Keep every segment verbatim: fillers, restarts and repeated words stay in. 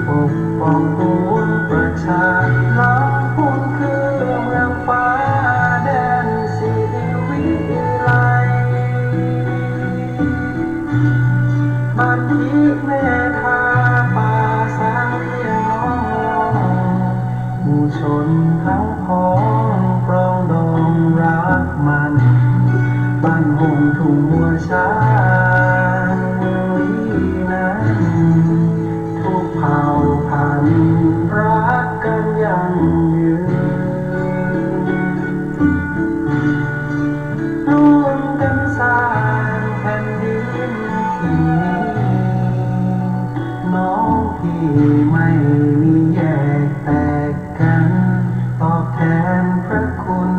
ปกป้องปวงประชา ลำพูนคือเมืองฟ้า แดนศรีวิไล บ้านที่เมตตา ป่าสาลีน้อง หมู่ชนทั้งพ้อง ปรองดองรักมัน บ้านหงส์ทุ่งวัวช้าง นั้น ทุกเผ่าพันธุ์รักกันยั่งยืน ร่วมกันสร้างแผ่นดินที่มีน้องพี่ ไม่มีแยกแตกกัน ตอบแทนพระคุณ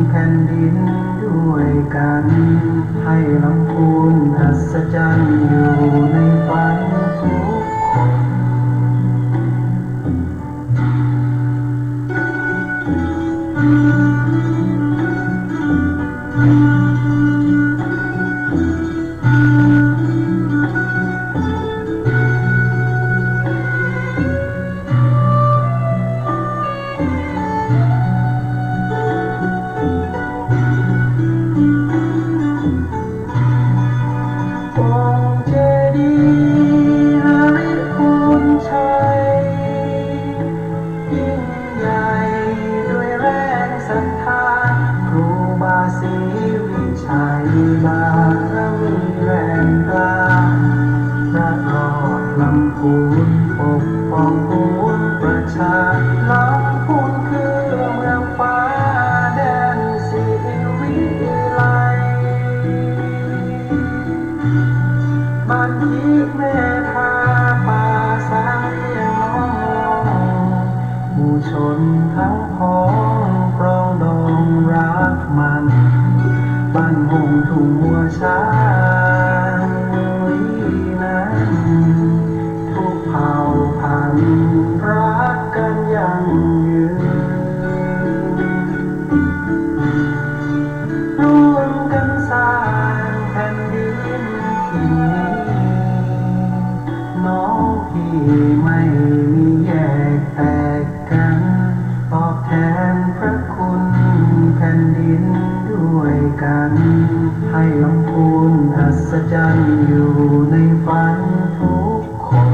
แผ่นดินด้วยกัน ให้ลำพูนอัศจรรย์อยู่ในฝันทุกคน องค์เจดีย์นริพุนชัย ยิ่งใหญ่ด้วยแรงศรัทธา ครูบาศรีวิชัย บารมีแรงกล้า พระรอดลำพูน ปกป้องปวงประชา ลำพูนคือเมืองฟ้า แดนศรีวิไล บ้านที่เมตตา ป่าสาลีน้อง หมู่ชนทั้งพ้อง ปรองดองรักมัน บ้านหงส์ทุ่งวัวช้าง นั้น ทุกเผ่าพันธุ์รักกันยั่งยืน ร่วมกันสร้างแผ่นดินที่มีน้องพี่ ไม่มีแยกแตกกัน ตอบแทนพระคุณแผ่นดินด้วยกัน ให้ลำพูนอัศจรรย์อยู่ในฝันทุกคน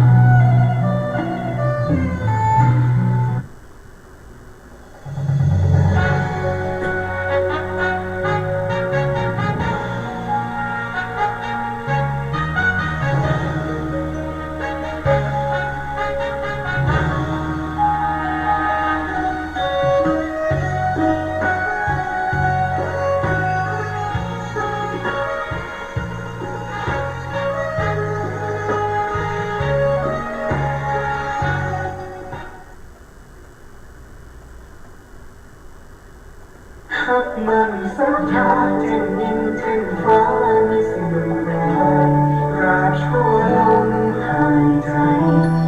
ฮักมั่นศรัทธาเจ้นดินเจ้นฟ้า มีเสมอปลาย ตราบชั่วลมหายใจ๋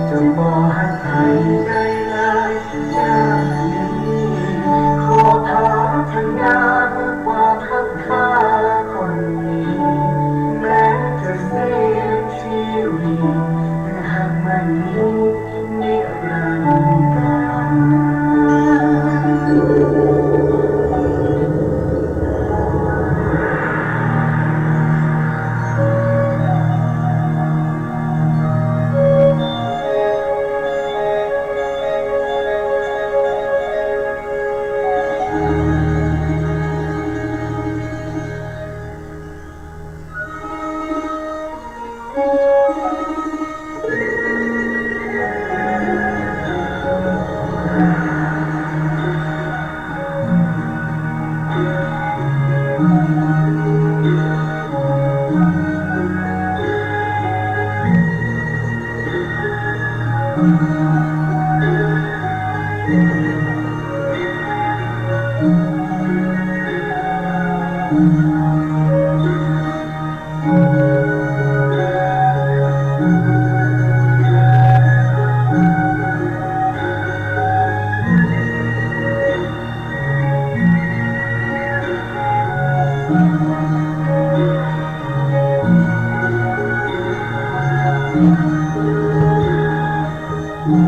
จะบ่ฮักใผใดหลายจากนี้ ขอภาวนาเพื่อความฮักข้าคนนี้ แม้จะสิ้นชีวิต เพื่อฮักมั่นนี้ นิรันดร์กาล สุร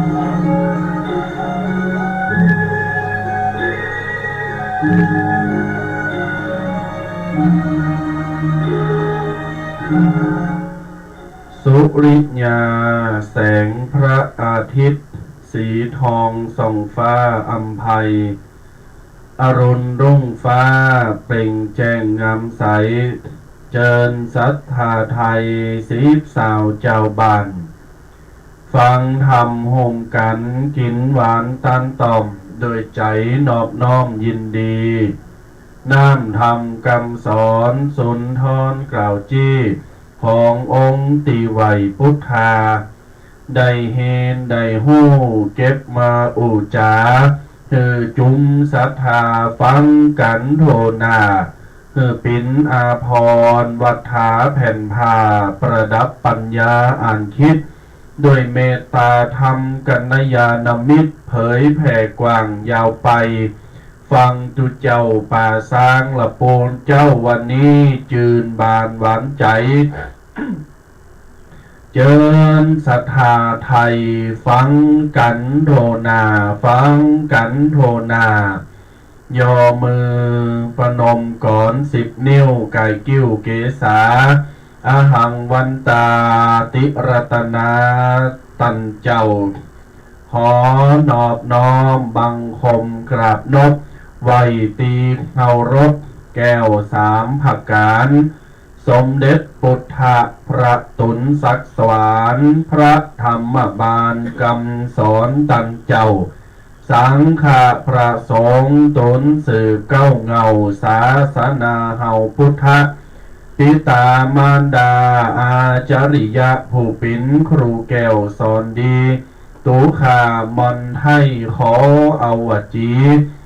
ิยา แสงพระอาทิตย์ สีทองส่องฟ้าอำไพ อรุณรุ่งฟ้าเปล่งแจ้งงามใส เจิญศรัทธาไทย สิบสาวจาวบ้าน ฟังธรรมโฮมกั๋น กิ๋นหวานต้านต่อม โดยใจ๋นอบน้อมยินดี น้ำธรรมกำสอน สุนทรกล่าวจี้ ขององค์ตี้ไหว้ปุทธา ได้เฮนได้ฮู้ เก็บมาอู้จ๋า หื้อจุมศรัทธา ฟังกั๋นทั่วหน้า หื้อเป๋นอาภรณ์ วัฏฐาแผ่นผ้า ประดับปัญญาอ่านคิด ด้วยเมตตาธรรมกัลยาณมิตร เผยแผ่กว้างยาวไป ฟังตุ๊เจ้าป่าซางละปูนเจ้า วันนี้จื่นบานหวานใจ๋ เจิญศรัทธาไทย ฟังกั๋นทั่วหน้า ฟังกั๋นทั่วหน้า ย่อมือประนมก๋อนสิบนิ้ว ก๋ายกิ้วเกศา อะหังวันตา ติรัตนา ต้านเจ้า ขอนอบน้อมบังคมกราบนบ ไหว้ตี้เคารพแก้วสามประก๋าน สมเด็จปุทธะพระตุ๋นศักดิ์สวรรค์ พระธรรมบาลกำสอนต้านเจ้า สังฆะพระสงฆ์ตุ๋นสืบเก๊าเหง้าศาสนาเฮาพุทธะ ปิต๋ามารดาอาจาริยะ ผู้เป๋นครูแก้วสอนดี ตุ๊ข้าม่อนไท้ขอเอาวจี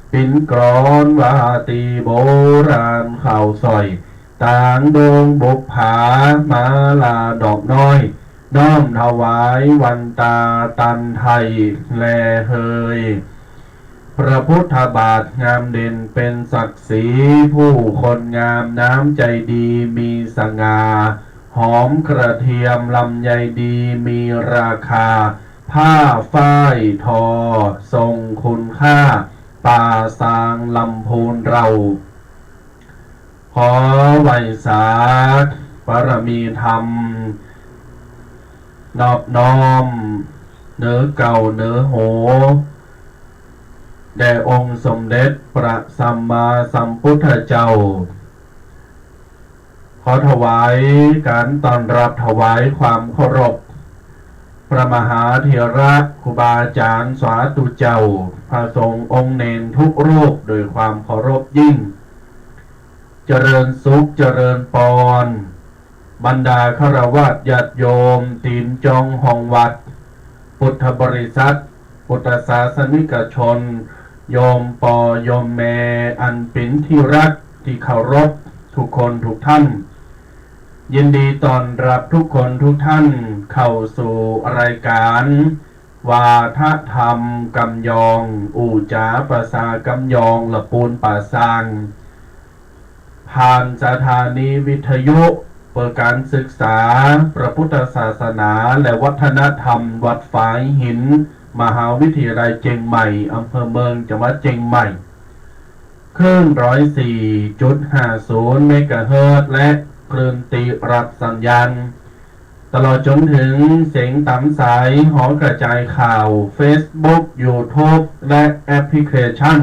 เป๋นกลอนวาตีโบราณข่าวสร้อย ต๋างดงบุปผามาลาดอกน้อย น้อมถวายวันตาต้านไท้แลเหย พระพุทธบาทงามเด่นเป๋นศักดิ์ศรี ผู้คนงามน้ำใจ๋ดีมีสง่า หอมกระเทียมลำไยดีมีราคา ผ้าฝ้ายทอทรงคุณค่า ป่าซางลำพูนเรา ขอไหว้สาบารมีธรรม นอบน้อมเหนือเกล้าเหนือหู แด่องค์สมเด็จพระสัมมาสัมพุทธเจ้า ขอถวายก๋านต้อนรับ ถวายความเคารพ พระมหาเถระครูบาอาจ๋ารย์สาธุเจ้า พระสงฆ์องค์เณรทุกรูป โดยความเคารพยิ่ง เจริญสุขเจริญปอน บรรดาฆราวาสญาติโยม ตี๋นจองห้องวัด พุทธบริษัท พุทธศาสนิกชน โยมป้อโยมแม่อันเป๋นตี้ฮักตี้เคารพทุกคนทุกท่าน ยินดีต้อนรับทุกคนทุกท่านเข้าสู่รายก๋าน วาทะธรรมกำยอง อู้จ๋าภาษากำยอง ละปูนป่าซาง ผ่านสถานีวิทยุเปิดก๋านศึกษาพระพุทธศาสนาและวัฒนธรรมวัดฝายหิน มหาวิทยาลัยเจียงใหม่ อำเภอเมือง จังหวัดเจียงใหม่ คลื่นร้อยสี่จุดห้าศูนย์เมกะเฮิรตซ์ และคลื่นตี้ฮับสัญญาณ ตลอดจ๋นเถิงเสียงต๋ามสายหอกระจายข่าว เฟซบุ๊ก ยูทูบ และแอปพลิเคชัน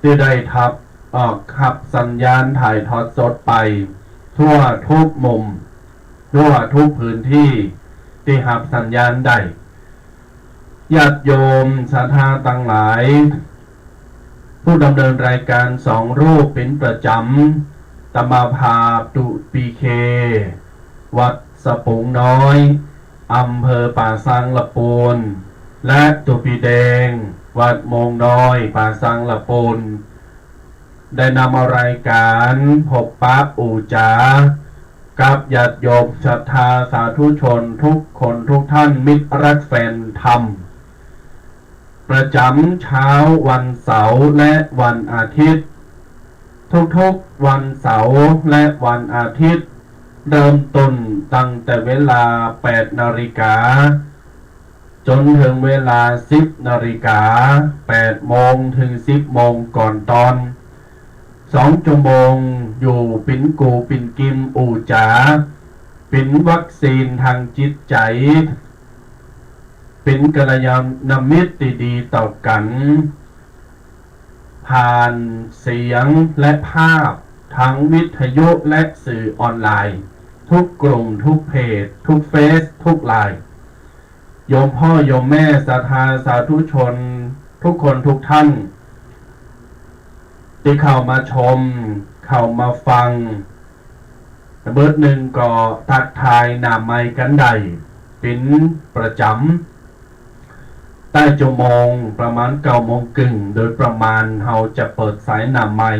ตี้ได้ฮับ ออกฮับสัญญาณถ่ายทอดสดไป ทั่วกู้มุม ทั่วกู้พื้นตี้ ตี้ฮับสัญญาณได้ ญาติโยมศรัทธาตังหลาย ผู้ดำเนินรายก๋านสองรูปเป๋นประจ๋ำ อาตมาภาพตุ๊ปีเค วัดสะปุงน้อย อำเภอป่าซางละปูน และตุ๊ปีแดง วัดโมงน้อย ป่าซางละปูน ได้นำเอารายก๋านพบปะอู้จ๋า กับญาติโยมศรัทธาสาธุชนทุกคนทุกท่าน มิตรฮักแฟนธรรม ประจ๋ำเช้าวันเสาร์และวันอาทิตย์ ทุกๆวันเสาร์และวันอาทิตย์ เริ่มต้นตั้งแต่เวลาแปดนาฬิกา จ๋นเถิงเวลาสิบนาฬิกา แปดโมงเถิงสิบโมง ก่อนตอนสองจั่วโมง อยู่เป๋นกู่เป๋นกิมอู้จ๋า เป๋นวัคซีนตางจิตใจ๋ เป๋นกัลยาณมิตรตี้ดีต่อกั๋น ผ่านเสียงและภาพ ตางวิทยุและสื่อออนไลน์ กู้กลุ่ม กู้เพจ กู้เฟซ กู้ไลน์ โยมป้อโยมแม่ศรัทธาสาธุชนกู้คนกู้ต้าน ตี้เข้ามาชม เข้ามาฟัง เบิดนึ่งก็ตั๊กทายหน้าใหม่กั๋นได้เป๋นประจ๋ำ ใต้จั่วโมงประมาณเก้าโมงเกิ่ง โดยประมาณ เฮาจะเปิดสายหน้าใหม่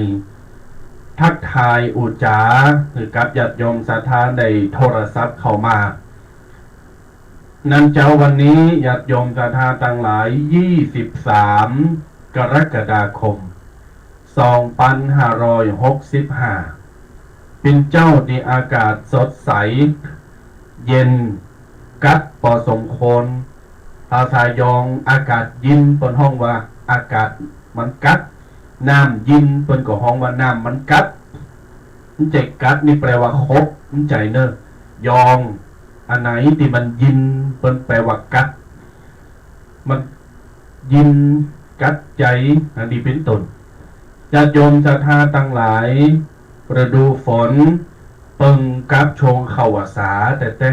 ตั๊กทายอู้จ๋า หื้อกับญาติโยมศรัทธาได้โทรศัพท์เข้ามา นั้นเจ๊าวันนี้ญาติโยมศรัทธาตังหลาย ยี่สิบสาม กรกฎาคม สองปันห้าร้อยหกสิบห้า เป๋นเจ๊าตี้อากาศสดใส เย็น กั๊ดปอสมควร ภาษายองอากาศยิน เปิ้นฮ้องว่าอากาศมันกั๊ด น้ำยิน เปิ้นก็ฮ้องว่าน้ำมันกั๊ด มันใจ๋กั๊ดนี่แปลว่าขบ มันใจ๋เน่อ ยอง อันไหนตี้มันยิน เปิ้นแปลว่ากั๊ด มันยินกั๊ดใจ๋ อันนี้เป๋นต้น ญาติโยมศรัทธาตังหลาย ฤดูฝนเปิงกับช่วงเข้าพรรษาแต๊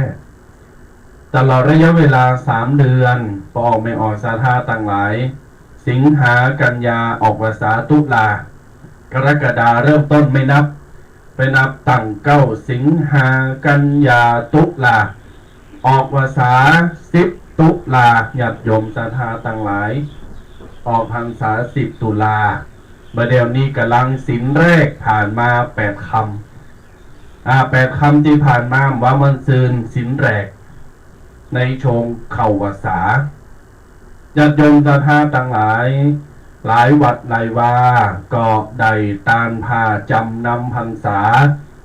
ๆ ตลอดระยะเวลาสามเดือน ป้อแม่อ่อนศรัทธาตังหลาย สิงหา กันยา ออกพรรษา ตุลา กรกฎา เริ่มต้นไม่นับ ไปนับตั้งเก้า สิงหา กันยา ตุลา ออกพรรษา สิบ ตุลา ญาติโยมศรัทธาตังหลาย ออกพรรษา สิบ ตุลา บ่าเดี่ยวนี้ก่ำลังศีลแรกผ่านมาแปดค่ำ อ่า แปดค่ำตี้ผ่านมา ว่าเมื่อซืนศีลแรก ในช่วงเข้าพรรษา ญาติโยมศรัทธาตังหลาย หลายวัดหลายวา ก็ได้ตานผ้าจ๋ำนำพรรษา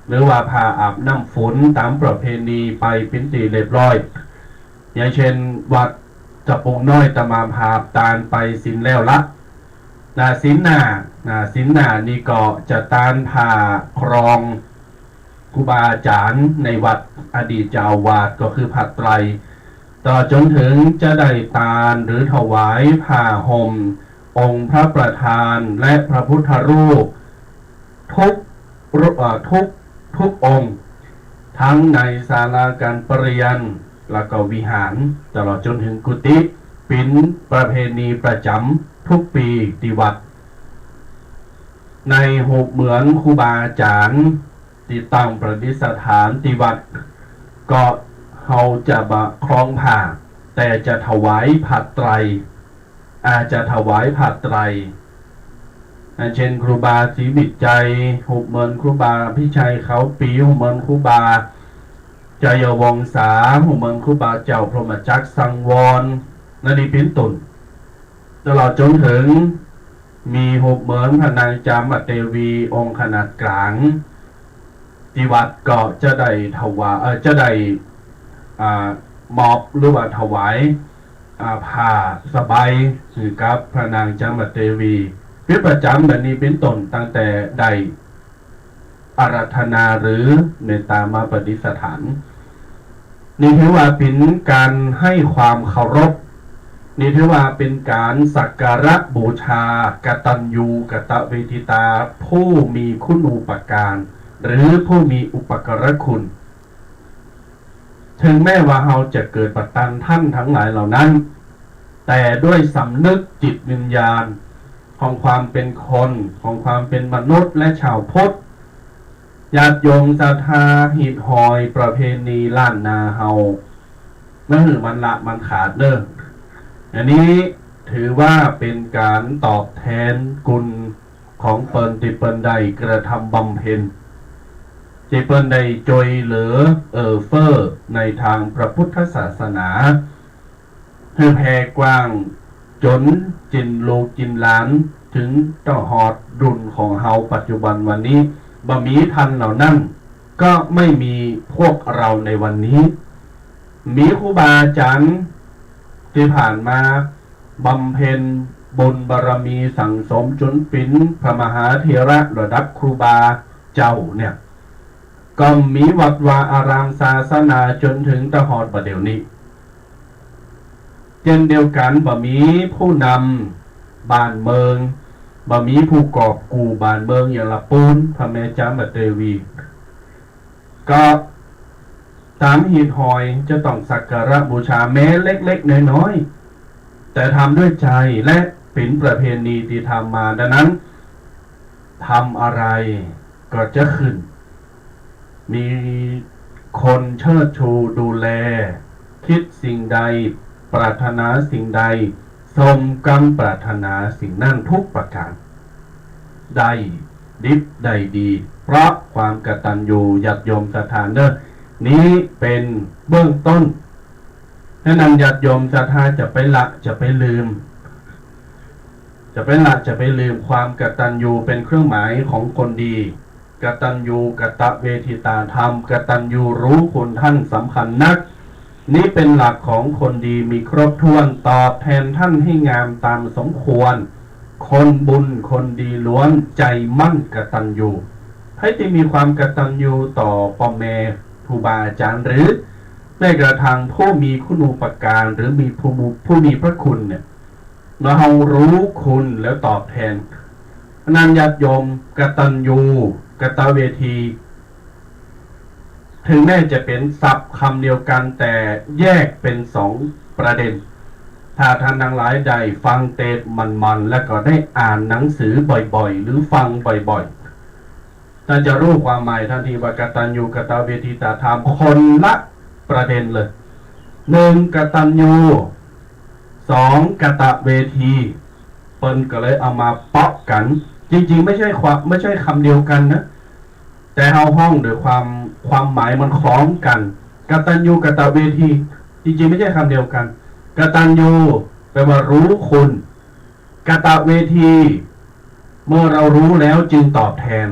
หรือว่าผ้าอาบน้ำฝนต๋ามประเพณีไปเป๋นตี้เรียบร้อย อย่างเช่น วัดสะปุงน้อยตะมาผาบตานไปศีลแล้วละ นาศีลหน้า นาศีลหน้านี่ก็จะตานผ้าครอง ครูบาอาจ๋ารย์ในวัด อดีตเจ้าอาวาสก็คือผ้าไตร ตลอดจ๋นเถิงจะได้ตานหรือถวายผ้าห่มองค์พระประธานและพระพุทธรูป ทุกรู- เอ่อ ทุก ทุกองค์ ทั้งในศาลาการประเรียน แล้วก็วิหาร ตลอดจ๋นเถิงกุฏิ เป๋นประเพณีประจ๋ำกู้ปี๋ตี้วัด ในฮูปเหมือนครูบาอาจ๋ารย์ ตี้ตั้งประดิษฐานตี้วัด ก็เฮาจะบ่ครองผ้า แต่จะถวายผ้าไตร อาจจะถวายผ้าไตร อันเช่น ครูบาศรีวิชัย ฮูปเหมือนครูบาพิชัย ขาวปี ฮูปเหมือนครูบาชัยวงศา ฮูปเหมือนครูบาเจ้าพรหมจักร สังวร นั่นนี่เป๋นต้น ตลอดจ๋นเถิง มีฮูปเหมือนพระนางจามเตวีองค์ขนาดก๋าง ตี้วัดก็จะได้ถวาย เอ่อ จะได้ อ่า มอบหรือว่าถวาย อ่า ผ้าสบายหื้อกับพระนางจามเตวี เป๋นประจ๋ำแบบนี้เป๋นต้น ตั้งแต่ได้ อาราธนาหรือเมตตามาประดิษฐาน นี่ถือว่าเป๋นก๋านหื้อความเคารพ นี่ถือว่าเป๋นก๋านสักการะบูชา กตัญญูกตเวทิตา ผู้มีคุณูปการ หรือผู้มีอุปการะคุณ เถิงแม้ว่าเฮาจะเกิดบ่ตันต้านตังหลายเหล่านั้น แต่ด้วยสำนึกจิตวิญญาณของความเป๋นคน ของความเป๋นมนุษย์และชาวพุทธ ญาติโยมศรัทธาฮิตฮอยประเพณีล้านนาเฮา บ่หื้อมันละมันขาดเน่อ อันนี้ถือว่าเป๋นก๋านตอบแทนคุณของเปิ้นตี้เปิ้นได้กระทำบำเพ็ญ ตี้เปิ้นได้จ้วยเหลือเอื้อเฟื้อในตางพระพุทธศาสนา หื้อแผ่กว้างจ๋นจิ่นลูกจิ่นหลาน เถิงเต้าฮอดรุ่นของเฮาปัจจุบันวันนี้ บ่มีต้านเหล่านั้น ก็ไม่มีพวกเราในวันนี้ มีครูบาอาจ๋ารย์ ตี้ผ่านมาบำเพ็ญบุญบารมีสั่งสมจ๋นเป๋นพระมหาเถระระดับครูบาเจ้าเนี่ย ก็มีวัดวาอารามศาสนาจ๋นเถิงตะฮอดบ่าเดี่ยวนี้ เจ้นเดียวกั๋น บ่มีผู้นำบ้านเมือง บ่มีผู้กอบกู้บ้านเมืองอย่างละปูน พระแม่จามเทวี ก็ต๋ามฮีตฮอยจะต้องสักการะบูชาแม้เล็กๆ น้อยๆ แต่ทำด้วยใจ๋และเป๋นประเพณีตี้ทำมา ดังนั้น ทำอะไรก็จะขึ้น มีคนเชิดชูดูแล คิดสิ่งใด ปรารถนาสิ่งใด สมกำปรารถนาสิ่งนั้นทุกประก๋าน ได้ดิบได้ดี เพราะความกตัญญู ญาติโยมศรัทธาเน่อ นี้เป๋นเบื้องต้น ฉะนั้นญาติโยมศรัทธาจะไปละจะไปลืม จะไปละจะไปลืม ความกตัญญูเป๋นเครื่องหมายของคนดี กตัญญูกตเวทิตาธรรม กตัญญูรู้คุณท่านสำคัญนัก นี้เป๋นหลักของคนดี มีครบถ้วน ตอบแทนท่านให้งามต๋ามสมควร คนบุญคนดีล้วน ใจ๋มั่นกตัญญู ใผตี้มีความกตัญญูต่อป้อแม่ครูบาอาจ๋ารย์ หรือแม้กระทั่งผู้มีคุณูปการ หรือมีผู้ ผู้มีพระคุณเนี่ย เมื่อเฮารู้คุณแล้วตอบแทน ฉะนั้นญาติโยม กตัญญูกตเวทิ ถึงแม้จะเป๋นศัพท์กำเดียวกั๋น แต่แยกเป๋นสองประเด็น ถ้าท่านตังหลายได้ฟังเตสน์มั่นๆ แล้วก็ได้อ่านหนังสือบ่อยๆ หรือฟังบ่อยๆ ท่านจะรู้ความหมายทันทีว่ากตัญญูกตเวทิตาธรรมคนละประเด็นเลย หนึ่ง กตัญญู สอง กตเวทิ เปิ้นก็เลยเอามาเปาะกั๋น จริงๆ ไม่ใช่ความ ไม่ใช่กำเดียวกั๋นนะ แต่เฮาฮ้องโดยความ ความหมายมันคล้องกั๋น กตัญญูกตเวทิ จริงๆ ไม่ใช่กำเดียวกั๋น กตัญญูแปลว่ารู้คุณ กตเวทิ เมื่อเรารู้แล้วจึงตอบแทน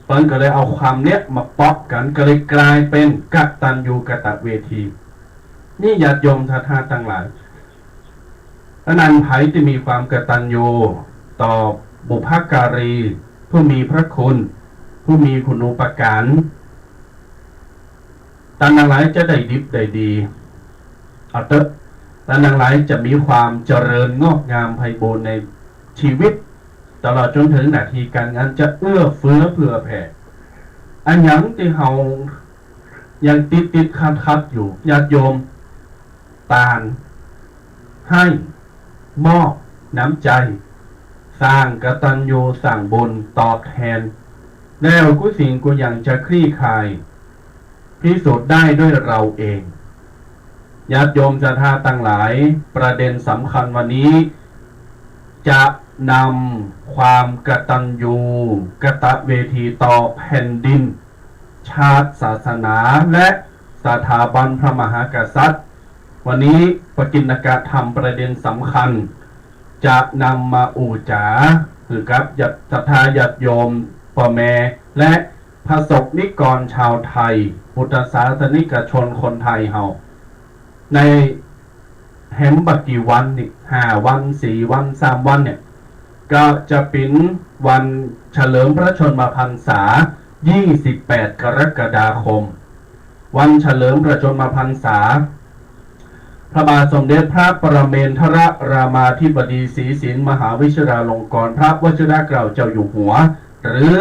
เปิ้นก็เลยเอากำเนี้ยมาเปาะกั๋น ก็เลยกลายเป๋นกตัญญูกตเวทิ นี่ญาติโยมศรัทธาตังหลาย อันนั้นใผตี้มีความกตัญญูต่อบุพการี ผู้มีพระคุณ ผู้มีคุณูปการ ต้านตังหลายจะได้ดิบได้ดี เอาเต๊อะ ต้านตังหลายจะมีความเจริญงอกงามไพบูลย์ในชีวิต ตลอดจ๋นเถิงหน้าตี้ก๋านงานจะเอื้อเฟื้อเผื่อแผ่ อะหยังตี้เฮายังติดๆ ขัดๆ อยู่ ญาติโยม ตาน ให้ มอบน้ำใจ๋ สร้างกตัญญู สร้างบุญตอบแทน แล้วกู้สิ่งกู้อย่างจะคลี่คลาย พิสูจน์ได้ด้วยเราเอง ญาติโยมศรัทธาตังหลาย ประเด็นสำคัญวันนี้ จะนำความกตัญญูกตเวทิตอแผ่นดิน ชาติ ศาสนา และสถาบันพระมหากษัตริย์ วันนี้ปกิณกธรรมประเด็นสำคัญ จะนำมาอู้จ๋าหื้อกับญาติ ศรัทธาญาติโยม ป้อแม่ และพระสงฆ์นิกรชาวไทย พุทธศาสนิกชนคนไทยเฮา ในแหมบ่กี่วันนี่ ห้าวัน สี่วัน สามวันเนี่ย ก็จะเป๋นวันเฉลิมพระชนมพรรษา ยี่สิบแปด กรกฎาคม วันเฉลิมพระชนมพรรษา พระบาทสมเด็จพระปรเมนทรรามาธิบดีศรีสินมหาวิชิราลงกรณพระวชิรเกล้าเจ้าอยู่หัว หรือ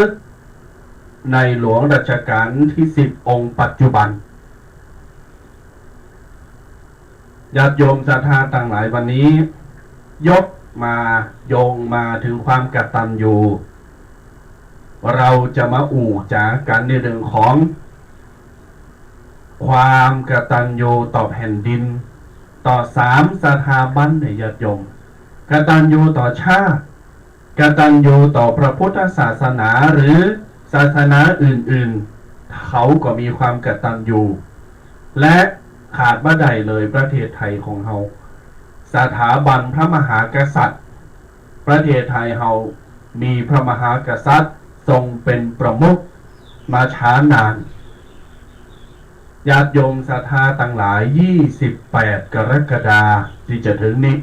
ในหลวงรัชกาลที่สิบ องค์ปัจจุบัน ญาติโยมศรัทธาตังหลาย วันนี้ยกมาโยงมาเถิงความกตัญญู เราจะมาอู้จ๋ากั๋นในเรื่องของความกตัญญูต่อแผ่นดิน ต่อสามสถาบันเนี่ยญาติโยม กตัญญูต่อชาติ กตัญญูต่อพระพุทธศาสนาหรือศาสนาอื่นๆ เขาก็มีความกตัญญู และขาดบ่ได้เลยประเทศไทยของเฮา สถาบันพระมหากษัตริย์ ประเทศไทยเฮามีพระมหากษัตริย์ทรงเป๋นประมุขมาช้านาน ญาติโยมศรัทธาตังหลาย ยี่สิบแปด กรกฎาคมตี้จะเถิงนี้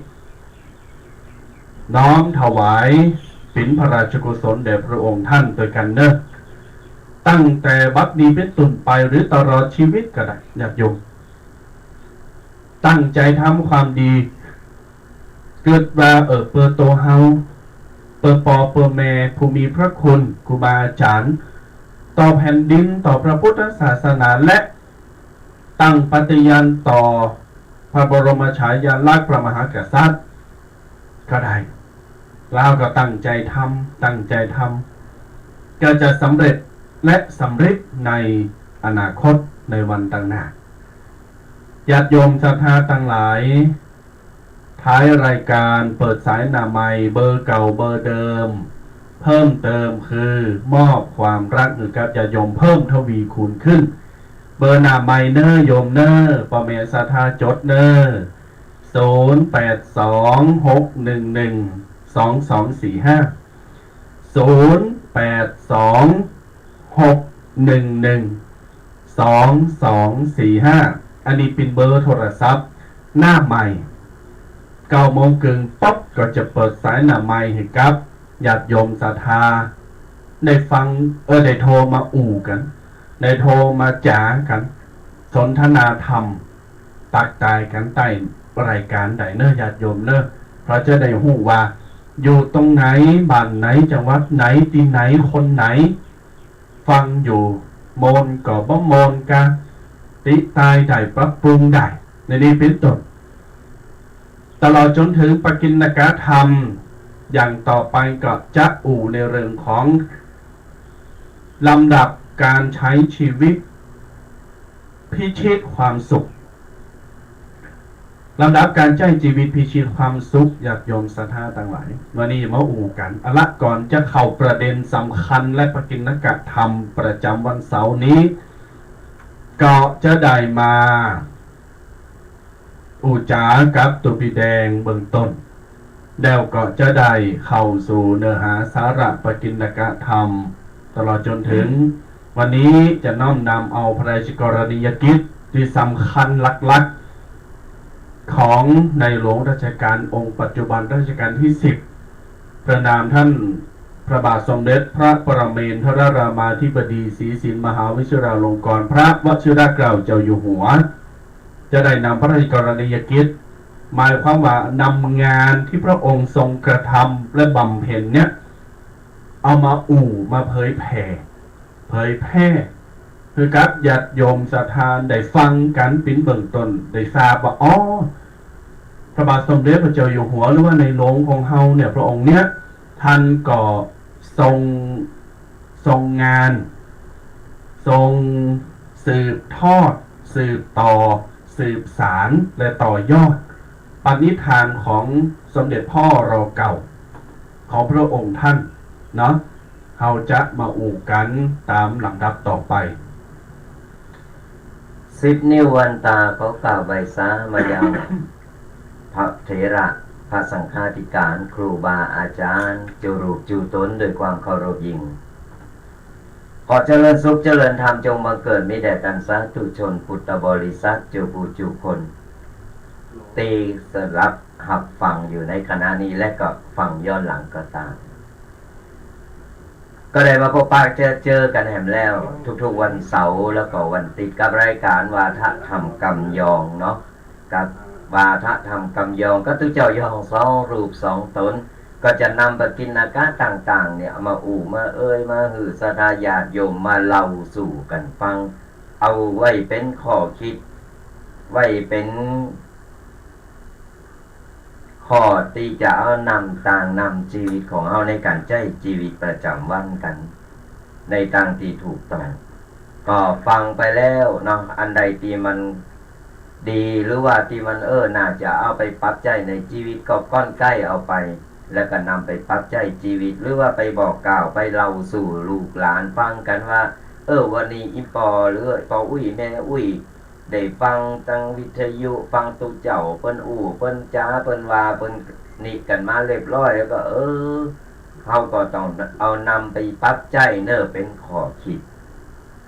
น้อมถวายเป๋นพระราชกุศลแด่พระองค์ท่านตวยกั๋นเน่อ ตั้งแต่บัดนี้เป๋นต้นไป หรือตลอดจีวิตก็ได้ ญาติโยม ตั้งใจ๋ทำความดี กึ๊ดว่า เออ เปื้อตั๋วเฮา เปื้อป้อเปื้อแม่ผู้มีพระคุณ ครูบาอาจ๋ารย์ ต่อแผ่นดิน ต่อพระพุทธศาสนา และตั้งปฏิญาณต่อพระบรมฉายาลักษณ์พระมหากษัตริย์ก็ได้ แล้วก็ตั้งใจ๋ทำ ตั้งใจ๋ทำ ก็จะสำเร็จและสำริดในอนาคต ในวันตังหน้า ญาติโยมศรัทธาตังหลาย ท้ายรายการเปิดสายหน้าไมค์ เบอร์เก่าเบอร์เดิม เพิ่มเติมคือมอบความฮักหื้อกับญาติโยมเพิ่มทวีคูณขึ้น เบอร์หน้าไมค์เน่อโยมเน่อ ป้อแม่ศรัทธาจดเน่อ ศูนย์แปดสอง หกหนึ่งหนึ่ง สองสองสี่ห้า ศูนย์แปดสอง หกหนึ่งหนึ่ง สองสองสี่ห้า อันนี้เป๋นเบอร์โทรศัพท์หน้าไมค์ เก้าโมงเกิ่งปั๊บก็จะเปิดสายหน้าไมค์หื้อกับญาติโยมศรัทธาได้ฟัง เออ ได้โทรมาอู้กั๋น ได้โทรมาจ๋ากั๋น สนทนาธรรม ตักตายกั๋นใต้รายการใดเน่อ ญาติโยมเน่อ เพราะจะได้ฮู้ว่าอยู่ตรงไหน บ้านไหน จังหวัดไหน ตี้ไหน คนไหน ฟังอยู่ ม่วนก็บ่ม่วนก็ ติใต้ได้ ปรับปรุงได้ ในนี้เป๋นต้น ตลอดจ๋นเถิงปกิณกธรรม อย่างต่อไปก็จะอู้ในเรื่องของลำดับการใจ๊จีวิต พิชิตความสุข ลำดับการใจ๊จีวิตพิชิตความสุข ญาติโยมศรัทธาตังหลาย วันนี้มาอู้กั๋น เอาละ ก่อนจะเข้าประเด็นสำคัญและปกิณกธรรมประจ๋ำวันเสาร์นี้ ก็จะได้มา อู้จ๋ากับตุ๊ปี้แดงเบื้องต้น แล้วก็จะได้เข้าสู่เนื้อหาสาระปกิณกธรรม ตลอดจ๋นเถิงวันนี้จะน้อมนำเอาพระราชกรณียกิจตี้สำคัญหลักๆ ของในหลวงรัชกาลองค์ปัจจุบันรัชกาลตี้สิบ ประนามท่านพระบาทสมเด็จพระปรเมนทรรามาธิบดีศรีสินมหาวิชิราลงกรณพระวชิรเกล้าเจ้าอยู่หัว จะได้นำพระราชกรณียกิจ หมายความว่านำงานตี้พระองค์ทรงกระทำและบำเพ็ญเนี่ย เอามาอู้ มาเผยแผ่ เผยแพร่ หื้อกับญาติโยมศรัทธาได้ฟังกั๋นเป๋นเบื้องต้น ได้ทราบว่า อ๋อ พระบาทสมเด็จพระเจ้าอยู่หัว หรือว่าในหลวงของเฮาเนี่ย พระองค์เนี่ย ท่านก็ทรง ทรงงาน ทรงสืบทอด สืบต่อ สืบสาน และต่อยอดปณิธานของสมเด็จพ่อ ร.เก้า ของพระองค์ท่านเนาะ เฮาจะมาอู้กั๋นต๋ามลำดับต่อไป สิบ นิ้ววันตาขอกราบไหว้สามายังพระเถระ พระสังฆาธิการ ครูบาอาจ๋ารย์ จู๋รูปจู๋ต๋นด้วยความเคารพยิ่ง ขอเจริญสุขเจริญธรรมจงบังเกิดมีแด่ต้านสาธุชนพุทธบริษัทจู๋ผู้จู๋คน ตี้สดับฮับฟังอยู่ในขณะนี้และก็ฟังย้อนหลังก็ต๋าม ก็ได้มาปะปะเจอเจอกั๋นแหมแล้ว ทุกๆ วันเสาร์แล้วก็วันติ๊ดกับรายก๋านวาทะธรรมกำยองเนาะ กับวาทะธรรมกำยอง ก็ตุ๊เจ้ายองสองรูปสองต๋น ก็จะนำปกิณกะต่างๆ เนี่ย เอามาอู้มาเอ่ย มาหื้อศรัทธาญาติโยมมาเล่าสู่กั๋นฟัง เอาไว้เป๋นข้อคิด ไว้เป๋น ข้อตี้จะเอานำตางนำจีวิตของเฮาในก๋านใจ๊จีวิตประจ๋ำวันกั๋น ในตางตี้ถูกต้อง ก็ฟังไปแล้วเนาะ อันใดตี้มันดี หรือว่าตี้มัน เออ น่าจะเอาไปปรับใจ๊ในจีวิตก็ก้อนใก้เอาไป แล้วก็นำไปปรับใจ๊จีวิต หรือว่าไปบอกกล่าว ไปเล่าสู่ลูกหลานฟังกั๋นว่า เออ วันนี้อี่ป้อหรือป้ออุ๊ยแม่อุ๊ย ได้ฟังตางวิทยุ ฟังตุ๊เจ้าเปิ้นอู้ เปิ้นจ๋า เปิ้นว่า เปิ้นนิกั๋นมาเรียบร้อยแล้วก็ เออ เฮาก็ต้องเอานำไปปรับใจ๊เน่อเป๋นข้อคิด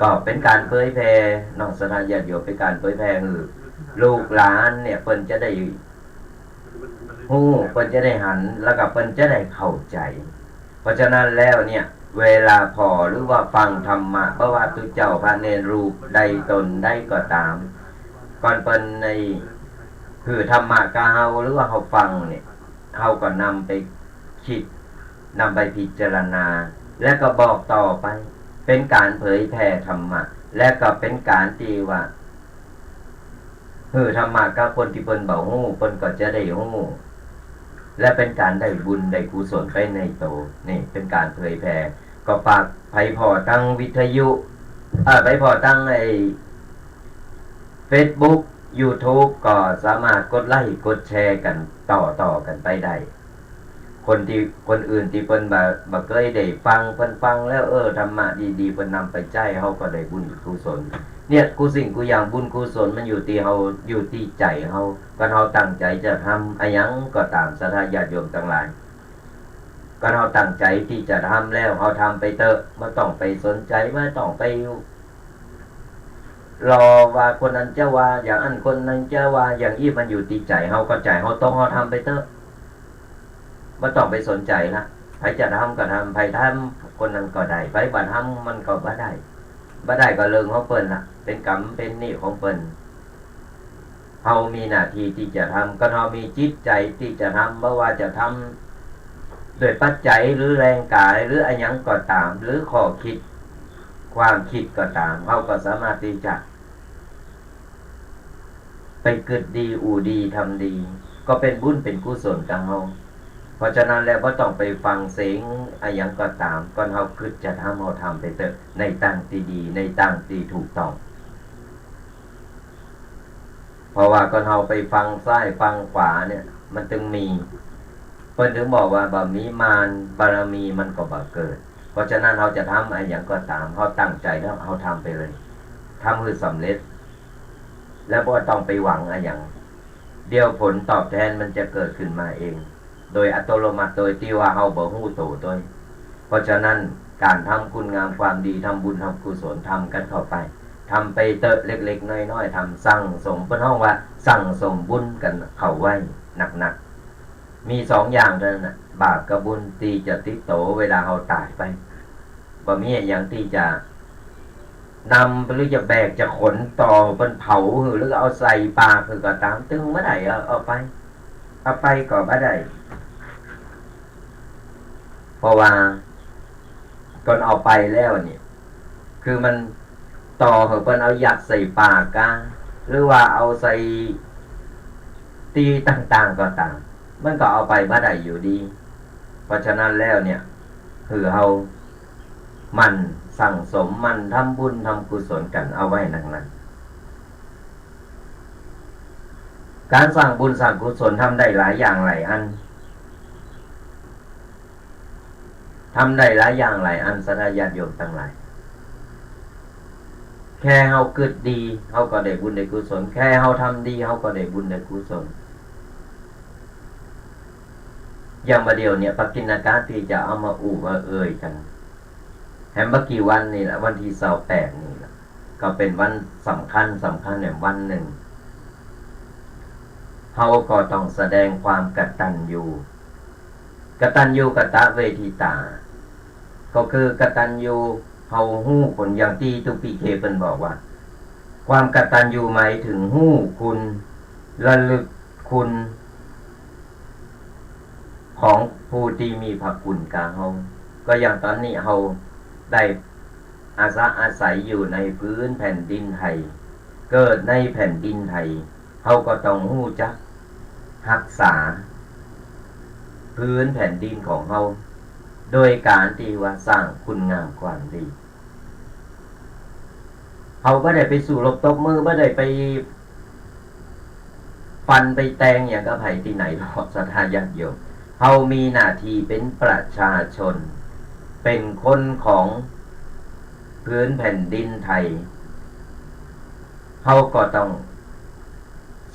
ก็เป๋นก๋านเผยแผ่เนาะ ศรัทธาญาติโยม เป๋นก๋านเผยแผ่หื้อลูกหลานเนี่ย เปิ้นจะได้ฮู้ เปิ้นจะได้หัน แล้วก็เปิ้นจะได้เข้าใจ๋ เพราะฉะนั้นแล้วเนี่ย เวลาผ่อหรือว่าฟังธรรมะ บ่ว่าตุ๊เจ้าพระเณรรูปใดต๋นใดก็ต๋าม ก่อนเปิ้นได้หื้อธรรมะกับเฮา หรือว่าเฮาฟังเนี่ย เฮาก็นำไปกึ๊ด นำไปพิจารณา และก็บอกต่อไป เป๋นก๋านเผยแผ่ธรรมะ และก็เป๋นก๋านตี้ว่า หื้อธรรมะกับคนตี้เปิ้นบ่ฮู้ เปิ้นก็จะได้ฮู้ และเป๋นก๋านได้บุญได้กุศลไปในโต นี่เป๋นก๋านเผยแผ่ ก็ฝาก ใผผ่อตางวิทยุ เอ่อ ใผผ่อตางไอ้ เฟซบุ๊ก ยูทูบ ก็สามารถกดไลก์กดแชร์กั๋นต่อๆ กั๋นไปได้ คนตี้ คนอื่นตี้เปิ้นบ่ บ่เกยได้ฟัง เปิ้นฟังแล้ว เออ ธรรมะดีๆ เปิ้นนำไปใจ๊ เฮาก็ได้บุญกุศล เนี่ย กู้สิ่งกู้อย่างบุญกุศลมันอยู่ตี้เฮา อยู่ตี้ใจ๋เฮา ก่อนเฮาตั้งใจ๋จะทำอะหยังก็ต๋าม ศรัทธาญาติโยมตังหลาย ก่อนเฮาตั้งใจ๋ตี้จะทำแล้ว เฮาทำไปเต๊อะ บ่ต้องไปสนใจ๋ บ่ต้องไป รอว่าคนนั้นจะว่าอย่างอั้น คนนั้นจะว่าอย่างอี้ มันอยู่ตี้ใจ๋เฮา ก็ใจ๋เฮาตรง เฮาทำไปเต๊อะ บ่ต้องไปสนใจ๋ละ ใผจะทำก็ทำ ใผทำคนนั้นก็ได้ ใผบ่ทำมันก็บ่ได้ บ่ได้ก็เรื่องของเปิ้นละ เป๋นกรรมเป๋นหนี้ของเปิ้น เฮามีหน้าตี้ตี้จะทำ ก็เฮามีจิตใจ๋ตี้จะทำ บ่ว่าจะทำด้วยปัจจัยหรือแฮงก๋ายหรืออะหยังก็ต๋าม หรือข้อกึ๊ด ความกึ๊ดก็ต๋าม เฮาก็สามารถตี้จะไปกึ๊ดดี อู้ดี ทำดี ก็เป๋นบุญเป๋นกุศลกับเฮา เพราะฉะนั้นแล้วบ่ต้องไปฟังเสียงอะหยังก็ต๋าม ก่อนเฮากึ๊ดจะทำ เฮาทำไปเต๊อะ ในตางตี้ดี ในตางตี้ถูกต้อง เพราะว่าก่อนเฮาไปฟังซ้ายฟังขวาเนี่ย มันตึงมี เปิ้นตึงบอกว่าบ่มีมาร บารมีมันก็บ่เกิด เพราะฉะนั้นเฮาจะทำอะหยังก็ต๋าม เฮาตั้งใจ๋แล้ว เฮาทำไปเลย ทำหื้อสำเร็จ แล้วบ่ต้องไปหวังอะหยัง เดี๋ยวผลตอบแทนมันจะเกิดขึ้นมาเอง โดยอัตโนมัติ โดยตี้ว่าเฮาบ่ฮู้โตตวย เพราะฉะนั้นก๋านทำคุณงามความดี ทำบุญทำกุศล ทำกั๋นเข้าไป ทำไปเต๊อะ เล็กๆ น้อยๆ ทำสั่งสม เปิ้นฮ้องว่าสั่งสมบุญกั๋นเข้าไว้หนักๆ มีสองอย่างเท่านั้นน่ะ บาปกับบุญตี้จะติดโตเวลาเฮาต๋ายไป บ่มีอะหยังตี้จะนำหรือจะแบกจะขนต่อเปิ้นเผาหื้อ หรือเอาใส่ปากหื้อก็ต๋าม ตึงบ่ได้ เอา เอาไป เอาไปก็บ่ได้ เพราะว่าก่อนเอาไปแล้วเนี่ย คือมันต่อหื้อเปิ้นเอายัดใส่ปากกา หรือว่าเอาใส่ตี้ต่างๆ ก็ต๋าม มันก็เอาไปบ่ได้อยู่ดี เพราะฉะนั้นแล้วเนี่ย หื้อเฮาหมั่นสั่งสม หมั่นทำบุญทำกุศลกั๋นเอาไว้หนักๆ ก๋านสร้างบุญสร้างกุศลทำได้หลายอย่างหลายอัน ทำได้หลายอย่างหลายอัน ศรัทธาญาติโยมตังหลาย แค่เฮากึ๊ดดี เฮาก็ได้บุญได้กุศล แค่เฮาทำดี เฮาก็ได้บุญได้กุศล อย่างบ่าเดี่ยวเนี่ย ปกิณกะตี้จะเอามาอู้มาเอ่ยกั๋น แหมบ่กี่วันนี่แหละ วันตี้ซาวแปดนี่แหละ ก็เป๋นวันสำคัญ สำคัญแหมวันนึ่ง เฮาก็ต้องแสดงความกตัญญู กตัญญูกตเวทิตา ก็คือกตัญญู เฮาฮู้คุณ อย่างตี้ตุ๊ปิเกเปิ้นบอกว่า ความกตัญญูหมายถึงฮู้คุณ ระลึกคุณของผู้ตี้มีพระคุณกับเฮา ก็อย่างต๋อนนี้เฮาได้อาสะอาศัยอยู่ในพื้นแผ่นดินไทย เกิดในแผ่นดินไทย เฮาก็ต้องฮู้จักฮักษาพื้นแผ่นดินของเฮา โดยก๋านตี้ว่าสร้างคุณงามความดี เฮาบ่ได้ไปสู้รบตบมือ บ่ได้ไปฟันไปแตงหยังกับใผตี้ไหนหรอก ศรัทธาญาติโยม เฮามีหน้าตี้เป๋นประชาชน เป๋นคนของพื้นแผ่นดินไทย เฮาก็ต้อง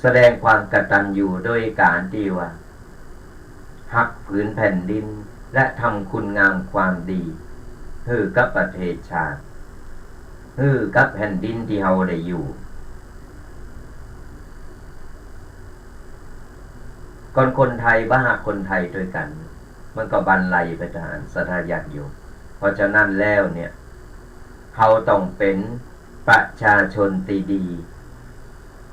แสดงความกตัญญูโดยก๋านตี้ว่าฮักผืนแผ่นดิน และทำคุณงามความดีหื้อกับประเทศชาติ หื้อกับแผ่นดินตี้เฮาได้อยู่ ก่อนคนไทยบ่ฮักคนไทยตวยกั๋น มันก็บันไลไปต๋างหั้น ศรัทธาญาติโยม เพราะฉะนั้นแล้วเนี่ย เฮาต้องเป๋นประชาชนตี้ดี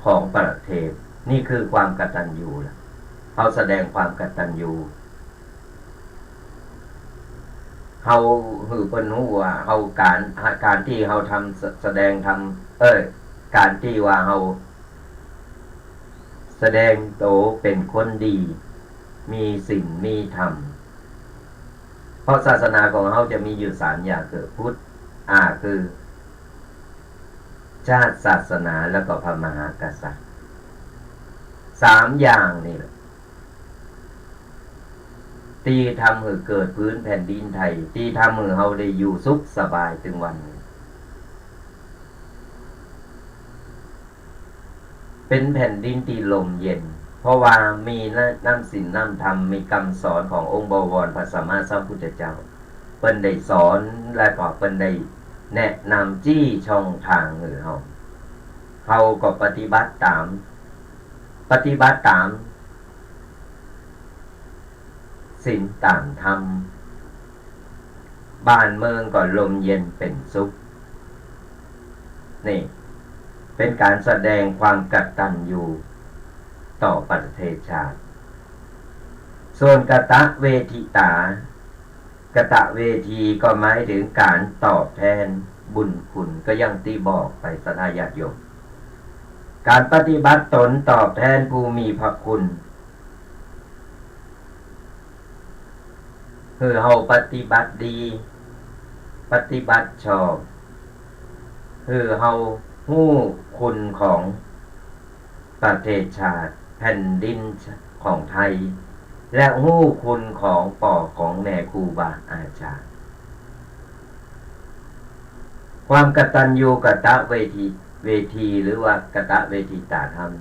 ของประเทศ นี่คือความกตัญญูละ เฮาแสดงความกตัญญู เฮาหื้อเปิ้นฮู้ว่าเฮา ก๋าน ก๋านตี้เฮาทำ ส- แสดงธรรม เอ้ย ก๋านตี้ว่าเฮาแสดงโตเป๋นคนดี มีศีล มีธรรม เพราะศาสนาของเฮาจะมีอยู่สามอย่าง คือพุทธ อ่า คือชาติ ศาสนา แล้วก็พระมหากษัตริย์ สามอย่างนี่แหละ ตี้ทำหื้อเกิดผืนแผ่นดินไทย ตี้ทำหื้อเฮาได้อยู่สุขสบายตึงวันนี้ เป๋นแผ่นดินตี้ร่มเย็น เพราะว่ามีน้ำ น้ำศีลน้ำธรรม มีกำสอนขององค์บวรพระสัมมาสัมพุทธเจ้า เปิ้นได้สอน แล้วก็เปิ้นได้แนะนำ ชี้ช่องตางหื้อเฮา เฮาก็ปฏิบัติต๋าม ปฏิบัติต๋ามศีลต๋ามธรรม บ้านเมืองก็ร่มเย็นเป๋นสุข นี่เป๋นก๋านแสดงความกตัญญูต่อประเทศชาติ ส่วนกตเวทิตา กตเวทีก็หมายเถิงก๋านตอบแทนบุญคุณ ก็อย่างตี้บอกไป ศรัทธาญาติโยม ก๋านปฏิบัติต๋นตอบแทนผู้มีพระคุณ หื้อเฮาปฏิบัติดี ปฏิบัติชอบ หื้อเฮาฮู้คุณของประเทศชาติ แผ่นดินของไทย และฮู้คุณของป้อของแม่ครูบาอาจ๋ารย์ ความกตัญญูกตเวที เวที หรือว่ากตเวทิตาธรรม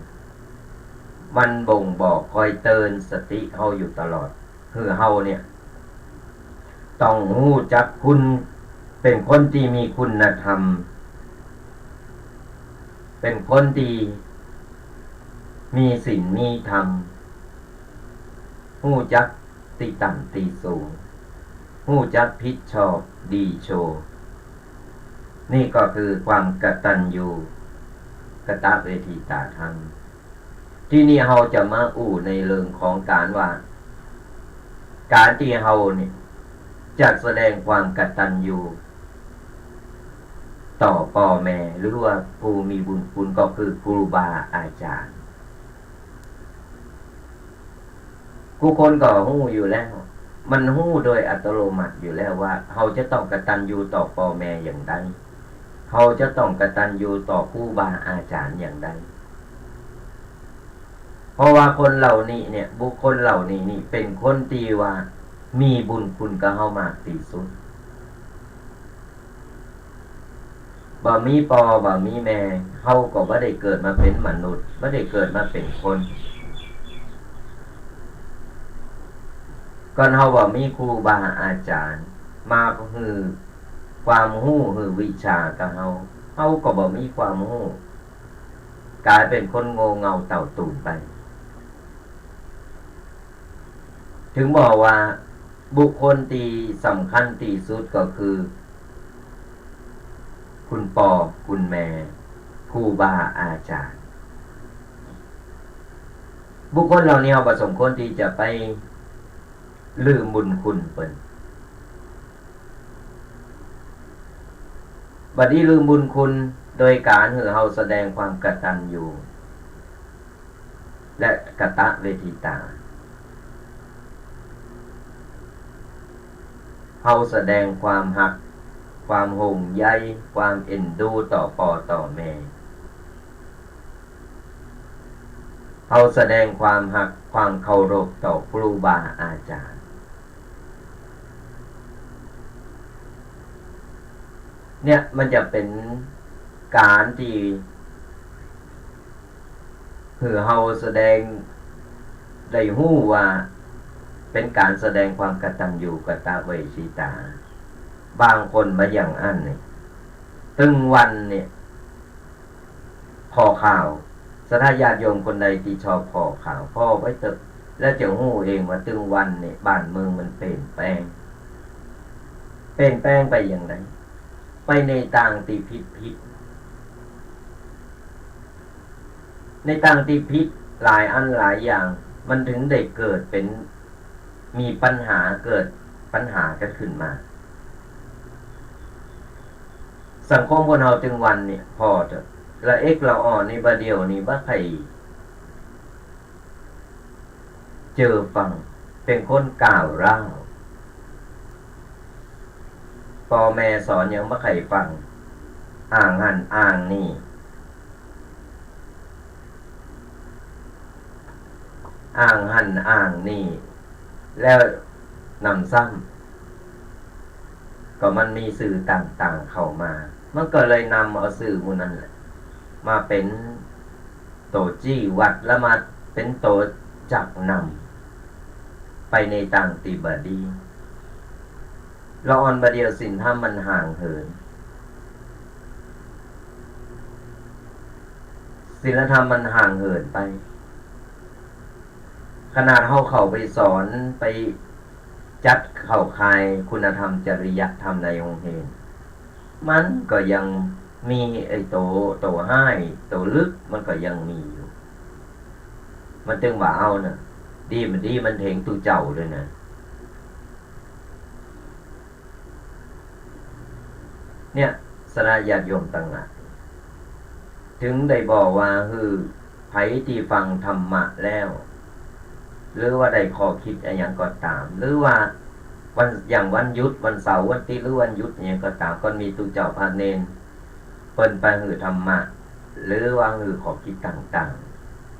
มันบ่งบอกคอยเตือนสติเฮาอยู่ตลอด หื้อเฮาเนี่ย ต้องฮู้จักคุณ เป๋นคนตี้มีคุณธรรม เป๋นคนตี้มีศีลมีธรรม ฮู้จักตี้ต่ำตี้สูง ฮู้จักผิดชอบดีชั่ว นี่ก็คือความกตัญญูกตเวทิตาธรรม ทีนี้เฮาจะมาอู้ในเรื่องของก๋านว่า ก๋านตี้เฮาเนี่ยจะแสดงความกตัญญูต่อป้อแม่ หรือว่าผู้มีบุญคุณก็คือครูบาอาจ๋ารย์ กู้คนก็ฮู้อยู่แล้ว มันฮู้โดยอัตโนมัติอยู่แล้วว่าเฮาจะต้องกตัญญูต่อป้อแม่อย่างใด เฮาจะต้องกตัญญูต่อครูบาอาจ๋ารย์อย่างใด เพราะว่าคนเหล่านี้เนี่ย บุคคลเหล่านี้นี่เป๋นคนตี้ว่ามีบุญคุณกับเฮามากตี้สุด บ่มีป้อบ่มีแม่ เฮาก็บ่ได้เกิดมาเป๋นมนุษย์ บ่ได้เกิดมาเป๋นคน ก่อนเฮาบ่มีครูบาอาจ๋ารย์มาหื้อความฮู้หื้อวิชากับเฮา เฮาก็บ่มีความฮู้ ก๋ายเป๋นคนโง่เง่าเต่าตูนไป ถึงบอกว่าบุคคลตี้สำคัญตี้สุดก็คือ คุณป้อคุณแม่ ครูบาอาจ๋ารย์ บุคคลเหล่านี้เฮาบ่สมควรตี้จะไปลืมบุญคุณเปิ้น บ่ดีลืมบุญคุณโดยก๋านหื้อเฮาแสดงความกตัญญู และกตเวทิตา เฮาแสดงความฮัก ความห่วงใย ความเอ็นดูต่อป้อต่อแม่ เฮาแสดงความฮัก ความเคารพต่อครูบาอาจ๋ารย์ เนี่ยมันจะเป๋นก๋านตี้หื้อเฮาแสดง ได้ฮู้ว่าเป๋นก๋านแสดงความกตัญญูกตเวทิตา บางคนบ่อย่างอั้นนี่ แต ตึงวันเนี่ย ผ่อข่าว ศรัทธาญาติโยมคนใดตี้ชอบผ่อข่าว ผ่อไปเต๊อะ แล้วจะฮู้เองว่าตึงวันเนี่ย บ้านเมืองมันเปลี่ยนแปลง เปลี่ยนแปลงไปอย่างไร ไปในตางตี้ผิดๆ ในตางตี้ผิดหลายอันหลายอย่าง มันถึงได้เกิดเป๋น มีปัญหา เกิดปัญหากั๋นขึ้นมา สังคมคนเฮาตึงวันเนี่ย ผ่อเต๊อะ ละเอกละอ่อนนี่ บ่าเดี่ยวนี่บ่ใค่ เจอฟัง เป๋นคนก้าวร้าว ป้อแม่สอนยังบ่ใค่ฟัง อ้างหั้นอ้างนี่ อ้างหั้นอ้างนี่ แล้วหนำซ้ำ ก็มันมีสื่อต่างๆ เข้ามา มันก็เลยนำเอาสื่อหมู่นั้นแหละ มาเป๋น ตั๋วจี้วัด แล้วมาเป๋นตั๋วจักนำ ไปในตางตี้บ่ดี ละอ่อนบ่าเดี่ยวศีลธรรมมันห่างเหิน ศีลธรรมมันห่างเหินไป ขนาดเฮาเข้าไปสอน ไปจัดเข้าข่ายคุณธรรมจริยธรรมในโฮงเฮียน มันก็ยังมีไอ้ตั๋ว ตั๋วฮ้าย ตั๋วลึก มันก็ยังมีอยู่ มันตึงว่าเอาเน่อ ดีบ่ดีมันเถิงตุ๊เจ้าเลยนะ เนี่ย ศรัทธาญาติโยมตังหลาย ถึงได้บอกว่า หื้อ ใผตี้ฟังธรรมะแล้ว หรือว่าได้ข้อคิดอะหยังก็ต๋าม หรือว่าวัน อย่างวันหยุด วันเสาร์ วันอาทิตย์ หรือวันหยุดอะหยังก็ต๋าม ก็มีตุ๊เจ้าพระเณร เปิ้นไปหื้อธรรมะ หรือว่าหื้อข้อคิดต่าง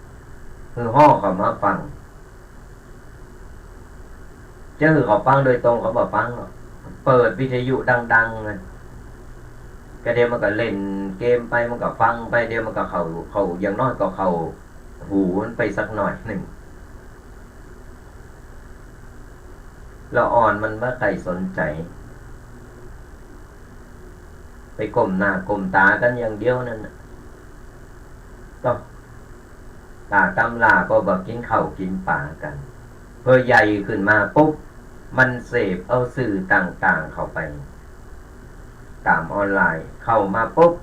ๆ หื้อฮ้อเข้ามาฟัง จะหื้อเขาฟังโดยตรงเขาบ่ฟังหรอก เปิดวิทยุดังๆ นะ ก็เดี๋ยวมันก็เล่นเกมไป มันก็ฟังไป เดี๋ยวมันก็เข้า เข้า อย่างน้อยก็เข้าหูมันไปสักหน่อยนึ่ง ละอ่อนมันบ่ใค่สนใจ๋ ไปก้มหน้าก้มต๋ากั๋นอย่างเดียวนั่นน่ะ ก็ ต๋าตำราก็บ่กิ๋นข้าวกิ๋นป๋ากั๋น พอใหญ่ขึ้นมาปุ๊บ มันเสพเอาสื่อต่างๆ เข้าไป ต๋ามออนไลน์ เข้ามาปุ๊บ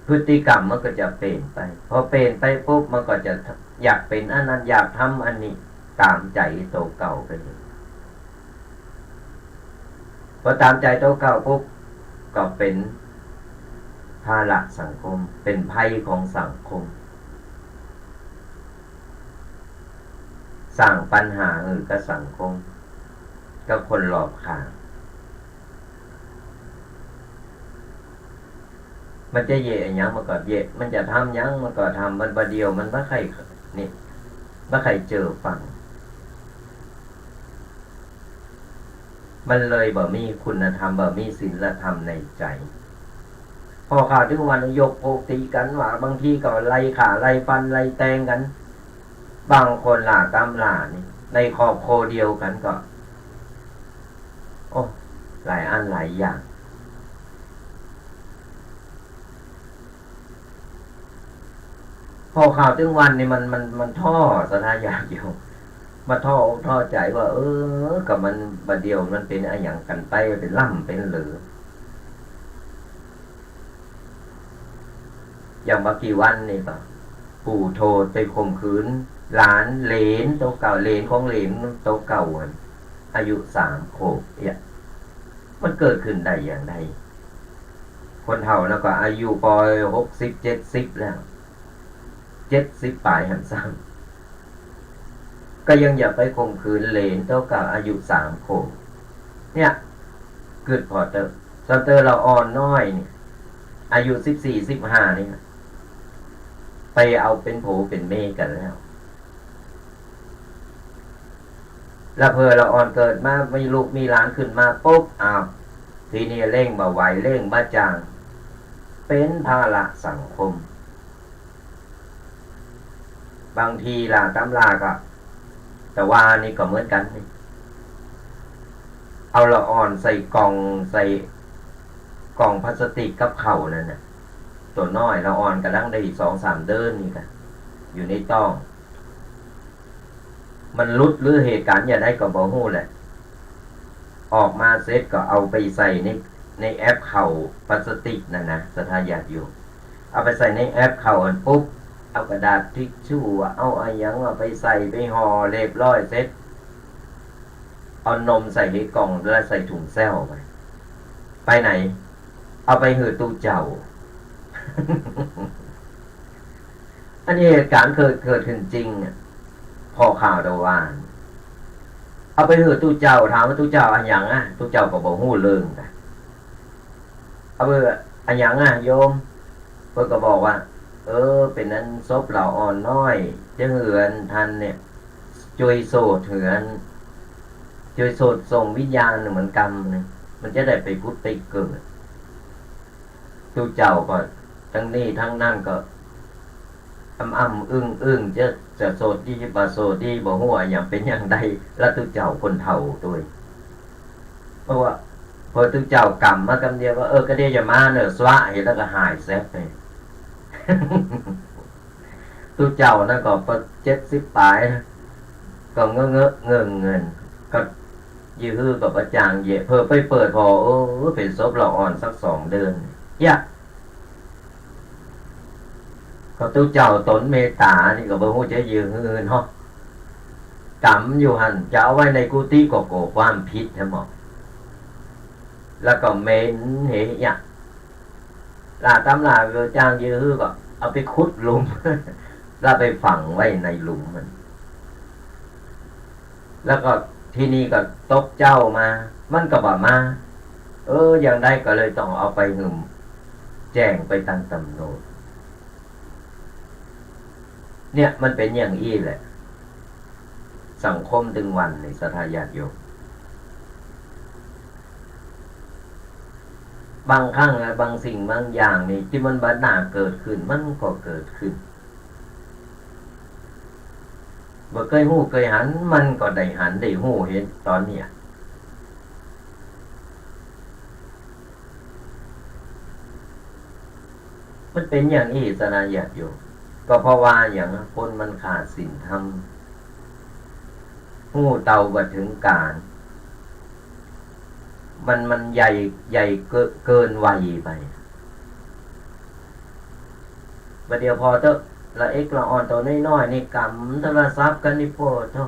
พฤติกรรมมันก็จะเปลี่ยนไป พอเปลี่ยนไปปุ๊บ มันก็จะอยากเป๋นอันนั้น อยากทำอันนี้ ต๋ามใจ๋ตั๋วเก่าไปเอง พอต๋ามใจ๋ตั๋วเก่าปุ๊บ ก็เป๋นภาระสังคม เป๋นภัยของสังคม สร้างปัญหาหื้อกับสังคม กับคนรอบข้าง มันจะเยียะอะหยังมันก็เยียะ มันจะทำหยังมันก็ทำ มันบ่าเดี่ยวมันบ่ใค่ นี่ บ่ใค่เจอฟัง มันเลยบ่มีคุณธรรม บ่มีศีลธรรมในใจ๋ ผ่อข่าวตึงวันยกพวกตี๋กั๋นว่า บางทีก็ไล่ฆ่าไล่ฟันไล่แตงกั๋น บางคนล่าต๋ามล่านี่ ในครอบครัวเดียวกั๋นก็ โอ้ หลายอันหลายอย่าง ผ่อข่าวตึงวันนี่มัน มัน มันท้อศรัทธาญาติโยม มาท้ออกท้อใจ๋ว่า เออ ก็มันบ่าเดี่ยวมันเป๋นอะหยังกั๋นไป เป๋นล่ำเป๋นเหลือ อย่างบ่ากี่วันนี่ก็ ปู่โทษไปข่มขืนหลานเหลนตั๋วเก่า เหลนของเหลนตั๋วเก่าอะ อายุสามขวบเนี่ย มันเกิดขึ้นได้อย่างไร คนเฒ่าแล้วก็อายุปอยหกสิบ เจ็ดสิบแล้ว เจ็ดสิบป๋ายหั้นซ้ำ ก็ยังจะไปข่มขืนเหลนตั๋วเก่าอายุสามขวบ เนี่ย กึ๊ดผ่อเต๊อะ สาวเตอละอ่อนน้อยนี่ อายุสิบสี่ สิบห้านี่ ไปเอาเป๋นผัวเป๋นเมียกั๋นแล้ว ละเผื่อละอ่อนเกิดมา มีลูกมีหลานขึ้นมาปุ๊บ อ้าว ทีนี้เลี้ยงบ่ไหว เลี้ยงบ่จ๋าง เป๋นภาระสังคม บางทีล่าต๋ามล่าก็ แต่ว่านี่ก็เหมือนกั๋นนี่ เอาละอ่อนใส่กล่อง ใส่ก กล่องพลาสติกกับข้าวนั่นน่ะ ตั๋วน้อยละอ่อนก่ำลังได้สองสามเดือนนี่กะ อยู่ในต๊อง มันหลุดหรือเหตุก๋ารณ์อย่างใดก็บ่ฮู้แหละ ออกมาเสร็จก็เอาไปใส่ใน ในแอปข้าวพลาสติกนั่นนะ ศรัทธาญาติโยม เอาไปใส่ในแอปข้าวอันปุ๊บ เอากระดาษทิชชู่ เอาอะหยัง เอาไปใส่ ไปห่อเรียบร้อยเสร็จ เอานมใส่ในกล่องแล้วใส่ถุงแซวไป ไปไหน เอาไปหื้อตุ๊เจ้า อันนี้เหตุก๋ารณ์เกิด เกิดขึ้นจริงอะ ผ่อข่าวตะวาน เอาไปหื้อตุ๊เจ้า ถามว่าตุ๊เจ้าอะหยังอะ ตุ๊เจ้าก็บ่ฮู้เรื่องนะ เอาไปหื้ออะหยังอะโยม เปิ้นก็บอกว่า เออ เป๋นอันศพละอ่อนน้อย จะหื้ออันต้านเนี่ย จ้วยโสดหื้ออัน จ้วยโสดส่งวิญญาณเหมือนกำนึ่ง มันจะได้ไปผุดไปเกิด ตุ๊เจ้าก็ตังนี้ตังนั้นก็ อ่ำๆ อึ้งๆ จะ จะโสดดีบ่โสดดี บ่ฮู้อะหยังเป๋นอย่างใด แล้วตุ๊เจ้าคนเฒ่าตวย เพราะว่า พอตุ๊เจ้ากำมากำเดียวก็ เออ ก็เดี๋ยวจะมาเน่อ สวะ เห็นแล้วก็หายแซบไป ตุ๊เจ้านั่นก็เจ็ดสิบป๋าย ก็เงอะเงอะเงินเงิน ก็ ยี่หื้อก็บ่จางเยียะ เผลอไปเปิดผ่อ เออ เป๋นศพละอ่อนสักสองเดือน เยียะ ก็ตุ๊เจ้าต๋นเมตต๋านี่ก็บ่ฮู้จะยี่หื้อเนาะ กำอยู่หั้น จะเอาไว้ในกุฏิก็กั๋วความผิดแท้หมอ แล้วก็เหม็นเหยะ ละต๋ำละบ่จางยี่หื้อก็เอาไปขุดหลุม แล้วไปฝังไว้ในหลุมมัน แล้วก็ทีนี้ก็ตกเจ๊ามา มันก็บ่มา เออ อย่างใดก็เลยต้องเอาไปหื้อแจ้งไปตังต๋ำรวจ เนี่ยมันเป๋นอย่างอี้แหละ สังคมตึงวันนี่ศรัทธาญาติโยม บางครั้งนะ บางสิ่งบางอย่างนี่ตี้มันบ่น่าเกิดขึ้น มันก็เกิดขึ้น บ่เกยฮู้เกยหัน มันก็ได้หันได้ฮู้เห็นต๋อนเนี่ย มันเป๋นอย่างอี้ศรัทธาญาติโยม ก็เพราะว่าหยัง คนมันขาดศีลธรรม ฮู้เต้าบ่เถิงก๋าล มัน มันใหญ่ ใหญ่เกิน เกินวัยไป บ่าเดี่ยวผ่อเต๊อะ ละเอ็กละอ่อนตั๋วน้อยๆ นี่ก๋ำโทรศัพท์กั๋นนี่ โป้โธ่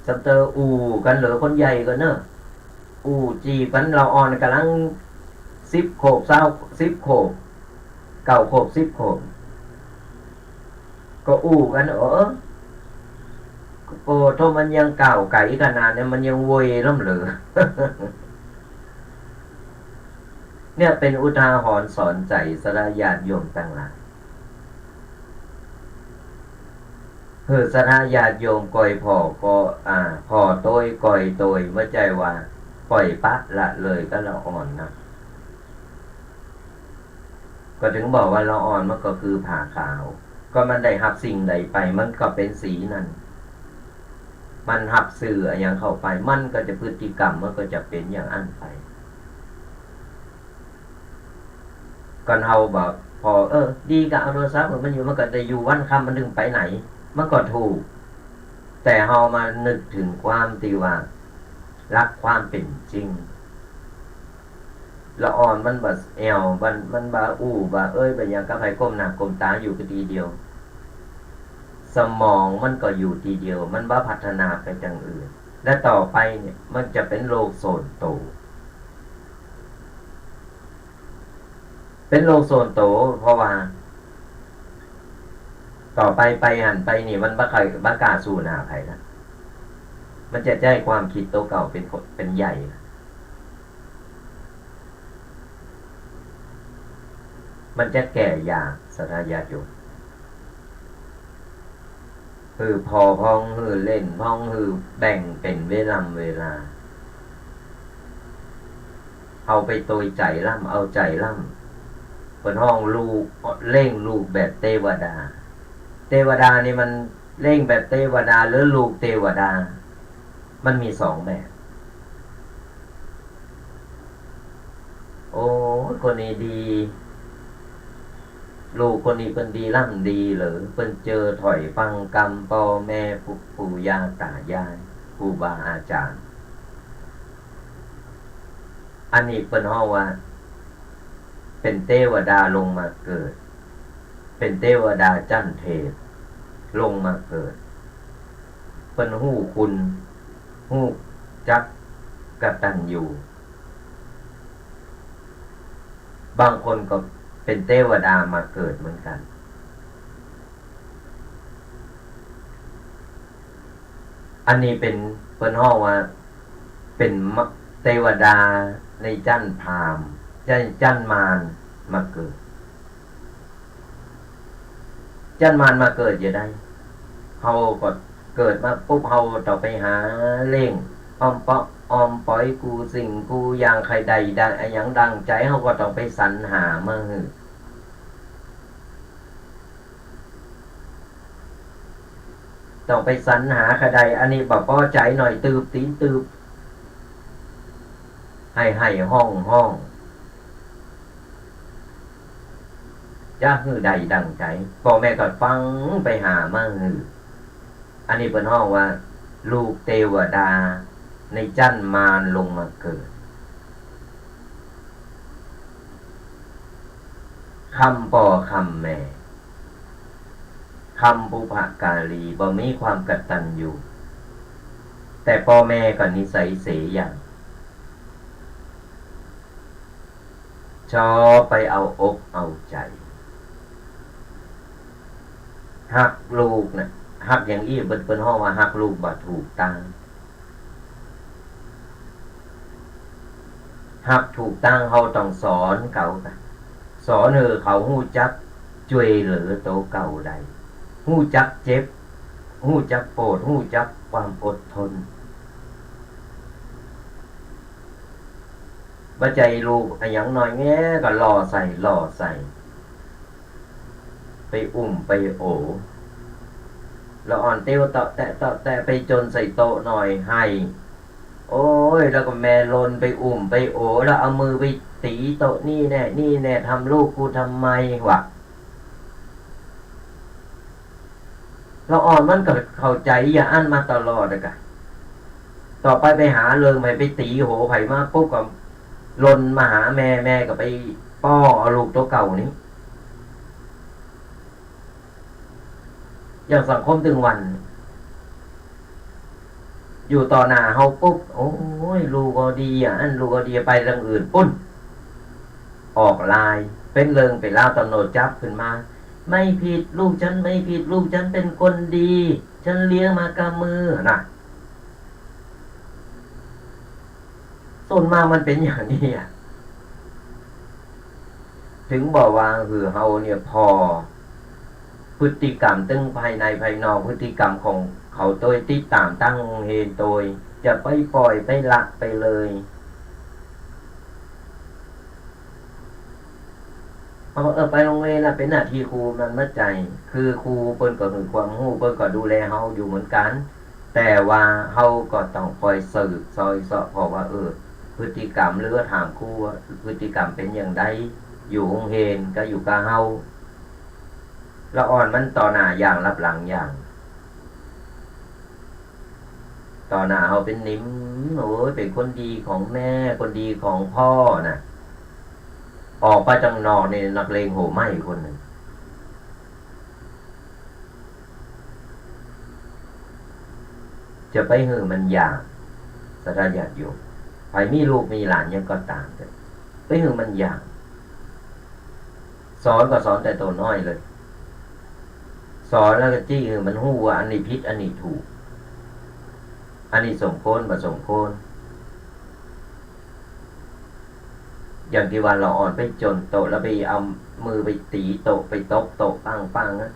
สำเตออู้กั๋นเหลือคนใหญ่กั๋นเน่อ อู้จีบกั๋น ละอ่อนก่ำลังสิบขวบ ซาว สิบขวบ เก้าขวบ สิบขวบ ก็อู้กั๋น เออ โอ้โธ่ มันยังก้าวไก๋ขนาดนี้ มันยังเวยล้ำเหลือ เนี่ยเป๋นอุทาหรณ์สอนใจ๋ศรัทธาญาติโยมตังหลาย หื้อศรัทธาญาติโยมก่อยผ่อก็ อ่า ผ่อโตยก่อยโตย บ่ใจ้ว่าป่อยปะละเลยก็ละอ่อนนะ ก็เถิงบอกว่าละอ่อนมันก็คือผ้าขาว ก็มันได้ฮับสิ่งใดไป มันก็เป๋นสีนั้น มันฮับสื่ออะหยังเข้าไป มันก็จะพฤติกรรม มันก็จะเป๋นอย่างอั้นไป ก่อนเฮาบ่ผ่อ เออ ดีก็เอาโทรศัพท์มันอยู่ มันก็ได้อยู่วันค่ำ มันนึ่งไปไหน มันก็ถูก แต่เฮามานึกเถิงความตี้ว่า หลักความเป๋นจริง ละอ่อนมันบ่แอ่ว มัน มันบ่อู้ บ่เอ้ย บ่หยังกับไผ ก้มหน้าก้มต๋าอยู่ก็ตี้เดียว สมองมันก็อยู่ตี้เดียว มันบ่พัฒนาไปตังอื่น และต่อไปเนี่ย มันจะเป๋นโลกส่วนตั๋ว เป๋นโลกส่วนตั๋ว เพราะว่า ต่อไปไปหั้นไปนี่ มันบ่ใค่อย บ่กล้าสู้หน้าไผละ มันจะใจ๊ความกึ๊ดตั๋วเก่าเป๋นคน เป๋นใหญ่ละ มันจะแก่ยาก ศรัทธาญาติโยม หื้อผ่อพ่อง หื้อเล่นพ่อง หื้อแบ่งเป๋นเวล่ำเวลา เอาไปโตยใจ๋ล้ำ เอาใจ๋ล้ำ เปิ้นฮ้องลูก เลี้ยงลูกแบบเตวดา เตวดานี่มันเลี้ยงแบบเตวดาหรือลูกเตวดา มันมีสองแบบ โอ้ คนนี้ดี ลูกคนนี้เปิ้นดีล้ำดีเหลือ เปิ้นเจอถ้อยฟังกำป้อแม่ ปู่ ปู่ย่าต๋ายาย ครูบาอาจ๋ารย์ อันนี้เปิ้นฮ้องว่า เป๋นเตวดาลงมาเกิด เป๋นเตวดาจั๊นเทพลงมาเกิด เปิ้นฮู้คุณ ฮู้จักกตัญญู บางคนก็เป๋นเตวดามาเกิดเหมือนกั๋น อันนี้เป๋น เปิ้นฮ้องว่าเป๋นมะ เตวดาในจั๊นพราหมณ์ จั๊น จั๊นมารมาเกิด จั๊นมารมาเกิดจะใด เฮาก็เกิดมาปุ๊บ เฮาต้องไปหาเล่ง อ้อมเปาะอ้อมป๋อยกู้สิ่งกู้อย่าง ใค่ได้ดัง อะหยังดังใจ๋ เฮาก็ต้องไปสรรหามาหื้อ ต้องไปสรรหา ใค่ได้อันนี้บ่ปอใจ๋หน่อย ตืบตี๋นตืบ ไห้ๆ ฮ้องๆ จะหื้อได้ดังใจ๋ ป้อแม่ก็ฟั่งไปหามาหื้อ อันนี้เปิ้นฮ้องว่าลูกเตวดาในจั๊นมารลงมาเกิด คำป้อคำแม่ คำบุพการี บ่มีความกตัญญู แต่ป้อแม่ก็นิสัยเสยอย่าง ชอบไปเอาอกเอาใจ๋ ฮักลูกน่ะ ฮักอย่างอี้ เปิ้น เปิ้นฮ้องว่าฮักลูกบ่ถูกตาง ฮักถูกตาง เฮาต้องสอนเขา สอนหื้อเขาฮู้จักจ้วยเหลือตั๋วเก่าได้ ฮู้จักเจ็บ ฮู้จักปวด ฮู้จักความอดทน บ่ใจ้ลูกอะหยังหน่อยแงก็ล่อใส่ ล่อใส่ ไปอุ้มไปโอ ละอ่อนเตียวเตาะแตะเตาะแตะ ไปจ๋นใส่โต๊ะหน่อย ไห้ โอ๊ย แล้วก็แม่หล่นไปอุ้มไปโอ แล้วเอามือไปตี๋โต๊ะ นี่แน่ นี่แน่ ทำลูกกูทำไมวะ ละอ่อนมันก็เข้าใจ๋อย่างอั้นมาตลอดอะกะ ต่อไปไปหาเริง ไป ไปตี๋โหใผมาปุ๊บก็หล่นมาหาแม่ แม่ก็ไปป้องเอาลูกตั๋วเก่านี้ อย่างสังคมตึงวัน อยู่ต่อหน้าเฮาปุ๊บ โอ๊ย ลูกก็ดีอย่างอั้น ลูกก็ดี ไปตางอื่นปุ้น ออกลาย เป๋นเริงเป๋นราว ตำรวจจับขึ้นมา ไม่ผิด ลูกฉันไม่ผิด ลูกฉันเป็นคนดี ฉันเลี้ยงมากับมือน่ะ ส่วนมากมันเป๋นอย่างนี้อะ ถึงบอกว่าหื้อเฮาเนี่ยผ่อพฤติกรรมตึงภายในภายนอก พฤติกรรมของเขาโตย ติดต๋ามตั้งโฮงเฮนโตย จะไปป่อยไปละไปเลย เขาบอก เออ ไปโฮงเฮนน่ะ เป๋นหน้าตี้ครู มันบ่ใจ้ คือครูเปิ้นก็หื้อความฮู้ เปิ้นก็ดูแลเฮาอยู่เหมือนกั๋น แต่ว่าเฮาก็ต้องคอยสืบซอยเซาะ ผ่อว่า เออ พฤติกรรม หรือว่าถามครูว่าพฤติกรรมเป๋นอย่างใด อยู่โฮงเฮนก็อยู่กับเฮา ละอ่อนมันต่อหน้าอย่างลับหลังอย่าง ต่อหน้าเฮาเป๋นนิ่ม โอ๊ย เป๋นคนดีของแม่ คนดีของพ่อน่ะ ออกไปตางนอกนี่นักเลงหัวไหม้คนนึ่ง จะไปหื้อมันอย่าง ศรัทธาญาติโยม ใผมีลูกมีหลานยังก็ต๋ามเต๊อะ ไปหื้อมันอย่าง สอนก็สอนแต่โตน้อยเลย สอนแล้วก็จี้หื้อมันฮู้ว่าอันนี้ผิด อันนี้ถูก อันนี้สมควร บ่สมควร อย่างตี้ว่าละอ่อนไปจ๋นโต๊ะ แล้วไปเอามือไปตี๋โต๊ะ ไปตบโต๊ะปังๆ นะ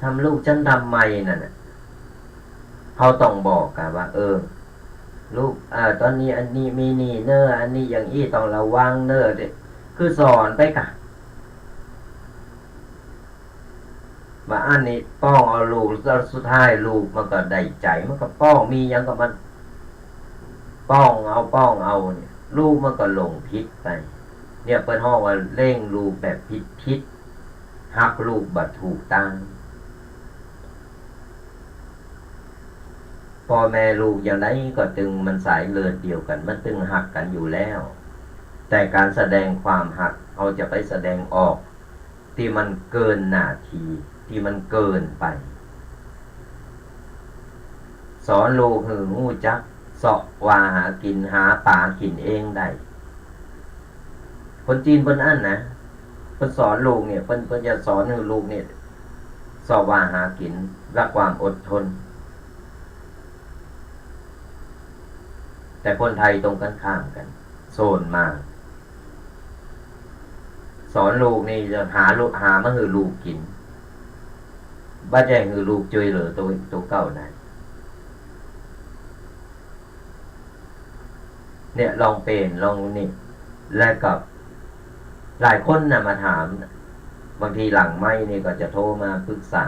ทำลูกฉันทำไมนั่นน่ะ เฮาต้องบอกกั๋นว่า เออ ลูก อ่า ต๋อนนี้อันนี้มีนี่เน่อ อันนี้อย่างอี้ต้องระวังเน่อ คือสอนไปก่ะ บ่าอั้นนี่ป้องเอาลูก แล้วสุดท้ายลูกมันก็ได้ใจ๋ มันก็ป้อง มีหยังก็มันป้องเอา ป้องเอาเนี่ย ลูกมันก็หลงผิดไป เนี่ยเปิ้นฮ้องว่าเลี้ยงลูกแบบผิดๆ ฮักลูกบ่ถูกตาง ป้อแม่ลูกอย่างใดก็ตึงมันสายเลือดเดียวกั๋น มันตึงฮักกั๋นอยู่แล้ว แต่ก๋านแสดงความฮัก เฮาจะไปแสดงออกตี้มันเกินหน้าตี้ ตี้มันเกินไป สอนลูกหื้อฮู้จักเซาะว่าหากิ๋น หาป๋ากิ๋นเองได้ คนจีนเปิ้นอั้นนะ เปิ้นสอนลูกเนี่ย เปิ้น เปิ้นจะสอนหื้อลูกเนี่ย เซาะว่าหากิ๋น และความอดทน แต่คนไทยตรงกั๋นข้ามกั๋น ส่วนมาก สอนลูกนี่จะหาลูก หามาหื้อลูกกิ๋น บ่ใจ้หื้อลูกจ้วยเหลือตั๋ว ตั๋วเก่าได้ เนี่ยลองเป๋น ลองนี่ และก็หลายคนน่ะมาถาม บางทีหลังไมค์นี่ก็จะโทรมาปรึกษา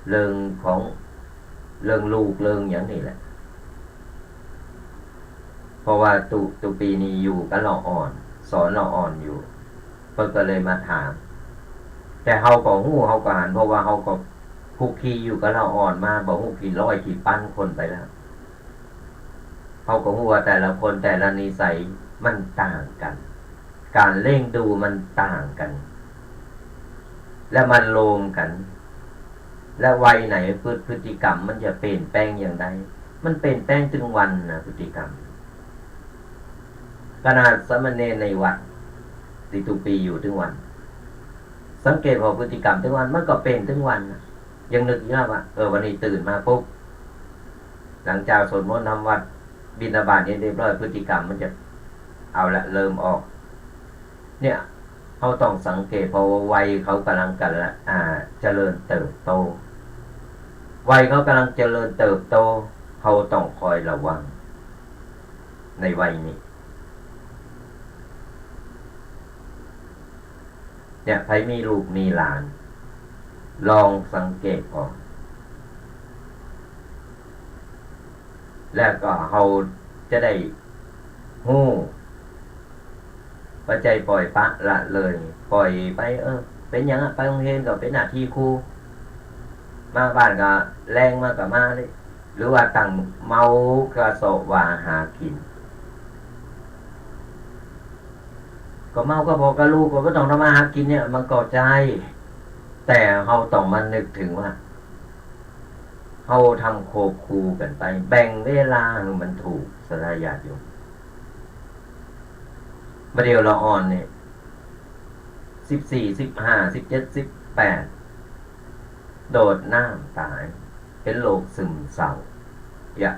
เรื่องของ เรื่องลูก เรื่องหยังนี่แหละ เพราะว่าตุ๊ ตุ๊ปี๋นี่อยู่กับละอ่อน สอนละอ่อนอยู่ เปิ้นก็เลยมาถาม แต่เฮาก็ฮู้ เฮาก็หัน เพราะว่าเฮาก็คลุกคลีอยู่กับละอ่อนมา บ่ฮู้กี่ร้อยกี่ปันคนไปแล้ว เฮาก็ฮู้ว่าแต่ละคนแต่ละนิสัยมันต่างกั๋น ก๋านเลี้ยงดูมันต่างกั๋น และมันโลมกั๋น และวัยไหนพฤ พฤติกรรมมันจะเปลี่ยนแปลงอย่างใด มันเปลี่ยนแปลงตึงวันนะ พฤติกรรม ขนาดสามเณรในวัดตี้ตุ๊ปี๋อยู่ตึงวัน สังเกตว่าพฤติกรรมตึงวันมันก็เปลี่ยนตึงวันนะ ยังนึกอยู่นะว่า เออ วันนี้ตื่นมาปุ๊บ หลังจากสวดมนต์ทำวัตร บิณฑบาตเนี่ยเรียบร้อย พฤติกรรมมันจะ เอาละ เริ่มออก เนี่ย เฮาต้องสังเกต เพราะว่าวัยเขาก่ำลังกันละ อ่า เจริญเติบโต วัยเขาก่ำลังเจริญเติบโต เฮาต้องคอยระวัง ในวัยนี้ เนี่ย ใผมีลูกมีหลาน ลองสังเกตผ่อง แล้วก็เฮาจะได้ฮู้ บ่ใจ้ปล่อยปละละเลย ปล่อยไป เออ เป๋นหยังอะ ไปโฮงเฮียนก็เป๋นหน้าตี้ครู มาบ้านก็แลงมาก็มาเลย หรือว่าตั้งเมาก็เซาะว่าหากิ๋น ก็เมาก็ผ่อก็ฮู้ ก็บ่ต้องทำมาหากิ๋นเนี่ย มันก็ใจ้ แต่เฮาต้องมานึกเถิงว่า เฮาทำควบคู่กั๋นไป แบ่งเวลาหื้อมันถูก ศรัทธาญาติโยม บ่าเดี่ยวละอ่อนเนี่ย สิบสี่ สิบห้า สิบเจ็ด สิบแปด โดดน้ำต๋าย เป๋นโรคซึมเศร้า อย่า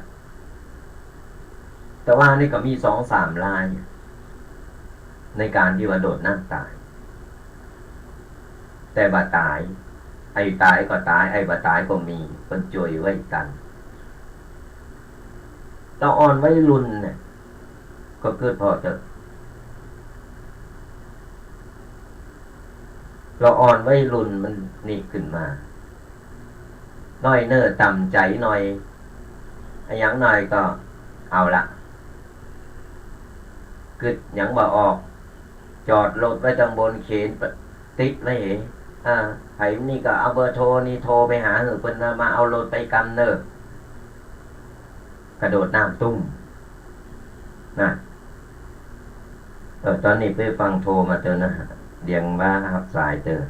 แต่ว่านี่ก็มีสองสามราย ในก๋านตี้ว่าโดดน้ำต๋าย แต่บ่ต๋าย ไอ้ต๋ายก็ต๋าย ไอ้บ่ต๋ายก็มี เปิ้นจ้วยไว้ตัน ละอ่อนวัยรุ่นเนี่ย ก็กึ๊ดผ่อเต๊อะ ละอ่อนวัยรุ่นมันนี่ขึ้นมา น้อยเนื้อต่ำใจ๋หน่อย อะหยังหน่อยก็เอาละ กึ๊ดหยังบ่ออก จอดรถไว้ตังบน เขนติดไว้เห อ่า ใผนี่ก็เอาเบอร์โทรนี่โทรไปหาหื้อเปิ้นว่า มาเอารถไปกำเน่อ กระโดดน้ำตุ้ม นะ เออ ต๋อนนี้ไปฟังโทรมาเต๊อะนะ เดี๋ยวว่าฮับสายเต๊อะ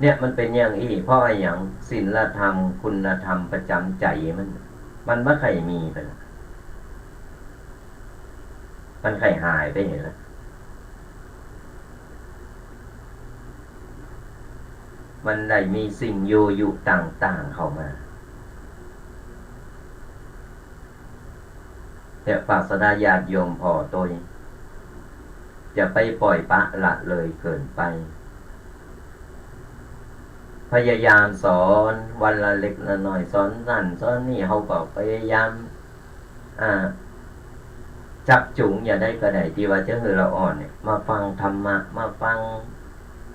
เนี่ยมันเป๋นอย่างอี้ เพราะอะหยัง ศีลธรรม คุณธรรมประจ๋ำใจ๋มัน มันบ่ใค่มีไปละ มันใค่หายไปหั้นละ มันได้มีสิ่งยั่วยุต่างๆ เข้ามา เนี่ย ฝากศรัทธาญาติโยมผ่อตวย อย่าไปปล่อยปละละเลยเกินไป พยายามสอนวันละเล็กละน้อย สอนนั่นสอนนี่ เฮาก็พยายาม อ่า จักจูงอย่างใดก็ได้ ตี้ว่าจะหื้อละอ่อนเนี่ย มาฟังธรรมะ มาฟัง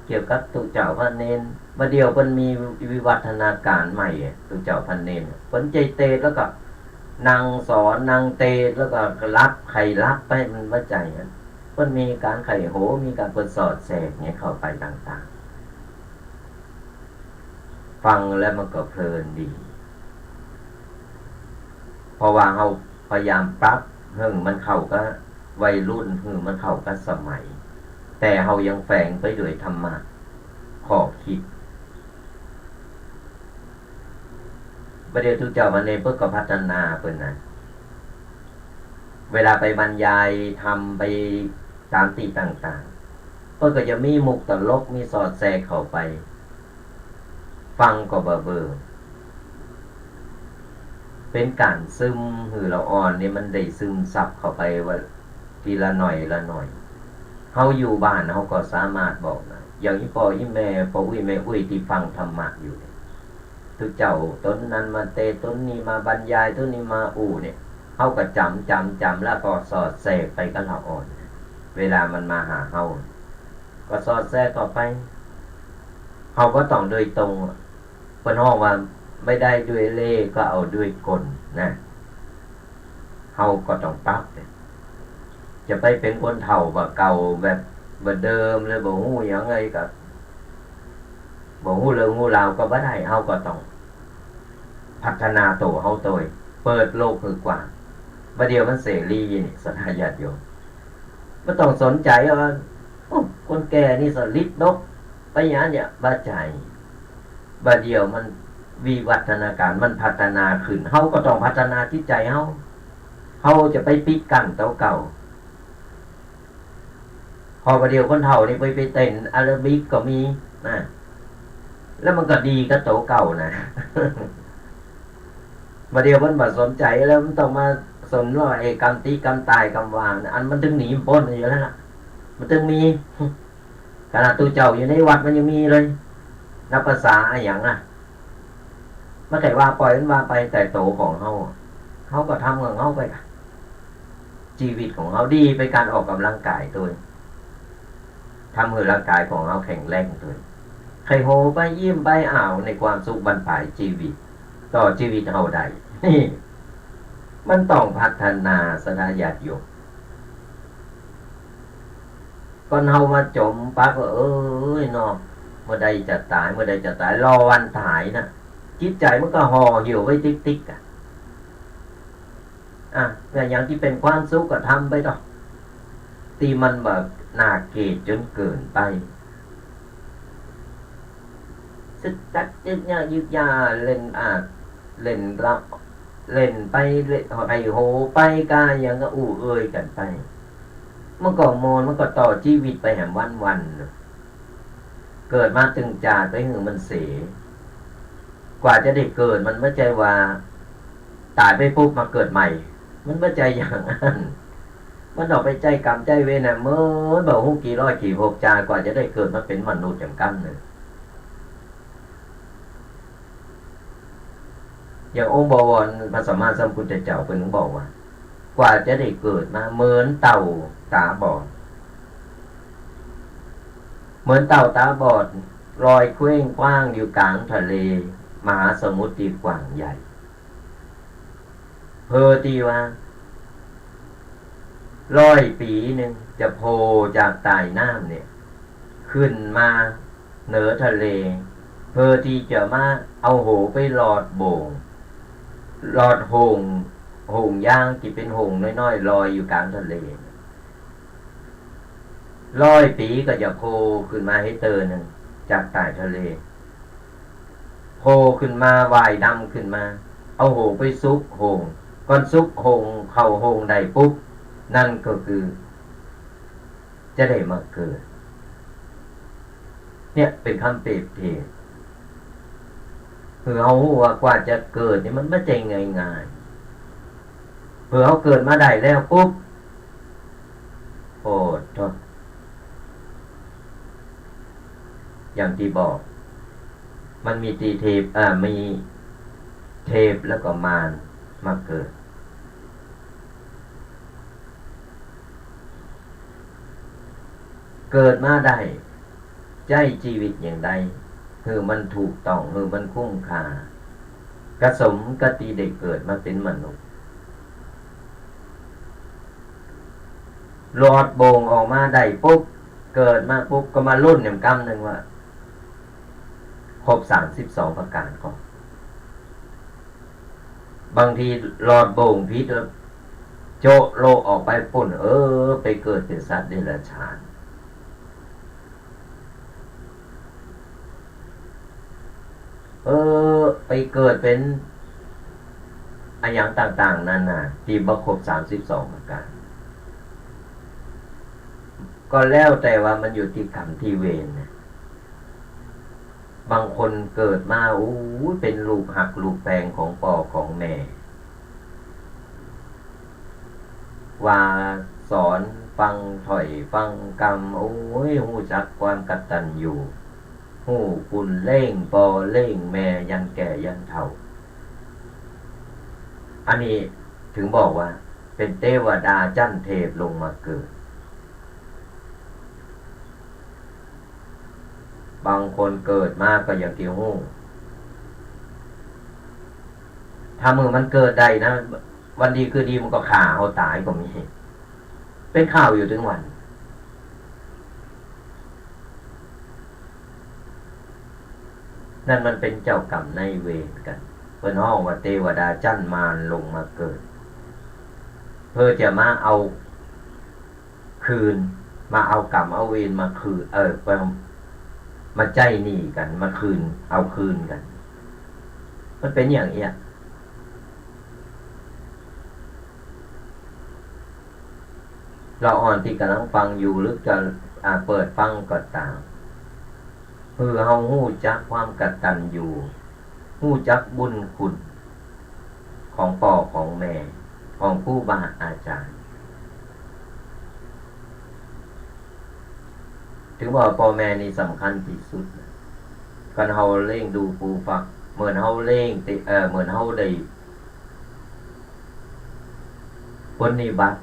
เกี่ยวกับตุ๊เจ้าพระเณร บ่าเดี่ยวเปิ้นมีวิวัฒนาก๋ารใหม่อะ ตุ๊เจ้าพระเณร เปิ้นใจ๋เตสแล้วก็ นั่งสอน นั่งเตสน์ แล้วก็หลับ ใค่หลับไป มันบ่ใจ้อะ มันมีก๋านใค่โห มีก๋านเปิดสอดแสกเนี่ยเข้าไปต่างๆ ฟังแล้วมันก็เพลินดี เพราะว่าเฮาพยายามปรับหื้อมันเข้ากับวัยรุ่น หื้อมันเข้ากับสมัย แต่เฮายังแฝงไปด้วยธรรมะ ข้อคิด บ่าเดี่ยวตุ๊เจ้ามาเน่ย เปิ้นก็พัฒนาเปิ้นนะ เวลาไปบรรยายธรรมไปต๋ามตี้ต่างๆ เปิ้นก็จะมีมุกตลก มีสอดแสกเข้าไป ฟังก็บ่เบื่อ เป๋นก๋านซึมหื้อละอ่อนนี่มันได้ซึมซับเข้าไปว่า ทีละหน่อยละหน่อย เฮาอยู่บ้านเฮาก็สามารถบอกนะ อย่างอี่ป้ออี่แม่ ป้ออุ๊ยแม่อุ๊ยตี้ฟังธรรมะอยู่เนี่ย ตุ๊เจ้าต๋นนั้นมาเตสน์ ต๋นนี้มาบรรยาย ต๋นนี้มาอู้เนี่ย เฮาก็จ๋ำจ๋ำจ๋ำ แล้วก็สอดแสกไปกับละอ่อน เวลามันมาหาเฮา ก็สอดแสกต่อไป เฮาบ่ต้องโดยตรง เปิ้นฮ้องว่า ไม่ได้ด้วยเล่ห์ก็เอาด้วยกลนะ เฮาก็ต้องปรับเนี่ย จะไปเป๋นคนเฒ่าบ่าเก่า แบบบ่าเดิมเลย บ่ฮู้หยังเลย ก็บ่ฮู้เรื่องฮู้ราวก็บ่ได้ เฮาก็ต้องพัฒนาตั๋วเฮาโตย เปิดโลกหื้อกว้าง บ่าเดี่ยวมันเสรีนี่ ศรัทธาญาติโยม บ่ต้องสนใจ๋ว่า โอ้ คนแก่นี่สะหลิดดก ไปหยังเนี่ย บ่ใจ้ บ่าเดี่ยวมันวิวัฒนาการ มันพัฒนาขึ้น เฮาก็ต้องพัฒนาจิตใจ๋เฮา เฮาจะไปปิดกั้นตั๋วเก่า เพราะบ่าเดี่ยวคนเฒ่านี่ไป ไปเต้นแอโรบิกก็มีนะ แล้วมันก็ดีกับตั๋วเก่านะ บ่าเดี่ยวเปิ้นบ่สนใจ๋แล้ว มันต้องมาสนว่าไอ้กำตี้กำต๋ายกำวางนะ อันมันตึงหนีบ่ป๊นอยู่แล้วล่ะ มันตึงมี ขนาดตุ๊เจ้าอยู่ในวัดมันยังมีเลย นับภาษาอะหยังนะ มันใค่ว่าปล่อยมันว่าไป แต่ตั๋วของเฮาอะ เฮาก็ทำของเฮาไป จีวิตของเฮาดีไป ก๋านออกก๋ำลังก๋ายโตย ทำหื้อร่างก๋ายของเฮาแข็งแรงโตย ใค่โฮไปยิ้มไป อ้าว ในความสุขบั้นปลายจีวิต ต่อจีวิตเฮาได้ นี่ มันต้องพัฒนา ศรัทธาญาติโยม ก่อนเฮามาจ๋มปั๊บก็ เอ้ยเนาะ เมื่อใดจะต๋าย เมื่อใดจะต๋าย รอวันต๋ายนะ จิตใจ๋มันก็ห่อเหี่ยวไว้ติ๊กๆ อะ อะ อย่างตี้เป๋นความสุขก็ทำไปเถาะ ตี้มันบ่หน้าเกลียดจ๋นเกินไป สึกจักจึกยะยึกยา เล่น อะ เล่นละ เล่นไป เล่น ใค่โฮไป กาหยังก็อู้เอ่ยกั๋นไป มันก็ม่วน มันก็ต่อจีวิตไปแหมวันๆ เกิดมาตึงจาติไปหื้อมันเส กว่าจะได้เกิด มันบ่ใจ้ว่าต๋ายไปปุ๊บมาเกิดใหม่ มันบ่ใจ้อย่างนั้น มันต้องไปใจ๊ก๋รรมใจ๊เวรนะ เมินบ่ฮู้กี่ร้อยกี่ภพจาติ กว่าจะได้เกิดมาเป๋นมนุษย์อย่างกั๋นเนี่ย อย่างองค์บวรพระสัมมาสัมพุทธเจ้าเปิ้นบอกว่า กว่าจะได้เกิดมาเหมือนเต่าต๋าบอด เหมือนเต่าต๋าบอดลอยเคว้งคว้างอยู่ก๋างทะเลมหาสมุทรตี้กว้างใหญ่ เพื่อตี้ว่าร้อยปี๋นึ่งจะโผล่จากใต้น้ำเนี่ย ขึ้นมาเหนือทะเล เพื่อตี้จะมาเอาหัวไปลอดโบ่ง ลอดโฮ่ง โฮ่งยางตี้เป๋นโฮ่งน้อยๆ ลอยอยู่ก๋างทะเล ร้อยปี๋ก็จะโผล่ขึ้นมาหื้อเตื้อนึ่งจากใต้ทะเล โผล่ขึ้นมา ว่ายดำขึ้นมา เอาหัวไปสุกโฮ่ง ก่อนสุกโฮ่ง เข้าโฮ่งได้ปุ๊บ นั่นก็คือ จะได้มาเกิด เนี่ยเป๋นกำเปรียบเทียบ หื้อเฮาฮู้ว่ากว่าจะเกิดนี่มันบ่ใจ้ง่ายๆ หื้อเฮาเกิดมาได้แล้วปุ๊บ โอ้โธ่ อย่างตี้บอก มันมีตี้เทพ อ่า มีเทพแล้วก็มารมาเกิด เกิดมาได้ ใจ๊จีวิตอย่างใด หื้อมันถูกต้อง หื้อมันคุ้มค่า กะสมกับตี้ได้เกิดมาเป๋นมนุษย์ หลอดโบ่งออกมาได้ปุ๊บ เกิดมาปุ๊บ ก็มาลุ้นแหมกำนึ่งว่า ครบสามสิบสองประก๋านก่อ บางทีหลอดโบ่งผิดแล้ว โจะโละออกไปปู้น เออ ไปเกิดเป๋นสัตว์เดรัจฉาน เออ ไปเกิดเป๋นอะหยังต่างๆ นานา ตี้บ่ครบสามสิบสองประก๋าน ก็แล้วแต่ว่ามันอยู่ตี้กรรมตี้เวรนะ บางคนเกิดมา อู้ เป๋นลูกฮักลูกแพงของป้อของแม่ ว่าสอนฟังถ้อยฟังกำ โอ้ย ฮู้จักความกตัญญู ฮู้คุณเลี้ยงป้อเลี้ยงแม่ยันแก่ยันเฒ่า อันนี้เถิงบอกว่าเป๋นเตวดาจั้นเทพลงมาเกิด บางคนเกิดมาก็อย่างตี้ฮู้ ถ้าเมื่อมันเกิดได้นะ วันดีคืนดีมันก็ฆ่าเฮาต๋ายก็มี เป๋นข่าวอยู่เถิงวัน นั่นมันเป๋นเจ้ากรรมนายเวรกั๋น เปิ้นฮ้องว่าเตวดาจั้นมารลงมาเกิด เพื่อจะมาเอา คืน มาเอากรรมเอาเวรมาคืน เออ มา มาใจ๊หนี้กั๋น มาคืน เอาคืนกั๋น มันเป๋นอย่างเอี้ย ละอ่อนตี้ก่ำลังฟังอยู่ หรือจะ อ่า เปิดฟังก็ต๋าม หื้อเฮาฮู้จักความกตัญญู ฮู้จักบุญคุณของป้อของแม่ ของครูบาอาจ๋ารย์ เถิงว่าป้อแม่นี่สำคัญตี้สุด กั๋นเฮาเลี้ยงดูปูฟัก เหมือนเฮาเลี้ยงติ เอ่อ เหมือนเฮาได้ปรนนิบัติ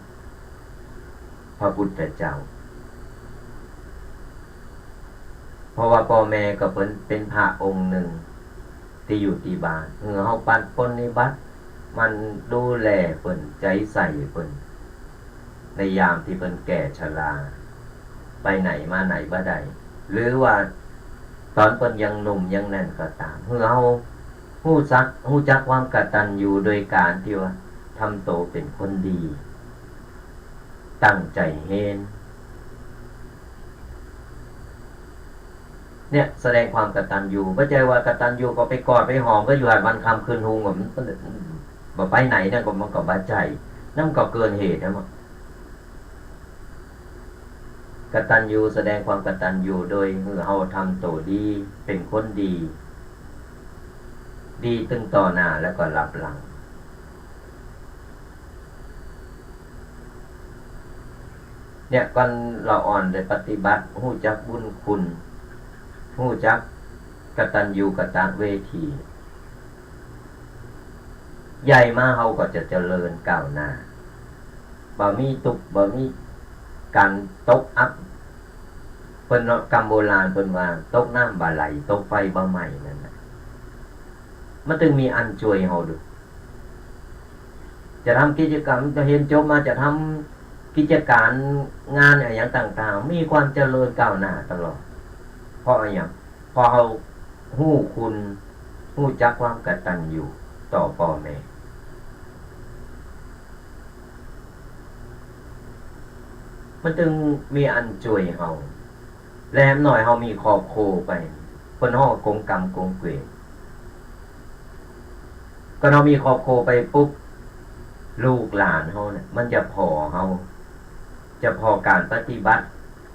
พระพุทธเจ้า เพราะว่าป้อแม่ก็เป๋น เป๋นพระองค์นึ่ง ตี้อยู่ตี้บ้าน หื้อเฮาปัดปรนนิบัติ มันดูแลเปิ้น ใจ๋ใส่เปิ้น ในยามตี้เปิ้นแก่ชรา ไปไหนมาไหนบ่ได้ หรือว่าต๋อนเปิ้นยังหนุ่มยังแน่นก็ต๋าม หื้อเฮาฮู้จัก ฮู้จักความกตัญญูโดยก๋านตี้ว่าทำโตเป๋นคนดี ตั้งใจ๋เฮน เนี่ยแสดงความกตัญญู บ่ใจ้ว่ากตัญญูก็ไปกอดไปหอมก็อยู่หั้นวันค่ำคืนฮุง บ่ บ่ไปไหนเนี่ยก็ มันก็บ่ใจ้ นั่นก็เกินเหตุแล้ว กตัญญูแสดงความกตัญญูโดยหื้อเฮาทำโตดี เป๋นคนดี ดีตึงต่อหน้าแล้วก็ลับหลัง เนี่ย ก่อนละอ่อนได้ปฏิบัติ ฮู้จักบุญคุณ ฮู้จักกตัญญูกตเวที ใหญ่มาเฮาก็จะเจริญก้าวหน้า บ่มีตุ๊กข์ บ่มีก๋านตกอับ เปิ้นเนาะ กำโบราณเปิ้นว่า ตกน้ำบ่ไหล ตกไฟบ่ไหม้ นั่นน่ะ มันตึงมีอันจ้วยเฮาดู จะทำกิจกรรม จะเฮียนจบมาจะทำกิจก๋านงานอะหยังต่างๆ มีความเจริญก้าวหน้าตลอด เพราะอะหยัง เพราะเฮาฮู้คุณ ฮู้จักความกตัญญูต่อป้อแม่ มันตึงมีอันจ้วยเฮา แหมหน้อยเฮามีครอบครัวไป เปิ้นฮ้องกงกรรมกงเกวียน ก็เฮามีครอบครัวไปปุ๊บ ลูกหลานเฮาเนี่ย มันจะผ่อเฮา จะผ่อก๋านปฏิบัติ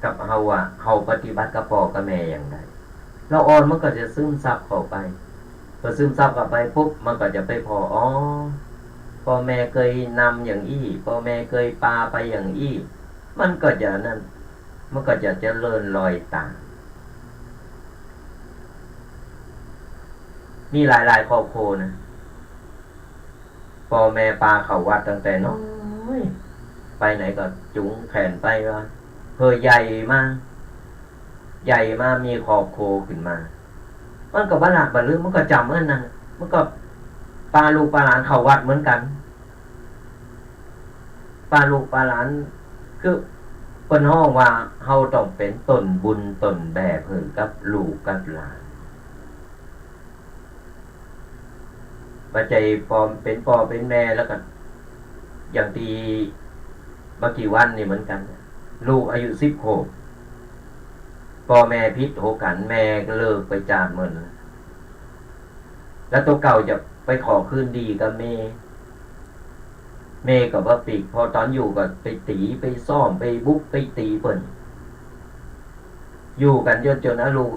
กับเฮาว่า เฮาปฏิบัติกับป้อกับแม่อย่างใด ละอ่อนมันก็จะซึมซับเข้าไป พอซึมซับเข้าไปปุ๊บ มันก็จะไปผ่อ อ๋อ ป้อแม่เกยนำอย่างอี้ ป้อแม่เกยปาไปอย่างอี้ มันก็จะนั่น มันก็จะเจริญรอยต๋าม มีหลายๆ ครอบครัวนะ ป้อแม่ปาเข้าวัดตั้งแต่น้อย ไปไหนก็จุงแขนไปว่า เฮอใหญ่มา ใหญ่มามีครอบครัวขึ้นมา มันก็บ่ละบ่ลืม มันก็จ๋ำอันนั้น มันก็ปาลูกปาหลานเข้าวัดเหมือนกั๋น ปาลูกปาหลาน คือ เปิ้นฮ้องว่าเฮาต้องเป๋นต้นบุญต้นแบบหื้อกับลูกกับหลาน บ่ใจ้ปอเป๋นป้อเป๋นแม่แล้วก็ อย่างตี้บ่กี่วันนี่เหมือนกั๋น ลูกอายุสิบขวบ ป้อแม่ผิดโหกั๋น แม่ก็เลิกไปจาดเมิน แล้วตั๋วเก่าจะไปขอคืนดีกับแม่ แม่ก็บ่ปิ๊ก พอต๋อนอยู่ก็ไปตี๋ ไปซ้อม ไปบุก ไปตี๋เปิ้น อยู่กั๋นจน จนอาลูก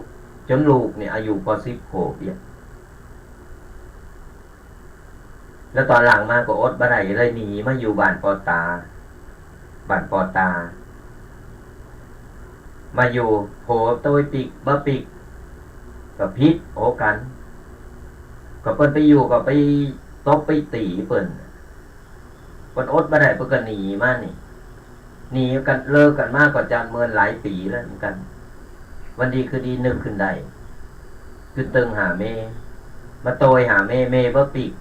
จนลูกเนี่ยอายุปอสิบขวบเนี่ย แล้วต๋อนหลังมาก็อดบ่ได้ เลยหนีมาอยู่บ้านปอต๋า บ้านปอต๋า มาอยู่ โผโตปิ๊กบ่ปิ๊ก ก็ผิดโหกั๋น ก็เปิ้นไปอยู่ก็ไปตบไปตี๋เปิ้น เปิ้นอดบ่ได้ เปิ้นก็หนีมานี่ หนีกั๋น เลิกกั๋นมาก็จาดเมินหลายปี๋แล้วเหมือนกั๋น วันดีคืนดีนึกขึ้นได้ ขึ้นเติงหาแม่ มาโตยหาแม่ แม่บ่ปิ๊ก